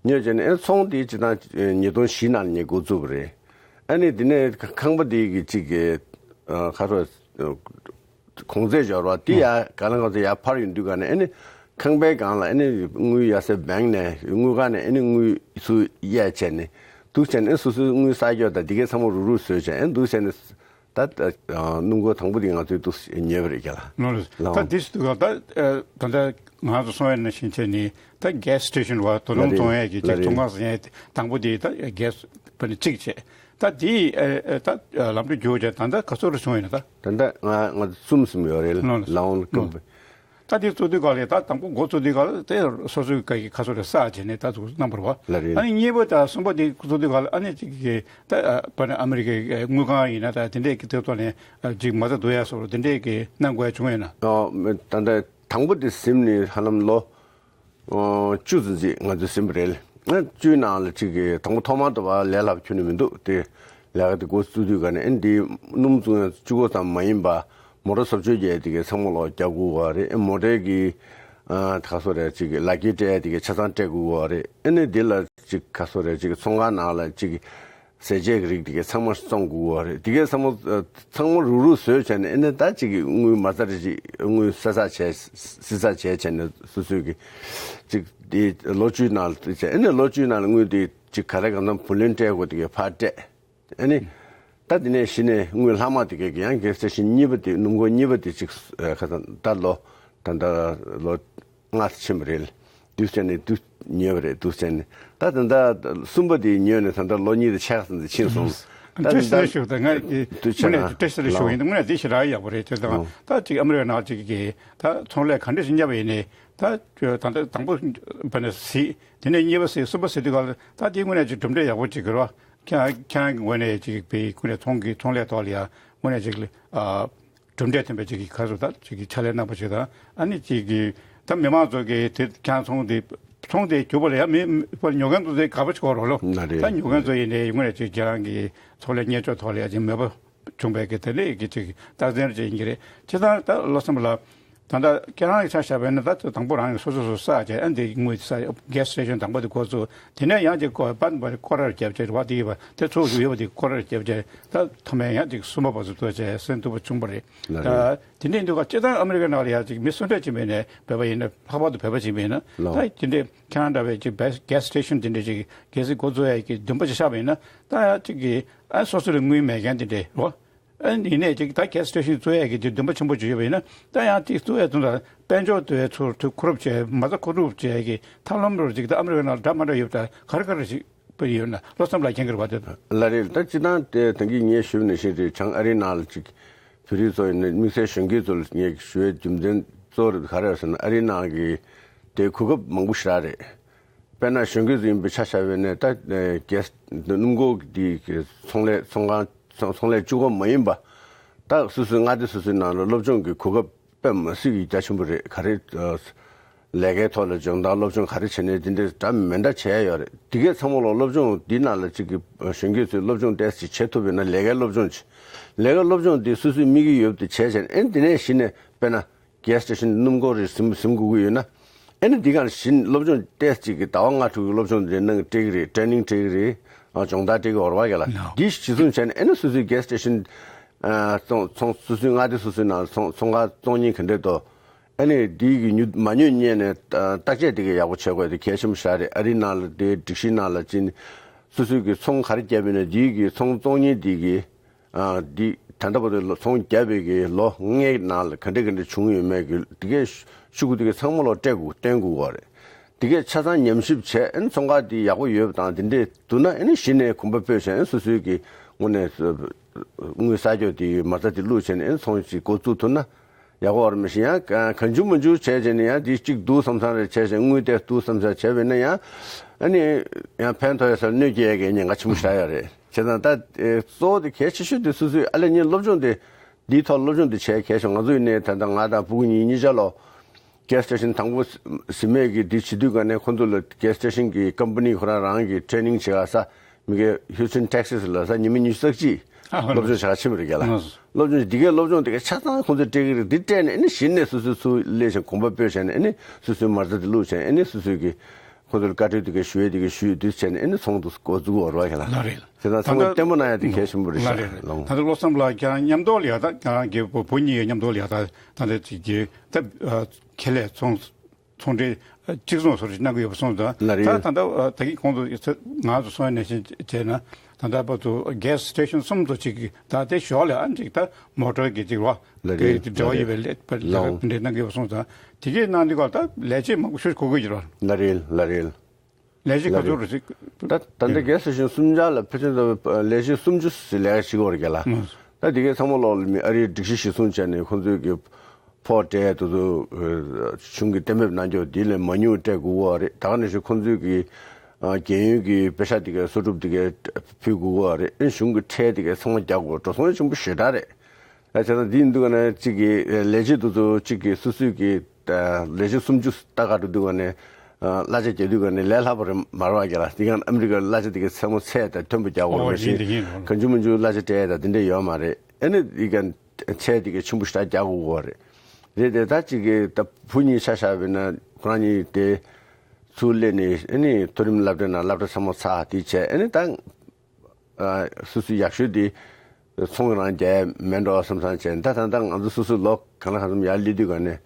ཉོས་བྱས་ནས་ཨ་ཚོང་དེ་སྤྱིར་བཏང་ཉིས་སྟོང་བཞི་ནང་ལ་ངས་འགོ་བཙུགས་པ་རེད། ཨ་ནི་དེ་ནས་ཁང་པ་དེ་གི་གཅིག་གི་ཁ་སོ་གོང་ཚད་འབྱོར་བ་དེ་ཡ་ག་ལ་ང་ཚོ་ཡར་ཕར་ཡོང་དུས་ག་ནས་ཨ་ནི་ཁང་པའི་སྒང་ལ་ཨ་ནི་དངུལ་ཡར་སེ་བེང་ནས་དངུལ་ཁང་ནས་ཨ་ནི་དངུལ་ཚུར་གཡར་བྱས་ནས་འདུག་བྱས་ནས་སོ་སོའི་དངུལ་བསགས་རྒྱུ་དང་དེ་གའི་ཚང་མ་རུག་རུག་བཟོས་བྱས་ཨ་ནི་འདུག་བྱས་ནས་ད་སྣུམ་འཁོར་དང་པོ་དེ་ང་ཚོས་འདུག་ཉོས་པ་རེད་ཀྱ་ལ། ལགས་རེད། ལགས་ད་འདི་ཞིག་འདུག་ག་ད་ད་ལྟ་ང་ཚོ་སོང་ཡ་ནང་བཞིན་བྱས་ནས་ད་གྷེ་སི་སི་ཊེ་ཤན་བ་དོ་ལོང་ལགས་རེད། བཙོང་ཡ་གི་ཅིག་ལགས་རེད། ཚོང་ཁང་བཟོ་ཡ་དང་པོ་དེ་ད་གྷེ་སི་པ་ནི་གཅིག་བྱས། ད་དེ་ཨ་ཨ་ད་ལམ་འགྲོ་རྒྱུག་བྱས་ད་ལྟ་ག་ཚོད་རེ་བྱུང་ཡོད་ན་ད། ད་ལྟ་ང་ང་གསུམ་ཟིན་ཡོད་རེད། ལགས་ལགས་འོང་ལགས་ཀུན་པ། ད་དེ་བཙུགས་དུས་ག་ལ་ད་དང་པོ་འགོ་བཙུགས་དུས་ག་ལ་དེ་སོ་སོའི་ག་གི་ག་ཚོད་རེ་བསགས་བྱས་ནས་ད་ཚོ་གནང་བ་རེད་བ། ལགས་རེད། ཨ་ནི་གཉིས་པ་དང་གསུམ་པ་དེ་བཙུགས་དུས་ག་ལ་ཨ་ནི་གཅིག་གི་ད་ཨ་པ་ནི་ཨ་མི་རི་ཀའི་དངུལ་ཁང་ཡིན་ན་ད་དེ་འདྲས་ཀྱི་དེ་ཐོག་ནས་ཨ་ཅིག་མ་རྩ་བསྡུ་ཡ་སོགས་དེ་འདྲས་ཀྱི་གནང་དགོས་ཡ་བྱུང་ཡོད་ན། ཨ་ད་ལྟ་དང་པོ་དེ་ཟིན་ནས་ཧ་ལམ་ལོ་ཨོ་བཅུ་ཙམ་ཅིག་ང་ཚོས་ཟིན་པ་རེད། ཨ་བཅུའི་ནང་ལ་གཅིག་གི་དང་པོ་ཐོག་མར་དུ་བ་ལས་སླ་པོ་ཁྱོན་ནས་མི་འདུག་དེ་ལས་ཀ་དེ་འགོ་བཙུགས་དུས་ག་ནས་ཨ་འདི་སྣུམ་བཙོང་ཡ་གཅིག་པོ་ཙམ་མ་ཡིན་པ་མོ་ཊ་བཟོ་བཅོས་རྒྱག་དེ་གའི་ཚང་མ་ལོག་རྒྱག་དགོས་བ་རེད། ཨ་མོ་ཊའི་གི་ཨ་ག་སོ་རེད་གཅིག་གི་ལག་འཁྱེར་སྤྲད་ཡ་དེ་གའི་ཆ་ཚང་སྤྲད་དགོས་བ་རེད། ཨ་ནི་འདི་ལ་གཅིག་ག་སོ་རེད་གཅིག་གི་ཚོང་ཁང་ནང་ལ་གཅིག་གི་ཟས་བཅད་ཀྱི་རིགས་དེ་གའི་ཚང་མ་བཙོང་དགོས་བ་རེད། དེ་གའི་ཚང་མ་ཚང་མ་རུག་རུག་བཟོས་བྱས་ནས་ཨ་ནི་ད་གཅིག་གི་དངུལ་མ་རྩ་རེ་གཅིག་དངུལ་བསགས་བསགས་བྱས་བསྲི་བསགས་བྱས་བྱས་ནས་སོ་སོའི་གི་གཅིག་དེ་ལོ་བཅུའི་ནང་ལ་བྱས་ཨ་ནི་ལོ་བཅུའི་ནང་ལ་དངུལ་དེ་གཅིག་ག་རེ་གང་འཚམ་བུ་ལོན་སྤྲད་དགོས་དེ་གའི་ཕར་སྤྲད། ཨ་ནི། ད་དེ་ནས་གཞི་ནས་དངུལ་ལྷག་མ་དེ་གའི་ཡང་གི་སྟེ་ཤིང་གཉིས་པ་དེ་སྣུམ་འཁོར་གཉིས་པ་དེ་གཅིག་ཨ་ཁ་སང་ད་ལོ་ད་ལྟ་ལོ་ལྔ་ཙམ་ཕྱིན་པ་རེད། དུས་ཚོད་ནས་དུས་ཉོས་པ་རེད། དུས་ཚོད་ནས་ད་ད་ལྟ་གསུམ་པ་དེ་ཉོས་ནས་ད་ལྟ་ལོ་གཉིས་དང་ཕྱེད་ཀ་ཙམ་དེ་ཕྱིན་སོང་། ཨ་ བཀྲ་ཤིས་བདེ་ལེགས་ཞུ། ད་ང་གི་དུས་ཆེ་དངོས་གནས་ན་བཀྲ་ཤིས་བདེ་ལེགས་ཞུ་ཡིན། དངོས་གནས་འདི་ཞེ་དྲག་ཡག་པོ་རེད། དེ་དང་ད་ཅིག་ཨ་མི་རི་ཀ་ནང་ཅིག་གི་ད་ཚོང་ལས་ག་འདྲ་ཞིག་བརྒྱབ་པ་ཡིན་ནའི་ད་ད་ལྟ་དང་པོ་བ་ཟིག་དེ་ནས་གཉིས་པ་ཟིག་གསུམ་པ་ཟིག་དུས་ག་ལ་ད་དེ་དངོས་གནས་ཅིག་གྲུབ་འབྲས་ཡག་པོ་ཅིག་གི་རོ། ཁྱེད་ཁྱེད་རང་གི་ངོས་ནས་ཅིག་པའི་དངོས་གནས་ཚོང་གི་ཚོང་ལས་ཐོག་ལ་ཡ་དངོས་གནས་ཅིག་ཨ། གྲུབ་འབྲས་ཐོན་པའི་ཅིག་གི་ཁ་སོ་ད་ཅིག་གི་ཕྱག་ལས་གནང་པ་ཅིག་དང་ཨ་ནི་ཅིག་གི་ད་མི་མང་ཚོ་གི་དེ་ཁྱང་ཚོང་དེ་ཚོང་དེ་རྒྱུག་པ་ལ་ཡ་མི་ཉོ་མཁན་ཚོ་དེ་དགའ་པོ་ཅིག་གོ་རོགས་ལོ། ན་རེད། ད་ཉོ་མཁན་ཚོ་ཡིན་ནའི་ཡོང་ངེས་ཅིག་ཁྱེད་རང་གི་ཚོང་ལས་གཉེར་ཕྱོགས་ཐོག་ལ་ཡ་ཅིག་མོས་པ་བྱུང་པའི་གི་དེ་ལས་གི་ཅིག་རྟགས་མཚན་ཅིག་ཡིན་གྱི་རེད། ཅི་ད་ད་ལོ་གསུམ་ལ་ད་ད་ཁྱེད་རང་གི་ཆ་བཞག་པ་ཡིན་ན་ད་དང་པོ་རང་གི་སོ་སོ་སོ་ས་ཅིག་ཨ་འདི་དངུལ་ས་gas station དང་པོ་དེ་འགོ་ཚུགས། དེ་ནས་ཡང་ཅིག་ཀོ་པན་པར་ཀོ་རར་བརྒྱབ་ཅིག་རེད་བ། དེ་ཡོད་པ་དེ་ཚོ་ཡོད་པ་དེ་ཀོ་རར་བརྒྱབ་ཅིག་ད་མཐའ་མའི་ཡང་ཅིག་གསུམ་པ་བར་དུ་ཐོན་བྱས་སེམས་སྡུག་པོ་བྱུང་པ་རེད། ལ་ད་རེད། དེ་འདྲའི་འདུག་ག་སྤྱིར་བཏང་ཨ་མི་རི་ཀའི་ནང་ལ་ཡང་ཅིག་མི་སུ་འདྲ་ཅིག་མེད་ནས་བོད་པ་ཡིན་ན་ལྷག་པར་དུ་བོད་པ་ཅིག་མེད་ན་ལོ། ད་དེ་འདྲའི་ཁྱེད་རང་འདྲ་བའི་ཅིག་gas station དེ་འདྲའི་ཅིག་གལ་སྲིད་འགོ་བཙུགས་ཡ་གི་འདུན་པ་ཅིག་ཆགས་པ་ཡིན་ན་ད་ཡང་ཅིག་གི་ཨ་སོ་སོ་ལ་དངུལ་མེད་མཁན་དེ་འདྲའི་རོ། ཨ་ཡིན་ནའི་ཅིག་ད་gas station བཙུགས་ཡ་གི་དེ་འདུན་པ་ཆེན་པོ་ཅིག་ཡོད་པ་ཡིན་ན་ད་ཡང་དེ་བཙུགས་ཡ་དོན་དག་དཔལ་འབྱོར་དེ་ཚུར་ཐུགས་ཁུར་བྱས་མ་རྩ་མཁོ་སྒྲུབ་བྱས་ཡ་གི་ཐབས་ལམ་རོ་ཅིག་ད་ཨ་མི་རི་ཀ་ནང་འདྲ་མ་འདྲ་ཡོད་པ་ད་ག་རེ་ག་རེ་ཅིག་དཔེ་ཡོད་ན་བློ་བསམ་ལ་མཁྱེན་གྱི་རེད་བ། དེ་ལ་རེད། ད་སྤྱིར་བཏང་དེ་ད་གིན་ངས་ཞུས་ནང་བཞིན་རེད། བྱང་ཨ་རིའི་ནང་ལ་ཅིག་བོད་རིགས་ཚོ་ཡིན་ན་དམིགས་བསལ་གཞོན་སྐྱེས་ཚོ་ལ་ངས་ཞུ་བའི་རྒྱུ་མཚན་གཙོ་བོ་རེད་ག་རེ་ཟེར་ན་ཨ་རིའི་ནང་གི་དེ་གོ་སྐབས་མང་པོ་ཞེ་དྲག་རེད། དཔེར་ན་གཞོན་སྐྱེས་ཚོ་ཡིན་པའི་ཆ་བཞག་པ་ཡིན་ན་ད་gas སྣུམ་འཁོར་འདི་གི་ཚོང་ལས་ཚོང་ཁང་ཚོང་ཚོང་ལས་གཅིག་པོ་མ་ཡིན་པ་ད་སོ་སོའི་མངའ་སྡེ་སོ་སོའི་ནང་ལ་སློབ་སྦྱོང་གི་གོ་སྐབས་དཔེ་མི་སྲིད་ཀྱི་རྒྱ་ཆེན་པོ་རེད། ག་རེ་ལས་ཀའི་ཐོག་ལ་སྦྱོང་བརྡར་སློབ་སྦྱོང་ག་རེ་བྱས་ནས་འདི་འདྲ་འདྲ་མི་འདྲ་བྱས་ཡོད་རེད། འདི་གས་ཚང་མ་ལ་སློབ་སྦྱོང་འདི་ནང་ལ་གཅིག་གི་གཞོན་སྐྱེས་ཚོས་སློབ་སྦྱོང་ཏོག་ཙམ་བྱེད་ཐུབ་ཡོད་ན་ལས་ཀའི་སློབ་སྦྱོང་བྱེད། ལས་ཀའི་སློབ་སྦྱོང་འདི་སོ་སོའི་དམིགས་ཡུལ་ཡོད་དེ་བྱས་བྱས་ནས་ཨེ་འདི་ནས་གཞི་ནས་དཔེར་ན་gas station སྣུམ་འཁོར་རེ་ཟིན་ཟིན་དགོས་ཀྱི་ཡོད་ན་ཨེ་ནི་འདི་གར་གཞི་སློབ་སྦྱོང་ཏོག་ཙམ་གཅིག་གི་ཟླ་བ་ལྔ་དྲུག་གི་སློབ་སྦྱོང་འདི་ནང་སྤྲད་ཀྱི་རེད། training སྤྲད་ཀྱི་རེད། སྦྱོང་བརྡར་སྤྲད་ཀྱི་ཡོད་རེད་བ་ག་ལ། འདི་གཞི་བཟུང་བྱས་ནས་ཨེ་ནི་སོ་སོའི་gas station ཨ་ཚོང་ཚོང་སོ་སོའི་མངའ་སྡེ་སོ་སོའི་ནང་ཚོང་ཚོང་ཁང་བཙོང་མཁན་ག་འདྲས་དོ། ཨ་ནི་འདི་གི་ཉུ་མ་ཉོས་སྔོན་ནས་ཨ་བརྟག་དཔྱད་འདི་གི་ཡག་པོ་བྱེད་དགོས་དེ་གལ་ཆེན་པོ་ཞིག་རེད། ཨ་རིའི་ནང་ལ་དེ་སྒྲིག་གཞིའི་ནང་ལ་ཅིན་སོ་སོའི་གི་ཚོང་ག་རེ་བརྒྱབ་ཡོད་ན་འདི་གི་ཚོང་བཙོང་མཁན་འདི་གི་ཨ་འདི་ད་ལྟ་བར་དུ་ལོ་ཚོང་བརྒྱབ་པའི་གི་ལོ་ལྔའི་ནང་ལ་ག་འདྲས་ག་འདྲས་བྱུང་ཡོད་མེད་གི་འདི་གའི་ཤུ་གུ་འདི་གའི་ཚང་མ་ལོ་སྤྲད་དགོས་བསྟན་དགོས་བ་རེད། འདི་གའི་ཆ་ཚང་ཉམས་ཞིབ་བྱས་ཨ་ནི་ཚོང་ཁང་འདི་ཡག་པོ་ཡོད་པ་དང་འདི་འདྲས་འདུག་ན་ཨ་ནི་གཞི་ནས་གོམ་པ་སྤོས་བྱས་ཨ་ནི་སོ་སོའི་གི་དངོས་གནས་དངུལ་གསར་སྐྱོག་དེ་མ་རྩ་དེ་བླུགས་བྱས་ནས་ཚོང་ཅིག་འགོ་བཙུགས་ཐུབ་ན་ཡག་པོ་རེད། མི་ཤེས་ཡང་གང་བྱུང་མང་བྱུང་བྱས་བྱས་ནས་ཡང་དེ་གཅིག་འདུག་བསམ་བསམ་རེ་བྱས་བྱས་དངུལ་དེ་འདུག་བསམ་བསམ་བྱས་པས་ན་ཡང་ཨ་ནི་ཡང་ཕན་ཐོགས་ཡ་སར་གནོད་སྐྱེལ་ཡ་གི་ཉེན་ཁ་ཆེན་པོ་ཞིག་ཡོད་རེད། བྱས་ཙང་ད་གཙོ་བོ་དེ་གལ་ཆེ་ཤོས་དེ་སོ་སོའི་ཨ་ལས་ཉིན་སློབ་སྦྱོང་དེ་འདིའི་ཐོག་སློབ་སྦྱོང་དེ་བྱས་གལ་ཆེ། ང་ཚོ་ཡིན་ནའི་ད་ལྟ་ང་དང་ཕྲུ་གུ་གཉིས་གཉིས་ཆ་ལོ། gas station དང་པོ་ཟིན་མེད་ཀྱི་འདི་བྱེད་དུས་ག་ནས་ཁོ་ཚོ་ལ་gas station གི་company ཁོ་རང་རང་གི་training བྱེད་ག་ས་མི་གི་Houston Texas ལ་ས་ཉི་མ་ཉི་ཤུ་རྩ་གཅིག་ཨ་ཧོ་སློབ་སྦྱོང་བྱེད་ག་ཕྱིན་པ་རེད་ག་ལ། ཨ་སློབ་སྦྱོང་འདི་གའི་སློབ་སྦྱོང་འདི་གའི་ཆ་ཚང་ཁོ་ཚོས་སྤྲད་ཀྱི་རེད། འདི་སྤྲད་ནས་ཨ་ནི་གཞི་ནས་སོ་སོའི་ཚུར་སླེབས་ཤིང་གོམ་པ་སྤོས་བྱས་ནས་ཨ་ནི་སོ་སོའི་གི་ཁོ་ཚོའི་མ་རྩ་དེ་བླུགས་བྱས་ཨ་ནི་སོ་སོའི་གི་ཁོ་ཚོར་བཀའ་འཁྲོལ་འདི་གའི་ཞུ་ཡས་འདི་གའི་ཞུས་འདུག་བྱས་ནས་ཨ་ནི་ཚོང་དུ་འགོ་བཙུགས་འོར་བ་ག་ལ། ལ་རེད། དེ་དང་ཚང་མ་ལྟད་མོ་ན་ཡ་དེ་གལ་ཆེན་པོ་རེད་ཤག་ལ་རེད། ལོང་། ད་ལྟ་བློ་བསམ་ལགས་ཁྱེད་རང་མཉམ་དུ་ལ་ཡ་ད་ཁྱེད་རང་གི་བུ་བུ་གཉིས་ཡ་མཉམ་དུ་ལ་ཡ་ད་ད་ལྟ་ཅིག་གི་ད་ཁེ་ལས་ཚོང་ཚོང་འབྲེལ་གཅིག་མཚུངས་སོར་གནང་གི་ཡོད་པ་སོང་ཙང་ལ་རེད། ད་ད་ལྟ་ད་གིན་གོང་དུ་ང་ཚོ་སོང་ཡ་ནས་བྱས་ན་ད་ལྟ་བར་དུ་gas station གསུམ་དུ་ཅིག་གི་ད་དེ་ཞོག་ལ་ཨ་ཅིག་ད་མོ་ཊར་གི་ཅིག་རོ་ལ་རེད། དེ་འབྲེལ་བ་ཡོད་པའི་ལས་པ་ལ་ལོང་། འབྲེལ་གནང་གི་ཡོད་པ་སོང་ཙང་དེ་གའི་ནང་དེ་ག་ད་ལས་བྱེད་མང་པོ་ཤོས་དགོས་ཀྱི་ཡོད་ར། ལ་རེད་ལ་རེད། ལས་གཞི་ག་ཚོད་རེད་ཟེར། ད་ད་ལྟ་རྒན་ས་ཞིང་གསུམ་ཆ་ལ་ཕལ་ཆེར་ད་ལས་གཞི་སུམ་ཅུ་ཟེར་ལས་ཀ་བྱེད་ཀྱི་ཡོད་རེད་ག་ལ། ད་དེ་གའི་ཚང་མ་ལོག་ལ་མི་ཨ་རིའི་སྒྲིག་གཞི་གཞིར་བཟུང་བྱས་ནས་ཁོང་ཚོའི་གི་ཕོགས་སྤྲད་དུ་དུ་གཞུང་གི་གཏན་འབེབས་གནང་རྒྱུ་དེ་ལས་མ་ཉུང་སྤྲད་དགོས་ཀྱི་ཡོད་རེད། ད་ག་ནང་བཞིན་ཁོང་ཚོའི་གི་རྒན་ཡོལ་གི་པེ་ཤག་དེ་གའི་གསོག་སྒྲུབ་དེ་གའི་ཕུལ་དགོས་ཀྱི་ཡོད་རེད། ཨེ་གཞུང་གི་ཁྲལ་དེ་གའི་ཚང་མ་རྒྱག་དགོས། འགྲོ་སོང་ཆེན་པོ་ཞེ་དྲག་རེད། ཨ་བྱས་ཙང་འདི་ཡིན་དུས་ག་ནས་གཅིག་གིས་ལས་བྱེད་དེ་ཚོ་གཅིག་གིས་སོ་སོའི་གི་ལས་བྱེད་སུམ་ཅུ་ལྟ་ག་འགྲོ་དུས་ག་ནས་གླ་ཆ་རྒྱག་དུས་ག་ནས་ལས་སླ་པོ་རེད་མ་རེད་བ་ག་ལ། འདི་ག་ཨ་མི་རི་ཀའི་གླ་ཆ་དེ་གའི་ཚད་མོ་ཚད་དང་མཐུན་པོ་རྒྱག་དགོས་རེད་མ་གཞི་གང་བྱུང་མང་བྱུང་གླ་ཆ་སྤྲད་དང་དེ་འདྲ་ཡོད་མ་རེད། ཨ་ནི་འདི་ག་ཚད་དེ་གའི་ཆེན་པོ་ཞེ་དྲག་རྒྱག་དགོས་ཀྱི་ཡོད་རེད། རེད་དེ་ད་གཅིག་གིས་ད་བུ་གཉིས་ཆ་བཞག་པ་ཡིན་ན་ཁོ་རང་གཉིས་དེ་ཚུར་སླེབས་ནས་ཨ་ནི་མཐོ་རིམ་སློབ་གྲྭའི་ནང་སློབ་གྲྭ་ཚང་མ་ཚར་དེ་བྱས་ཨ་ནི་ད། སོ་སོའི་ཡག་ཤོས་དེ་ཚོང་རང་རྒྱག་མེད་འགྲོ་བསམ་བསམ་བྱས་ད་ད་ལྟ་ང་ཚོ་སོ་སོའི་ལོ་གང་ལ་གང་འཚམ་ཡར་སླེབས་དུས་ག་ནས་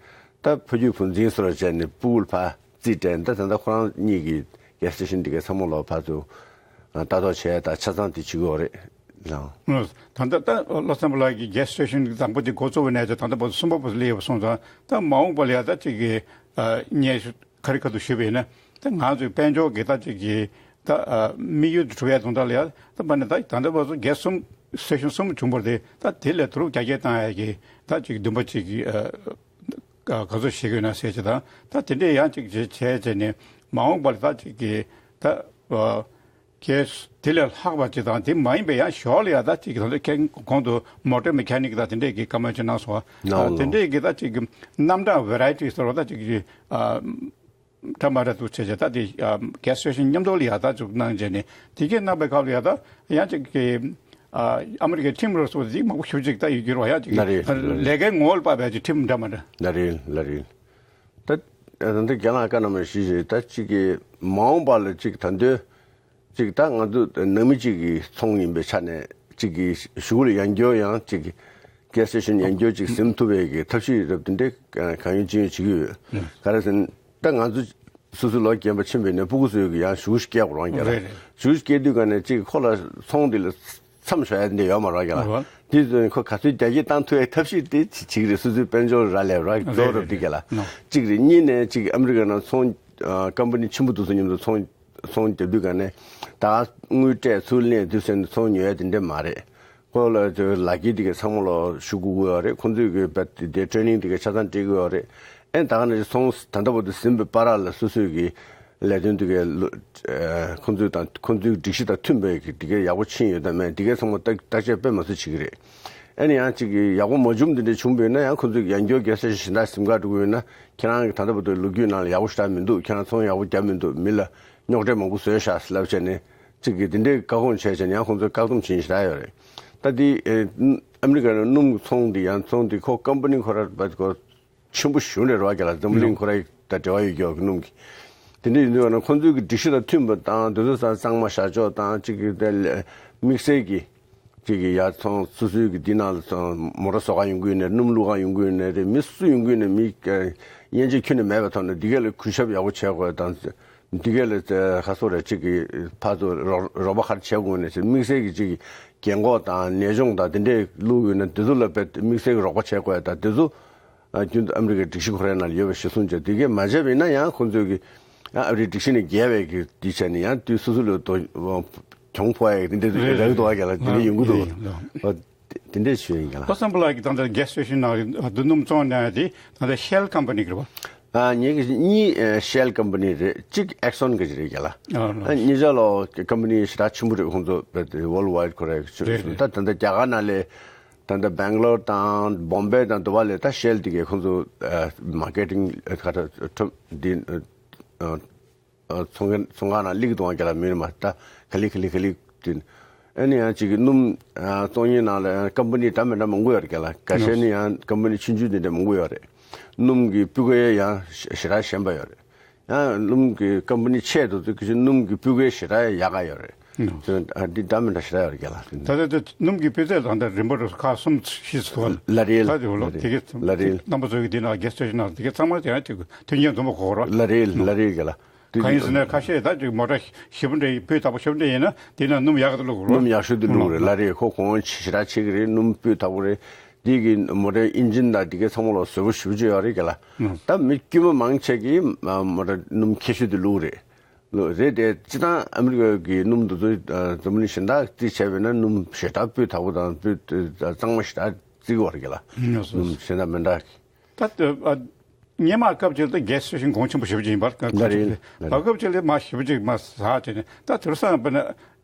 ད་ཕ་རྒྱུད་བུ་འཛིན་སོར་བྱས་ནས་ཕྲུ་གུ་ལ་ཕར་རྩིས་སྤྲད་ད་ད་ལྟ་ཁོ་རང་གཉིས་ཀྱི་gas station དེ་གའི་ཚང་མ་ལོ་ཕར་ཚུར་ལྟ་རྟོག་བྱས་ད་ཆ་ཚང་དེ་བྱེད་ཀྱི་ཡོད་རེད་ལགས། ད་ལྟ་ད་བློ་བཟང་པོ་ལགས་ཀྱི་gas station དང་པོ་དེ་འགོ་བཙུགས་པ་ནས་ད་ལྟ་བར་དུ་གསུམ་པ་བར་དུ་སླེབས་ཡོད་པ་སོང་ཙང་ད་མ་འོངས་པ་ལ་ཡ་ད་ཅིག་གི་ཉེས་ཁ་རི་ཁ་ཐུག་ཞུས་པ་ཡིན་ན་ད་ང་ཚོའི་དཔལ་འབྱོར་གྱི་ད་ཅིག་གི་ད་དམིགས་ཡུལ་གྲུབ་ཡ་དོན་དག་ལ་ཡ་ད་པ་ནི་ད་ད་ལྟ་བར་དུ་གེ་སི་གསུམ་སི་ཊེ་ཤན་གསུམ་བྱུང་བར་དེ་ད་དེ་ལས་དུ་རུག་རྒྱ་སྐྱེད་བཏང་ཡ་གི་ད་ཅིག་འདུན་པ་ཅིག་གི་ག་ཚོད་བྱེད་དགོས་ན་ཟེར་ཅིག་དང་ད་དེ་འདྲས་ཡང་ཅིག་བྱས་བྱས་བྱས་ནས་མ་འོངས་པ་ལ་ད་ཅིག་གི་ད་གལ་དེ་ལས་ལྷག་པ་ཅིག་དང་དེ་མ་ཡིན་པའི་ཡང་ཞོར་ལ་ཡང་ད་ཅིག་ད་ལྟ་ཁྱེད་གོང་དུ་མོ་ཊའི་མེ་ཁ་ནིག་དང་དེ་འདྲས་ཀྱི་བཀའ་མོལ་ཅིག་གནང་སོང་བ། ནའོ་དེ་ནའོ། འདྲས་ཀྱི་ད་ཅིག་གི་རྣམ་གྲངས་ཝེ་རའི་ཊི་ཟེར་བ་ད་ཅིག་གི་འདྲ་མ་འདྲ་འདུག་བྱས་བྱས་ད་དེ་གེ་སི་སི་ཊེ་ཤན་མཉམ་དུ་ལ་ཡང་ད་ཅིག་གནང་བྱས་ནས་དེ་གའི་གནང་པའི་སྐབས་ལ་ཡང་ད་ཡང་ཅིག་གི་ཨ་མི་རི་ཀའི་ཁྲིམས་རོགས་སོགས་དེ་མང་པོ་ཞེ་པོ་ཅིག་ད་ཡོད་རྒྱུ་རེད་བ། ཡང་ཅིག་ལ་རེད་ལ་རེད། ལས་ཀའི་ངོ་བོ་ལ་དཔག་པའི་ཅིག་ཁྲིམས་འདྲ་མ་འདྲ། ལ་རེད་ལ་རེད། ད་ད་ལྟ་རྒན་ལགས་བཀའ་གནང་བ་ཞིག་རེད། ད་ཅིག་གི་མ་འོངས་པ་ལ་ཅིག་ད་འདོད་ཅིག་ད་ང་ཚོ་ནང་མི་གཅིག་གི་ཚོང་ཡིན་པའི་ཆ་ནས་གཅིག་གི་གཞུག་ལ་ཡང་བསྐྱར་ཡང་གཅིག་གི་གེ་སི་སི་ཊེ་ཤན་ཡང་བསྐྱར་གཅིག་ཟིན་ཐུབ་པའི་གི་ཐབས་ཤེས་རབ་དེ་འདྲའི་གང་ཡོད་ཅི་ཡོད་བྱེད་ཀྱི་ཡོད། ག་རེ་ཟེར་ན་ད་ང་ཚོ་སོ་སོའི་ལོ་རྒན་པ་ཕྱིན་པའི་ནས་སྤུ་གུ་ཚོའི་གི་ཡང་གཞུག་སྐྱེལ་དགོས་རང་རྒྱ་ལ་རེད་རེད། གཞུག་སྐྱེལ་དུས་ག་ནས་གཅིག་ཁོ་ལ་ཚོང་དེ་ལ་མཚམས་བཞག་ཡ་འདི་ཡོད་མ་རེད་རྒྱ་ལ། རེད། དེ་ཚོ་ཁོ་ག་ཚོད་རྒྱ་སྐྱེད་བཏང་ཐུབ་ཡའི་ཐབས་ཤེས་དེ་བྱེད་ཀྱི་རེད། སོ་སོའི་དཔལ་འབྱོར་རག་ལས་རག་རེད་རྫོགས་རབ་རེད་དེ་རྒྱ་ལ། ནོ། གཅིག་རེད། གཉིས་ནས་གཅིག་ཨ་མི་རི་ཀ་ནང་ཚོང་ཨ་ཀམ་པ་ནི་ཆེན་པོ་དེ་ཚོ་མཉམ་དུ་ཚོང་ཚོང་རྒྱབ་དུས་ག་ནས་ད་དངུལ་སྤྲད་ཚུར་ལེན་དུས་ཟེར་ནས་ཚོང་ཉོ་ཡ་དེ་འདྲ་མ་རེད། ཁོ་ལ་ཚོའི་ལག་འཁྱེར་དེ་ག་ཚང་མ་ལ་ཤུ་དགོས་ཀྱི་ཡོད་རེད། ཁོང་ཚོས་གི་བད་དེ་ཊེ་རེ་ནིང་དེ་ག་ཆ་ཚང་སྤྲད་ཀྱི་ཡོད་རེད། ཨེ་ད་ག་ནས་ཚོང་ད་ལྟ་བར་དུ་ཟིན་པའི་བར་ལ་སོ་སོས་གི་ལས་དོན་དེ་ག་ལོ་ཨེ་ཁོང་ཚོས་དང་ཁོང་ཚོའི་སྒྲིག་གཞི་དང་མཐུན་པའི་གི་དེ་ག་ཡག་པོ་ཕྱིན་ཡོད་དམ་མེད་དེ་ག་ཚང་མ་བརྟག་བརྟག་དཔྱད་དཔེ་མ་སྲིད་བྱེད་ཀྱི་རེད། ཨེ་ནི་ཡང་གཅིག་གི་ཡག་པོ་མ་བྱུང་དེ་འདྲ་བྱུང་བས་ན་ཡང་ཁོང་ཚོས་ཡང་བསྐྱར་རྒྱལ་སྲས་གཞན་དག་ཟིན་ག་འགྲོ་གི་ཡོད་ན་ཁྱེད་རང་གི་ད་ལྟ་བར་དུ་ལོ་རྒྱུས་ནང་ལ་ཡག་པོ་ཞེ་དྲག་མི་འདུག་ཁྱེད་རང་ཚོང་ཡག་པོ་བརྒྱབ་མི་འདུག་མི་ལ་རྙོག་དྲ་མང་པོ་བཟོས་ཤག་ལབ་བྱས་ནས་གཅིག་གིས་དེ་འདྲའི་བཀག་སྐོང་བྱས་བྱས་ནས་ཡང་ཁོང་ཚོས་བཀག་སྡོམ་བྱེད་ཤ་ཡོད་རེད། ད་དེ་ཨ་མི་རི་ཀ་ནང་སྣུམ་གྱི་ཚོང་འདི་ཡང་ཚོང་འདི་ཁོ་ཀམ་པ་ནི་ཁོ་ར་བ་ཁོ་ཆེན་པོ་ཞེ་པོ་རེད་ར་རྒྱ་ལ། འཛམ་བུ་གླིང་ཁོ་ར་ཡི་ད་འབྲེལ་བ་ཡོད་རྒྱུ་གི་སྣུམ་གྱི་དེ་འདྲ་ཡིན་དུས་ན་ཁོང་ཚོའི་གི་སྒྲིག་གཞི་དང་མཐུན་པ་དང་དེ་ཚོ་ཚང་མ་བཞག་ཕྱོགས་དང་གཅིག་གི་དེ་དམིགས་བསལ་གྱི་གཅིག་གི་ཡར་ཚོང་སོ་སོའི་གི་འདི་ནང་ལ་ཚོང་མོ་ཊ་བཟོ་ག་ཡོང་གི་ཡོད་ནའི་སྣུམ་བླུག་ག་ཡོང་གི་ཡོད་ནའི་རེད། མི་སུ་ཡོང་གི་ཡོད་ནའི་མི་དབྱེ་འབྱེད་ཁྱོན་ནས་མེད་པའི་ཐོག་ནས་འདི་ག་ལ་གུས་ཞབས་ཡག་པོ་བྱེད་དགོས་དང་འདི་ག་ལ་ཁ་སོ་རེ་གཅིག་གི་ཕར་ཚུར་རོགས་རོགས་པ་ག་རེ་བྱེད་དགོས་ནའི་དམིགས་བསལ་གྱི་གཅིག་གི་རྒན་གོག་དང་ནད་གཅོང་དང་དེ་འདྲས་བླུག་ཡོད་ན་དེ་ཚོ་ལ་དཔེ་དམིགས་བསལ་གྱི་རོགས་པ་བྱེད་དགོས་དང་དེ་ཚོ་རྒྱུན་དུ་ཨ་མི་རི་ཀའི་སྒྲིག་གཞི་ཁོ་རའི་ནང་ལ་ཡོད་པ་གཞིར་བཟུང་བྱས་དེ་གས་མ་བྱས་པ་ཡིན་ན་ཡང་ཁོང་ཚོས་ཀྱི་ཨ་མི་རི་ཀའི་སྒྲིག་གཞི་ནས་འགལ་བའི་གི་དེ་བྱས་ནས་ཡང་དུས་སོ་སོ་ལ་དོ་གྱོང་ཕོག་ཡ་གི་དེ་འདྲ་རེད་རེད་རེད་དོ་བ་ག་ལ་དེ་འདྲ་ཡོང་གི་འདུག་ཡོང་ཡོང་ཨ་དེ་འདྲ་ཞུ་ཡིན་ག་ལ། ཁོ་སམ་པ་ལགས་ཀྱིས་ད་ལྟ་གེ་སི་སི་ཊེ་ཤན་ནང་རྡོ་སྣུམ་བཙོང་གནང་ཡ་དེ་ད་ལྟ་ཤེལ་ཀམ་པ་ནི་གི་རེད་བ། ཨ་ངེད་ཀྱི་གཉིས་ཤེལ་ཀམ་པ་ནི་རེད། གཅིག་ཨེག་སོན་གི་རེད་ག་ལ། ཨ་ཨ་གཉིས་ཆ་ལོ་ཀམ་པ་ནི་ཞེ་དྲག་ཆེན་པོ་རེད། ཁོང་ཚོ་བོལ་ཝའི་ཌི་ཁོ་ར་ཡ་གི་རེད་རེད། ད་ད་ལྟ་རྒྱ་གར་ནང་ལས། ད་ལྟ་སྦེང་ལོར་དང་བོམ་བེ་དང་དུ་བ་ལས་ད་ཤེལ་དེ་གས་ཁོང་ཚོ་མར་ཀེ་ཊིང་ཁ་ཁྲ་ཁྲོམ་འདི་ཚོང་ཁང་ཚོང་ཁང་ནང་སླེབས་འདུག་ག་ལ། མི་རེ་མ་ད་ག་ལེ་ག་ལེ་ག་ལེ་དེ་ཨ་ནི་ཡང་གཅིག་གི་སྣུམ་བཙོང་མཁན་ནང་ལ་ཡང་ཀམ་པ་ནི་འདྲ་མི་འདྲ་མང་པོ་ཡོད་རེད་ག་ལ། ཁ་ཤས་ནི་ཡང་ཀམ་པ་ནི་ཆུང་ཆུང་དེ་འདྲ་མང་པོ་ཡོད་རེད། སྣུམ་གྱི་སྤུས་ཀ་ཡང་ཞེ་དྲག་ཞན་པ་ཡོད་རེད། ཡང་སྣུམ་གྱི་ཀམ་པ་ནི་ཆེ་དུ་ཚོད་ཀྱི་སྣུམ་གྱི་སྤུས་ཀའི་ཞེ་དྲག་ཡག་ག་ཡོད་རེད། ཨ་འདི་འདྲ་མི་འདྲ་ཞེ་དྲག་ཡོད་རེད་ག་ལ། ད་ལྟ་དེ་སྣུམ་གྱི་སྤུས་ཚད་དང་ད་རིམ་པ་རུ་ཁག་གསུམ་བཞི་ཙམ་འདུག་ལ་རེད་ད་དེ་ལ་རེད་དེ་གི་ལ་རེད། རྣམ་པ་ཚོ་གི་འདི་ན་གེ་སི་སི་ཊེ་ཤན་ནང་དེ་གི་ཚང་མ་དེ་ཡང་དེ་མཐུན་རྐྱེན་འཛོམས་པ་གོ་རོགས། ལ་རེད་ལ་རེད་ག་ལ། གང་ཡིན་ཟེར་ན་ཁ་ཤས་ད་ཅིག་མོ་ཊ་ཞེ་པོ་འདྲ་སྤུས་དག་པོ་ཞེ་པོ་འདྲ་ཡིན་ན་དེ་ན་སྣུམ་ཡག་གི་བླུག་རོགས། སྣུམ་ཡག་ཤོས་དེ་བླུག་རེད་ལ་རེད། ཁོ་གོང་ཞེ་དྲག་ཆེ་གི་རེད། སྣུམ་སྤུས་དག་པོ་རེད། དེ་གི་མོ་ཊའི་ཨིན་ཇིན་དང་དེ་གའི་ཚང་མ་ལོག་བཟོ་པོ་ཞེ་པོ་ཅིག་ཡོད་རེད་ག་ལ། ད་མི་དཀྱུས་མ་མང་ཆེ་གིས་མོ་ཊ་སྣུམ་ཁེ་ཤོས་དེ་བླུག་རེད། རེད་དེ་སྤྱིར་བཏང་ཨ་མི་རི་ཀ་གི་སྣུམ་དེ་ཚོ་འཛམ་བུ་གླིང་གཞན་དག་རྩིས་བྱས་པས་ན་སྣུམ་ཞེ་དྲག་སྤུས་དག་པོ་དང་སྤུས་གཙང་མ་ཞེ་དྲག་རྩི་གི་ཡོད་རེད་ག་ལ། སྣུམ་གཞན་དང་མི་འདྲ། ད་སྔོན་མ་སྐབས་ཅིག་ལ་ད་གེ་སི་སི་ཊེ་ཤན་གོང་ཆེན་པོ་ཞེ་པོ་ཅིག་ཡིན་པར་གོང་ཆེན་པོ་ད་སྐབས་ཅིག་ལ་མ་ཞེ་པོ་ཅིག་མ་ཟག་བྱས་ནས་ད་དེང་སང་དཔེར་ན་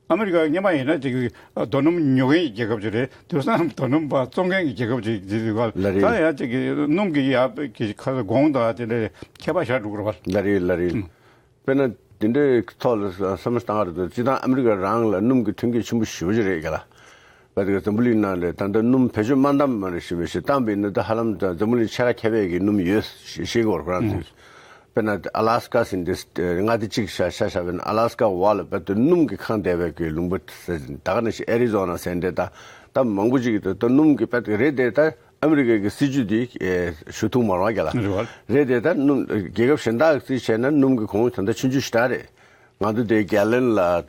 ཨ་མི་རི་ཀ་སྔོན་མ་ཡིན་ན་ཅིག་རྡོ་སྣུམ་ཉོ་མཁན་གྱི་རྒྱལ་ཁབ་ཅིག་རེད། དེང་སང་རྡོ་སྣུམ་པ་བཙོང་མཁན་གྱི་རྒྱལ་ཁབ་ཅིག་ཅིག་ཡིན་པར། ད་ཡང་ཅིག་གི་སྣུམ་གྱི་ཡ་གི་ཁ་ས་གོང་དང་དེ་འདྲའི་ཁྱད་པར་ཞེ་དྲག་འགྲོ་གི་རེད་པ། ལ་རེད་ལ་རེད། དཔེར་ན་དེ་འདྲའི་ཐོག་ལ་བསམ་བློ་བཏང་བ་རེད་དོ། སྤྱིར་བཏང་ཨ་མི་རི་ཀ་རང་ལ་སྣུམ་གྱི་ཐོན་སྐྱེད་ཆེན་པོ་ཞེ་པོ་ཅིག་རེད་ག་ལ། བ་དེ་ག་འཛམ་བུ་གླིང་ནང་ལས་ད་ལྟ་སྣུམ་བེད་སྤྱོད་མ་བཏང་བ་རེད་ཞེས་པའི་ཞེས་བཏང་བས་ན་ད་ཧ་ལམ་ད་འཛམ་བུ་གླིང་ཆེ་ཁ་ཁྱབ་པའི་གི་སྣུམ་ཡོད་ཞེས་ཤེས་དགོས་རེད་ཁོ་རང་ཚོས། དཔེར་ན་ཨ་ལ་སི་ཀ་ཟེར་འདི་མངའ་སྡེ་གཅིག་ཆ་ཆ་བཞག་པས་ན་ཨ་ལ་སི་ཀ་འོག་ལ་བ་དེ་སྣུམ་གྱི་ཁང་བསྡད་པའི་གི་ལུང་པ་ཟེར་ད་ག་ནང་བཞིན་ཨེ་རི་ཛོ་ན་ཟེར་འདི་ད་ད་མང་པོ་ཅིག་ད་ལྟ་སྣུམ་གྱི་བ་དེ་རེད་དེ་ད། ཨ་མི་རི་ཀའི་གི་སྲིད་ཇུས་དེ་ཨེ་ཞུ་ཐུབ་མ་རེད་ག་ལ། རེད་བ། རེད་དེ་ད་སྣུམ་རྒྱལ་ཁབ་གཞན་དག་གི་རྩིས་བྱས་ན་སྣུམ་གྱི་གོང་ད་ལྟ་ཆུང་ཆུང་ཞེ་དྲག་རེད། ང་ཚོ་དེ་གེ་ལན་ལ་ཨ་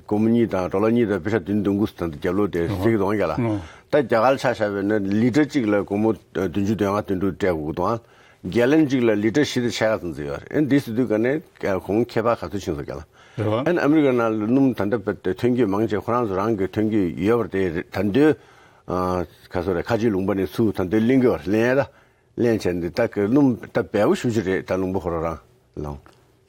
སྒོར་མོ་གཉིས་དང་ཌོ་ལར་གཉིས་དང་པེ་ཤ་བདུན་བདུན་དགུ་ད་ལྟ་རྒྱབ་ལོགས་དེ་རེད་བ། བརྩི་གི་འདུག་ག་ལ། རེད་བ། ད་རྒྱ་གར་ཆ་བཞག་པས་ན་ལི་ཊར་གཅིག་ལ་སྒོར་མོ་བདུན་ཅུ་དོན་ལྔ་དོན་དྲུག་སྤྲད་དགོས་ཀྱི་འདུག་ག་ལ། གེ་ལན་གཅིག་ལ་ལི་ཊར་བཞི་དང་ཕྱེད་ཀ་ཙམ་ཙམ་ཡོད་རེད། ཨེ་འདི་ཟེར་དུས་ག་ནས་གོང་ཁྱད་པར་ག་ཚོད་ཕྱིན་སོང་ག་ལ། རེད་བ། ཨ་ནི་ཨ་མི་རི་ཀ་ནང་ལ་སྣུམ་ད་ལྟ་བར་དུ་ཐོན་སྐྱེད་མང་ཆེ་ཁོ་རང་ཚོ་རང་གི་ཐོན་སྐྱེད་ཡོད་པ་དེ་རེད། ད་དུང་ཨ་ག་ཚོད་རེད། ཁ་ཆེའི་ལུང་པ་ནས་ཚུར་ད་དུང་ལེན་གྱི་ཡོད་རེད། ལེན་ཡ་ད་ལེན་བྱས་འདི་ད་གི་སྣུམ་ད་འབེལ་པོ་ཞེ་པོ་ཅིག་རེད། ད་ལུང་པ་ཁོ་རང་རང་ལོང་།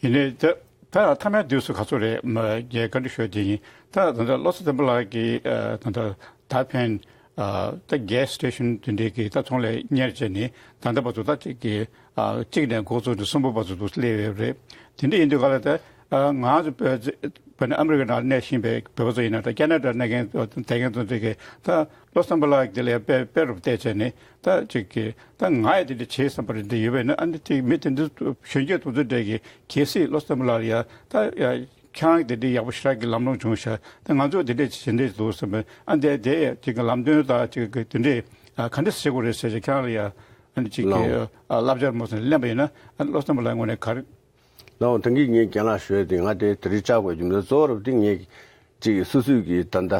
ཡིན་ནའི་ད་ད་མཐའ་མའི་དུས་སུ་ག་ཚོད་རེད། མ་ངས་བཀའ་འདྲི་ཞུ་ཡ་དེ་ཡིན། ད་ད་ལྟ་བློ་བཟང་བསྟན་པ་ལགས་ཀྱིས་ཨ་ད་ལྟ་ད་ཕན་ཨ་ད་གེ་སི་སི་ཊེ་ཤན་དེ་འདྲའི་གི་ད་ཚོང་ལས་གཉེར་བྱས་ནས་ད་ལྟ་བར་དུ་ད་ཅིག་གི་ཨ་གཅིག་ནས་འགོ་བཙུགས་ནས་གསུམ་པ་བར་དུ་སླེབས་ཡོད་རེད། དེ་འདྲ་ཡིན་དུས་ག་ལ་ད་ཨ་ང་ཚོ་བོད་བོད་ནས་ཨ་མི་རི་ཀ་ནང་གནས་བཞིན་པའི་བོད་པ་ཚོ་ཡིན་ན། ད་ཁེ་ན་ཌ་གནས་མཁན་དེ་མཁན་ཚོ་འདྲ་གི་ད་བློ་བཟང་བསྟན་པ་ལགས་དེ་ལ་ཡང་དཔེ་དཔེ་རུ་བལྟས་བྱས་ནས་ད་ཅིག་གི་ད་ང་ཡང་དེ་འདྲ་བྱེད་བསམ་པ་རེད། འདི་ཡོད་པས་ན་ཨ་འདི་ཅིག་མི་དེ་འདྲ་གཞོན་སྐྱེས་དེ་ཚོ་འདྲ་གི་གལ་སྲིད་བློ་བཟང་བསྟན་པ་ལགས་ལ་ཡང་ད་ཡང་ཁྱེད་རང་གི་དེ་འདྲའི་ཡག་པོ་ཞེ་དྲག་གི་ལམ་ལྷོང་བྱུང་ཤག་ད་ང་ཚོ་དེ་འདྲས་བྱེད་འདྲས་འདུག་བསམ་པས། ཨ་འདས་དེ་ཅིག་གི་ལམ་སྟོན་དང་ཅིག་གི་དེ་འདྲས་ཨ་ག་འདྲས་བྱེད་དགོས་རེད་ཟེར་ཅིག་ཁྱེད་རང་ལ་ཡ་ཨ་ནི་ཅིག་གི་ལགས། ཨ་བསླབ་བྱ་མོ་ཟེར་ལེན་པ་ཡིན་ན། ཨ་བློ་བཟང་བསྟན་པ་ལགས་ངོས་ནས་ག་རེ། ལགས་འོང་། ད་གིན་ངས་རྒན་ལགས་ཞུ་ཡ་དེ་ང་དེ་དེ་རིང་བཅར་དགོས་རྒྱུ་མེད། གཙོ་བོ་རབ་དེ་ངས་ཅིག་སོ་སོས་ཀྱི་ད་ལྟ་ཨ་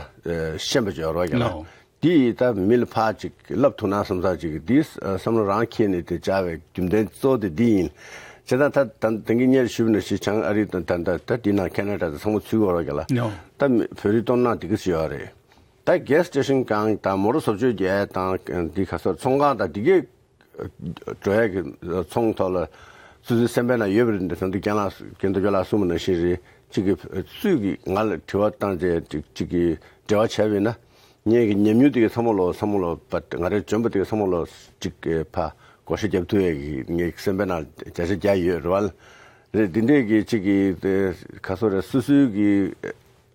ཤེས་པ་ཅིག་ཡོད་རོགས་ཀྱི་ལགས། ལགས། དེ་ཡིས་ད་མི་ལ་ཕར་ཅིག་ལབ་ཐུབ་ན་བསམ་ས་ཅིག་དེ་བསམ་བློ་རང་འཁྱེར་ནས་དེ་བཅར་བའི་རྒྱུ་མཚན་གཙོ་བོ་དེ་འདི་ཡིན། བྱས་ཙང་ད་ད་ད་གིན་སྔོན་ཞུས་པ་ནང་བཞིན་བྱང་ཨ་རི་དང་ད་ད་ད་འདི་ནང་ཁེ་ན་ཌ་དང་ཚང་མ་ཚུད་ཀྱི་ཡོད་རེད་ལགས། ནོ། ད་མི་བོད་རིགས་སྟོབས་ན་དེ་ག་ཚོད་ཡོད་རེད། ད་གེ་སི་སི་ཊེ་ཤན་སྒང་དང་མོ་ཊ་བཟོ་བཅོས་རྒྱག་ཡ་དང་འདི་ག་ཚོད་ཚོང་ཁང་དང་འདི་གའི་འགྲོ་ཡ་གི་ཚོང་ཐོག་ལ་སོ་སོའི་སེམས་པའི་ནང་ཡོད་པ་རེད། འདི་ཚོ་འདི་རྒན་ལགས་རྒན་རྡོ་རྗེ་ལགས་གསུངས་པ་ནང་བཞིན་རེད། གཅིག་གིས་སུས་ཀྱིས་ང་ལ་དྲི་བ་བཏང་བྱས་གཅིག་གཅིག་གིས་འབྲེལ་བ་བྱས་པ་ཡིན་ན། ངེད་ཀྱི་ཉམས་མྱོང་དེ་གའི་ཚང་མ་ལོ་ཚང་མ་ལོ་ང་རའི་འཇོན་པ་དེ་གའི་ཚང་མ་ལོ་གཅིག་གི་ཕ་བགོ་བཤའ་རྒྱབ་ཐུབ་ཡས་ཀྱི་ངའི་སེམས་པའི་ནང་བརྒྱ་ཆ་བརྒྱ་ཡོད་རེད་བ། རེད། འདི་འདྲས་ཀྱི་གཅིག་གི་དེ་ག་ཚོད་རེད། སོ་སོའི་གི་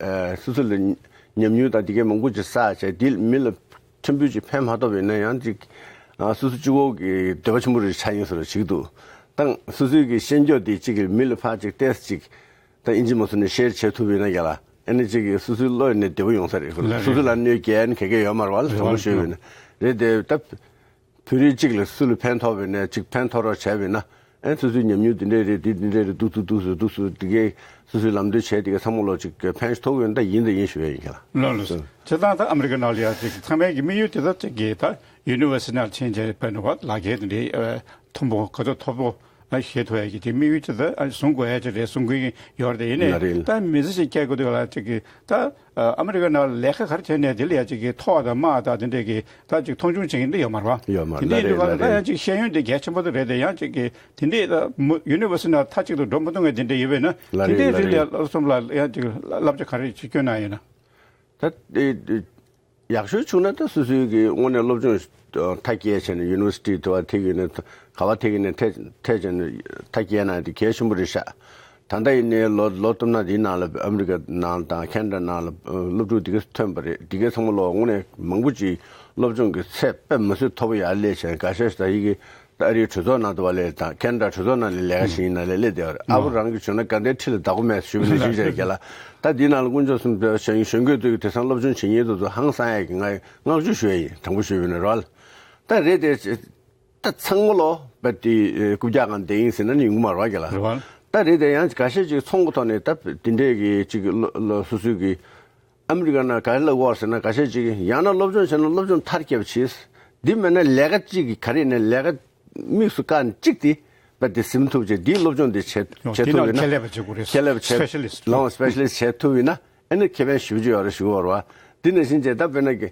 ཨ་སོ་སོ་ལ་ཉམས་མྱོང་དང་དེ་གའི་མང་པོ་ཅིག་བསགས་བྱས་དེ་མི་ལ་ཕྲན་བུ་ཅིག་ཕན་མ་ཐོགས་པ་ཡིན་ན་ཡང་ཅིག་ཨ་སོ་སོ་གཅིག་པོ་གི་འདོད་པ་ཆེན་པོ་རེ་ཆགས་ཡིན་བཟོ་འདྲ་ཅིག་འདུག་ད་སོ་སོའི་གི་ཤེས་འཇོན་དེ་གཅིག་གི་མི་ལ་ཕར་ཅིག་ཏོག་ཙམ་ཅིག་ད་ཨིན་ཇི་མ་སུ་ནས་ཤེར་བྱེད་ཐུབ་ཡོད་ན་རྒྱ་ལ་ཨ་ནི་གཅིག་གིས་སོ་སོའི་བློ་ཡི་ནས་བདེ་པོ་ཡོང་ས་རེད། ལགས་རེད། སོ་སོ་ལ་གནོད་སྐྱེལ་ནི་ག་གེ་ཡོད་མ་རེད་བ། ལ་རེད་དྲང་པོ་བ། ཤོད་ཡོད་ན་རེད་དེ་ད་བོད་རིགས་གཅིག་ལ་སུ་ལ་ཕན་ཐོགས་པ་ཡིན་ན་གཅིག་ཕན་ཐོགས་རོགས་བྱས་པ་ཡིན་ན། ཨ་ནི་སོ་སོའི་ཉམས་མྱོང་འདི་འདྲས་རེད། འདི་འདི་འདྲས་རེད། འདུག་འདུག་འདུག་སུ་འདུག་སུ་དེ་གའི་སོ་སོའི་ལམ་སྟོན་བྱས་དེ་གའི་ཚང་མ་ལོ་གཅིག་ཕན་ཐོགས་ཡོད་ན་ད་ཡིན་ད་ཡིན་ཞུ་ཡ་ཡིན་ག་ལ། ལགས་ལགས། སོ་བྱས་ཙང་ད་ཨ་མི་རི་ཀ་ནང་ལ་ཡ་གཅིག་ཚང་མའི་གི་དམིགས་ཡུལ་དེ་ད་གཅིག་གི་ད་ཡུ་ནི་ཝར་སི་ཊི་ནང་ཕྱིན་བྱས་པའི་ནང་བ་ལག་འཁྱེར་དེ་འདྲའི་ཨ་མཐོན་པོ་ག་ཚོད་མཐོ་པོ། ཨ་ཞེས་ཐུག་ཡ་གི་དེ་དམིགས་ཡུལ་ཅི་ད་ཨ་བཟུང་དགོས་ཡ་ཅི་རེད། བཟུང་དགོས་ཀྱི་ཡོད་རེད། ཡིན་ནའི་ལ་རེད། ད་མི་ཚེ་ཞིག་སྐྱེལ་དགོས་དུས་ལ་ཅིག་གི་ད་ཨ་མི་རི་ཀ་ནང་ལས་ཀ་ག་རེ་བྱས་ནས་དེ་ལ་ཡ་ཅིག་གི་ཐོག་དང་དམག་དང་དེ་འདྲས་ཀྱི་ད་ཅིག་མཐོང་ཆུང་བྱེད་མཁན་འདི་ཡོད་མ་རེད་བ། ཡོད་མ་དེ་འདྲས་ཡིན་དུས་ལ་ལ་རེད། ད་ཡ་ཅིག་ཤེས་ཡོན་དེ་གལ་ཆེན་པོ་དེ་རེད་དེ། ཡང་ཅིག་གི་དེ་འདྲས་ད་མུ་ཡུ་ནི་ཝར་སི་ཊི་ནང་མཐའ་གཅིག་ཏུ་འགྲོ་མི་ཐུབ་མཁན་དེ་འདྲས་ཡོད་པས་ན། ལ་དེ་རེད། འདྲས་ལ་རིགས་ལ་རེད། བསླབ་གསུམ་ལ་ཡང་ཅིག་བསླབ་བྱ་ག་རེ་ཅིག་སྐྱོན་གནང་ཡོད་ན། ད་དེ་དེ། ཡག་ཤོས་བྱུང་ན་ད་སོ་སོའི་གི་དངོས་གནས་སློབ་སྦྱོང་མཐའ་སྐྱེལ་བྱས་ནས་ཡུ་ནི་ཝར་སི་ཊི་དུ་བ་ཐེག་ཡོད་ནས་ག་བ་ཐེག་ཡོད་ནས་ཐད་ཐད་བྱས་ནས་མཐའ་སྐྱེལ་ན་དེ་གལ་ཆེན་པོ་རེད་ཤག་ད་ལྟ་ཡིན་ནའི་ལོ་ལོ་སྟོང་ན་འདིའི་ནང་ལ་ཨ་མི་རི་ཀ་ནང་དང་ཁེ་ན་ཌ་ནང་ལ་སློབ་ཕྲུག་འདི་ག་ཐོན་པ་རེད། འདི་གའི་ཚང་མ་ལོ་དངོས་གནས་མང་པོ་ཅིག་སློབ་སྦྱོང་གི་ཚད་དཔེ་མི་སྲིད་མཐོ་པོ་ཡར་སླེབས་བྱས་འགའ་ཤས་ཤིག་ད་ཡི་གེ་ད་ཨ་རིའི་གྲོས་ཚོགས་ནང་དུ་བ་ལས་དང་ཁེ་ན་ཌ་གྲོས་ཚོགས་ནང་ལས་ལས་ཀ་བྱེད་ཡིན་ན་ལས་སླེབས་བསྡད་པ་རེད། ཨ་ཕོ་རང་གི་བྱུང་ན་དགའ་ལྡན་ཁྲི་ལ་བདག་པོ་མེད་ཞུ་བའི་ནང་བཞིན་བྱས་རྒྱ་ལ་ད་འདི་ནང་ལ་དཀོན་མཆོག་གསུམ་གཞོན་གཞོན་སྐྱེས་ཚོས་དེང་སང་སློབ་སྦྱོང་བྱེད་མཁན་དེ་ཚོ་ཧང་སང་ཡ་གི་ང་བསྔགས་བརྗོད་ཞུ་ཡ་ཡིན། དྲང་པོ་ཞུས་པ་ཡིན་ན་རོལ་ད་རེད་དེ། ད་ཚང་མ་ལོ་བ་དེ་རྐུབ་བཀྱག་གང་བསྡད་ཡིན་ཟེར་ན་ནི་ཡོང་གི་མ་རེད་བ་རྒྱ་ལ། རེད་བ། ད་རེད་དེ་ཡང་འགའ་ཤས་ཅིག་ཚོང་གི་ཐོག་ནས་ད་འདི་འདྲས་ཀྱི་ཅིག་ལོ་ལོ་སོ་སོའི་གི་ཨ་མི་རི་ཀ་ནང་ག་རེ་ལབ་དགོས་ཟེར་ན། འགའ་ཤས་ཅིག་ཡང་ན་སློབ་སྦྱོང་བྱས་ན་སློབ་སྦྱོང་མཐར་སྐྱེལ་བ་བྱེད། འདི་མེད་ན་ལས་ཀ་ཅིག་གི་ག་རེ་ཡིན་ན་ལས་ཀ་དམིགས་སུ་བཀར་ནས་གཅིག་དེ་བ་དེ་ཟིན་ཐུབ་བྱས་འདིའི་སློབ་སྦྱོང་དེ་བྱེད་ཡོང་བྱེད་དེ་ཐུབ་ན་ཡོད་ན། ཁྱད་ལས་པ་བྱེད་དགོས་རེད། ཁྱད་ལས་པ་བྱེད་སི་པེ་ཤ་ལི་སི་ཊི། ལོང་སི་པེ་ཤ་ལི་སི་ཊི་བྱེད་ཐུབ་ཡིན་ན་ཨ་ནི་ཁེ་ཕན་ཞེ་པོ་ཅིག་ཡོད་རེད་ཞུ་གི་ཡོད་རེད་བ། འདི་ནང་བཞིན་བྱས་ད་དཔེར་ན་གི་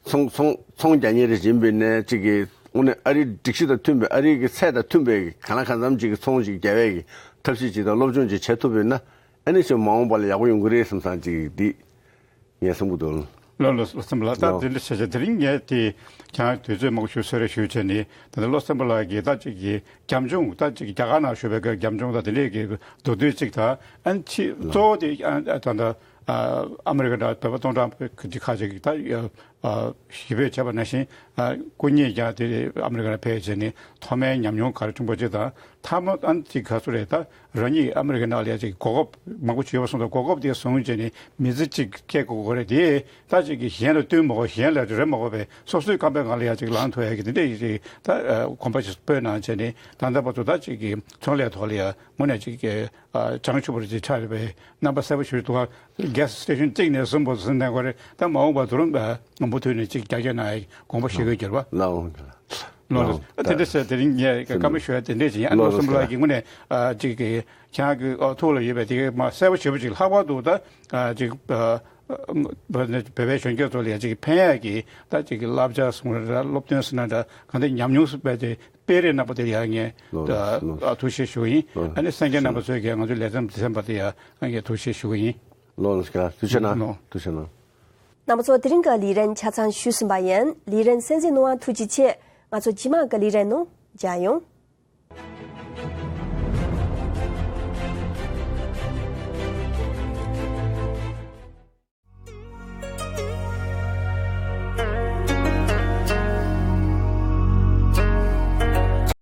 ཚོང་ཚོང་ཚོང་རྒྱག་མཁན་རེ་ཡིན་པའི་ནས་གཅིག་གི་དངོས་གནས་ཨ་རིའི་སྒྲིག་གཞི་དང་མཐུན་པའི་ཨ་རིའི་གི་ཚད་དང་མཐུན་པའི་གང་ལ་གང་འཚམ་གཅིག་གི་ཚོང་ཞིག་རྒྱག་པའི་གི་ཐབས་ཤེས་ཅིག་དང་སློབ་སྦྱོང་ཅིག་བྱེད་ཐུབ་པ་ཡིན་ན་ཨ་ནི་ཞིག་མ་འོངས་པ་ལ་ཡག་པོ་ཡོང་གི་རེད་བསམ་བསམ་ཅིག་འདི་ངས་བསམ་གི་འདུག་ལགས་ལགས་བློ་བཟང་བསྟན་པ་ལགས། ད་ལགས། དེ་འདྲ་བྱས་བྱས་དེ་རིང་ངས་དེ་ཁྱེད་རང་དུས་ཚོད་མང་པོ་ཞིག་གསོལ་རས་ཞུས་བྱས་ནས། ད་ལྟ་བློ་བཟང་བསྟན་པ་ལགས་ཀྱིས་ད་ཅིག་གི་རྒྱབ་ལྗོངས་ད་ཅིག་རྒྱ་གར་ནང་བཞུགས་པའི་རྒྱབ་ལྗོངས་དང་དེ་འདྲས་ཀྱི་མདོར་བསྡུས་ཅིག་དང་། ཨ་ནི་ཕྱི་གཙོ་བོ་དེ་ཨ་ད་ལྟ་ཨ་ཨ་མི་རི་ཀ་དང་བོད་པ་སྟོང་ཕྲག་གི་ཁ་ཅིག་ད་ཨ་ཞི་བོས་བྱས་པ་ནང་བཞིན་ཨ་སྐུ་ཉིད་ཀྱང་དེ་ཨ་མི་རི་ཀ་ནང་ཕེབས་བྱས་ནས་ཐོག་མའི་ཉམས་མྱོང་ག་རེ་བྱུང་པ་ཅིག་དང་། མཐའ་མ་ཨ་ནི་ཅིག་ག་ཚོད་རེད། ད་རང་ཉིད་ཨ་མི་རི་ཀ་ནང་ལ་ཡ་ཅིག་གོ་སྐབས་མང་པོ་བྱུང་བ་སོང་ཙང་གོ་སྐབས་དེ་བཟུང་བྱས་ནས་མི་ཚེ་གཅིག་སྐྱེལ་དགོས་ཀྱི་རེད་དེ། ད་ཅིག་གིས་གཞན་ལ་བསྟུན་མ་དགོས། གཞན་ལ་རེ་མ་དགོས་པའི་སོ་སོའི་རྐང་པའི་སྒང་ལ་ཡ་ཅིག་ལངས་ཐུབ་ཡ་གི་དེ་འདྲ་ཡི་ཅིག་ད་ཨ་གོམ་པ་ཞིག་སྤོས་གནང་བྱས་ནས་ད་ལྟ་བར་དུ་ད་ཅིག་གིས་ཚོང་ལས་ཐོག་ལ་ཡ་དངོས་གནས་ཅིག་གི་ཨ་བྱང་ཆུབ་པར་ཅིག་ཆགས་ཡོད་པའི་རྣམ་པ་གསལ་པོ་ཞིག་འདུག་ག་གེ་སི་སི་ཊེ་ཤན་གཅིག་ནས་གསུམ་བར་དུ་ཟིན་གནང་དགོས་རེད། ད་མ་འོངས་པ་དུ་རུང་ཨ་མུ་མཐུད་ནས་ཅིག་རྒྱ་སྐྱེད་གནང་ཡ་གི་དགོངས་པ་བཞེས་དགོས་ཀྱི་རེད་བ། ལགས་འོང་། ལོ་ལོ། ད་དེ་འདྲ་ཟེར། དེ་རིང་ངས་བཀའ་མོལ་ཞུ་ཡ་དེ་འདྲ་ཅིག་ཡིན། ཨ་ནི་བློ་བཟང་ཕུན་ལགས་ཀྱིས་དངོས་གནས་ཨ་ཅིག་གི་ཁྱེད་རང་གི་ཨ་ཐུགས་ལ་ཡོད་པའི་དེ་གའི་མ་གསལ་པོ་ཞེ་པོ་ཅིག། ལྷག་པར་དུ་ད་ཨ་ཅིག་ཨ་བོད་པའི་གཞོན་སྐྱེས་ཚོ་ལ་ཡ་ཅིག་ཕན་ཡ་གི་ད་ཅིག་གི་བསླབ་བྱ་སོང་ན་འདྲ། སློབ་སྟོན་སོང་ན་འདྲ། གང་ལྟར་ཉམས་མྱོང་སོགས་པའི་དེ་སྤེལ་རེས་གནང་པ་དེ་ལ་ཡ་ངས་ལོ་ད་ལོ་ཨ་ཐུགས་རྗེ་ཆེ་ཞུ་གི་ཡིན། ལོ་ཨ་ནི་གསན་མཁན་རྣམ་པ་ཚོས་ཀྱང་ང་ཚོའི་ལེ་ཚན་དེ་གསན་པ་དེ་ཡ་ངས་ཐུགས་རྗེ་ཆེ་ཞུ་གི་ཡིན། ལོ་ལོ་སྐར་ཐུགས་རྗེ་གནང་། ལོ། ཐུགས་རྗེ་གནང་། རྣམ་པ་ཚོ། དེ་རིང་གི་ལས་རིམ་ཆ་ཚང་ཞུས་ཟིན་པ་ཡིན། ལས་རིམ་གསན་གཟིགས་གནང་བ་ཐུགས་རྗེ་ཆེ། ང་ཚོ་རྗེས་མ་གི་ལས་རིམ་ནང་མཇལ་ཡོང་།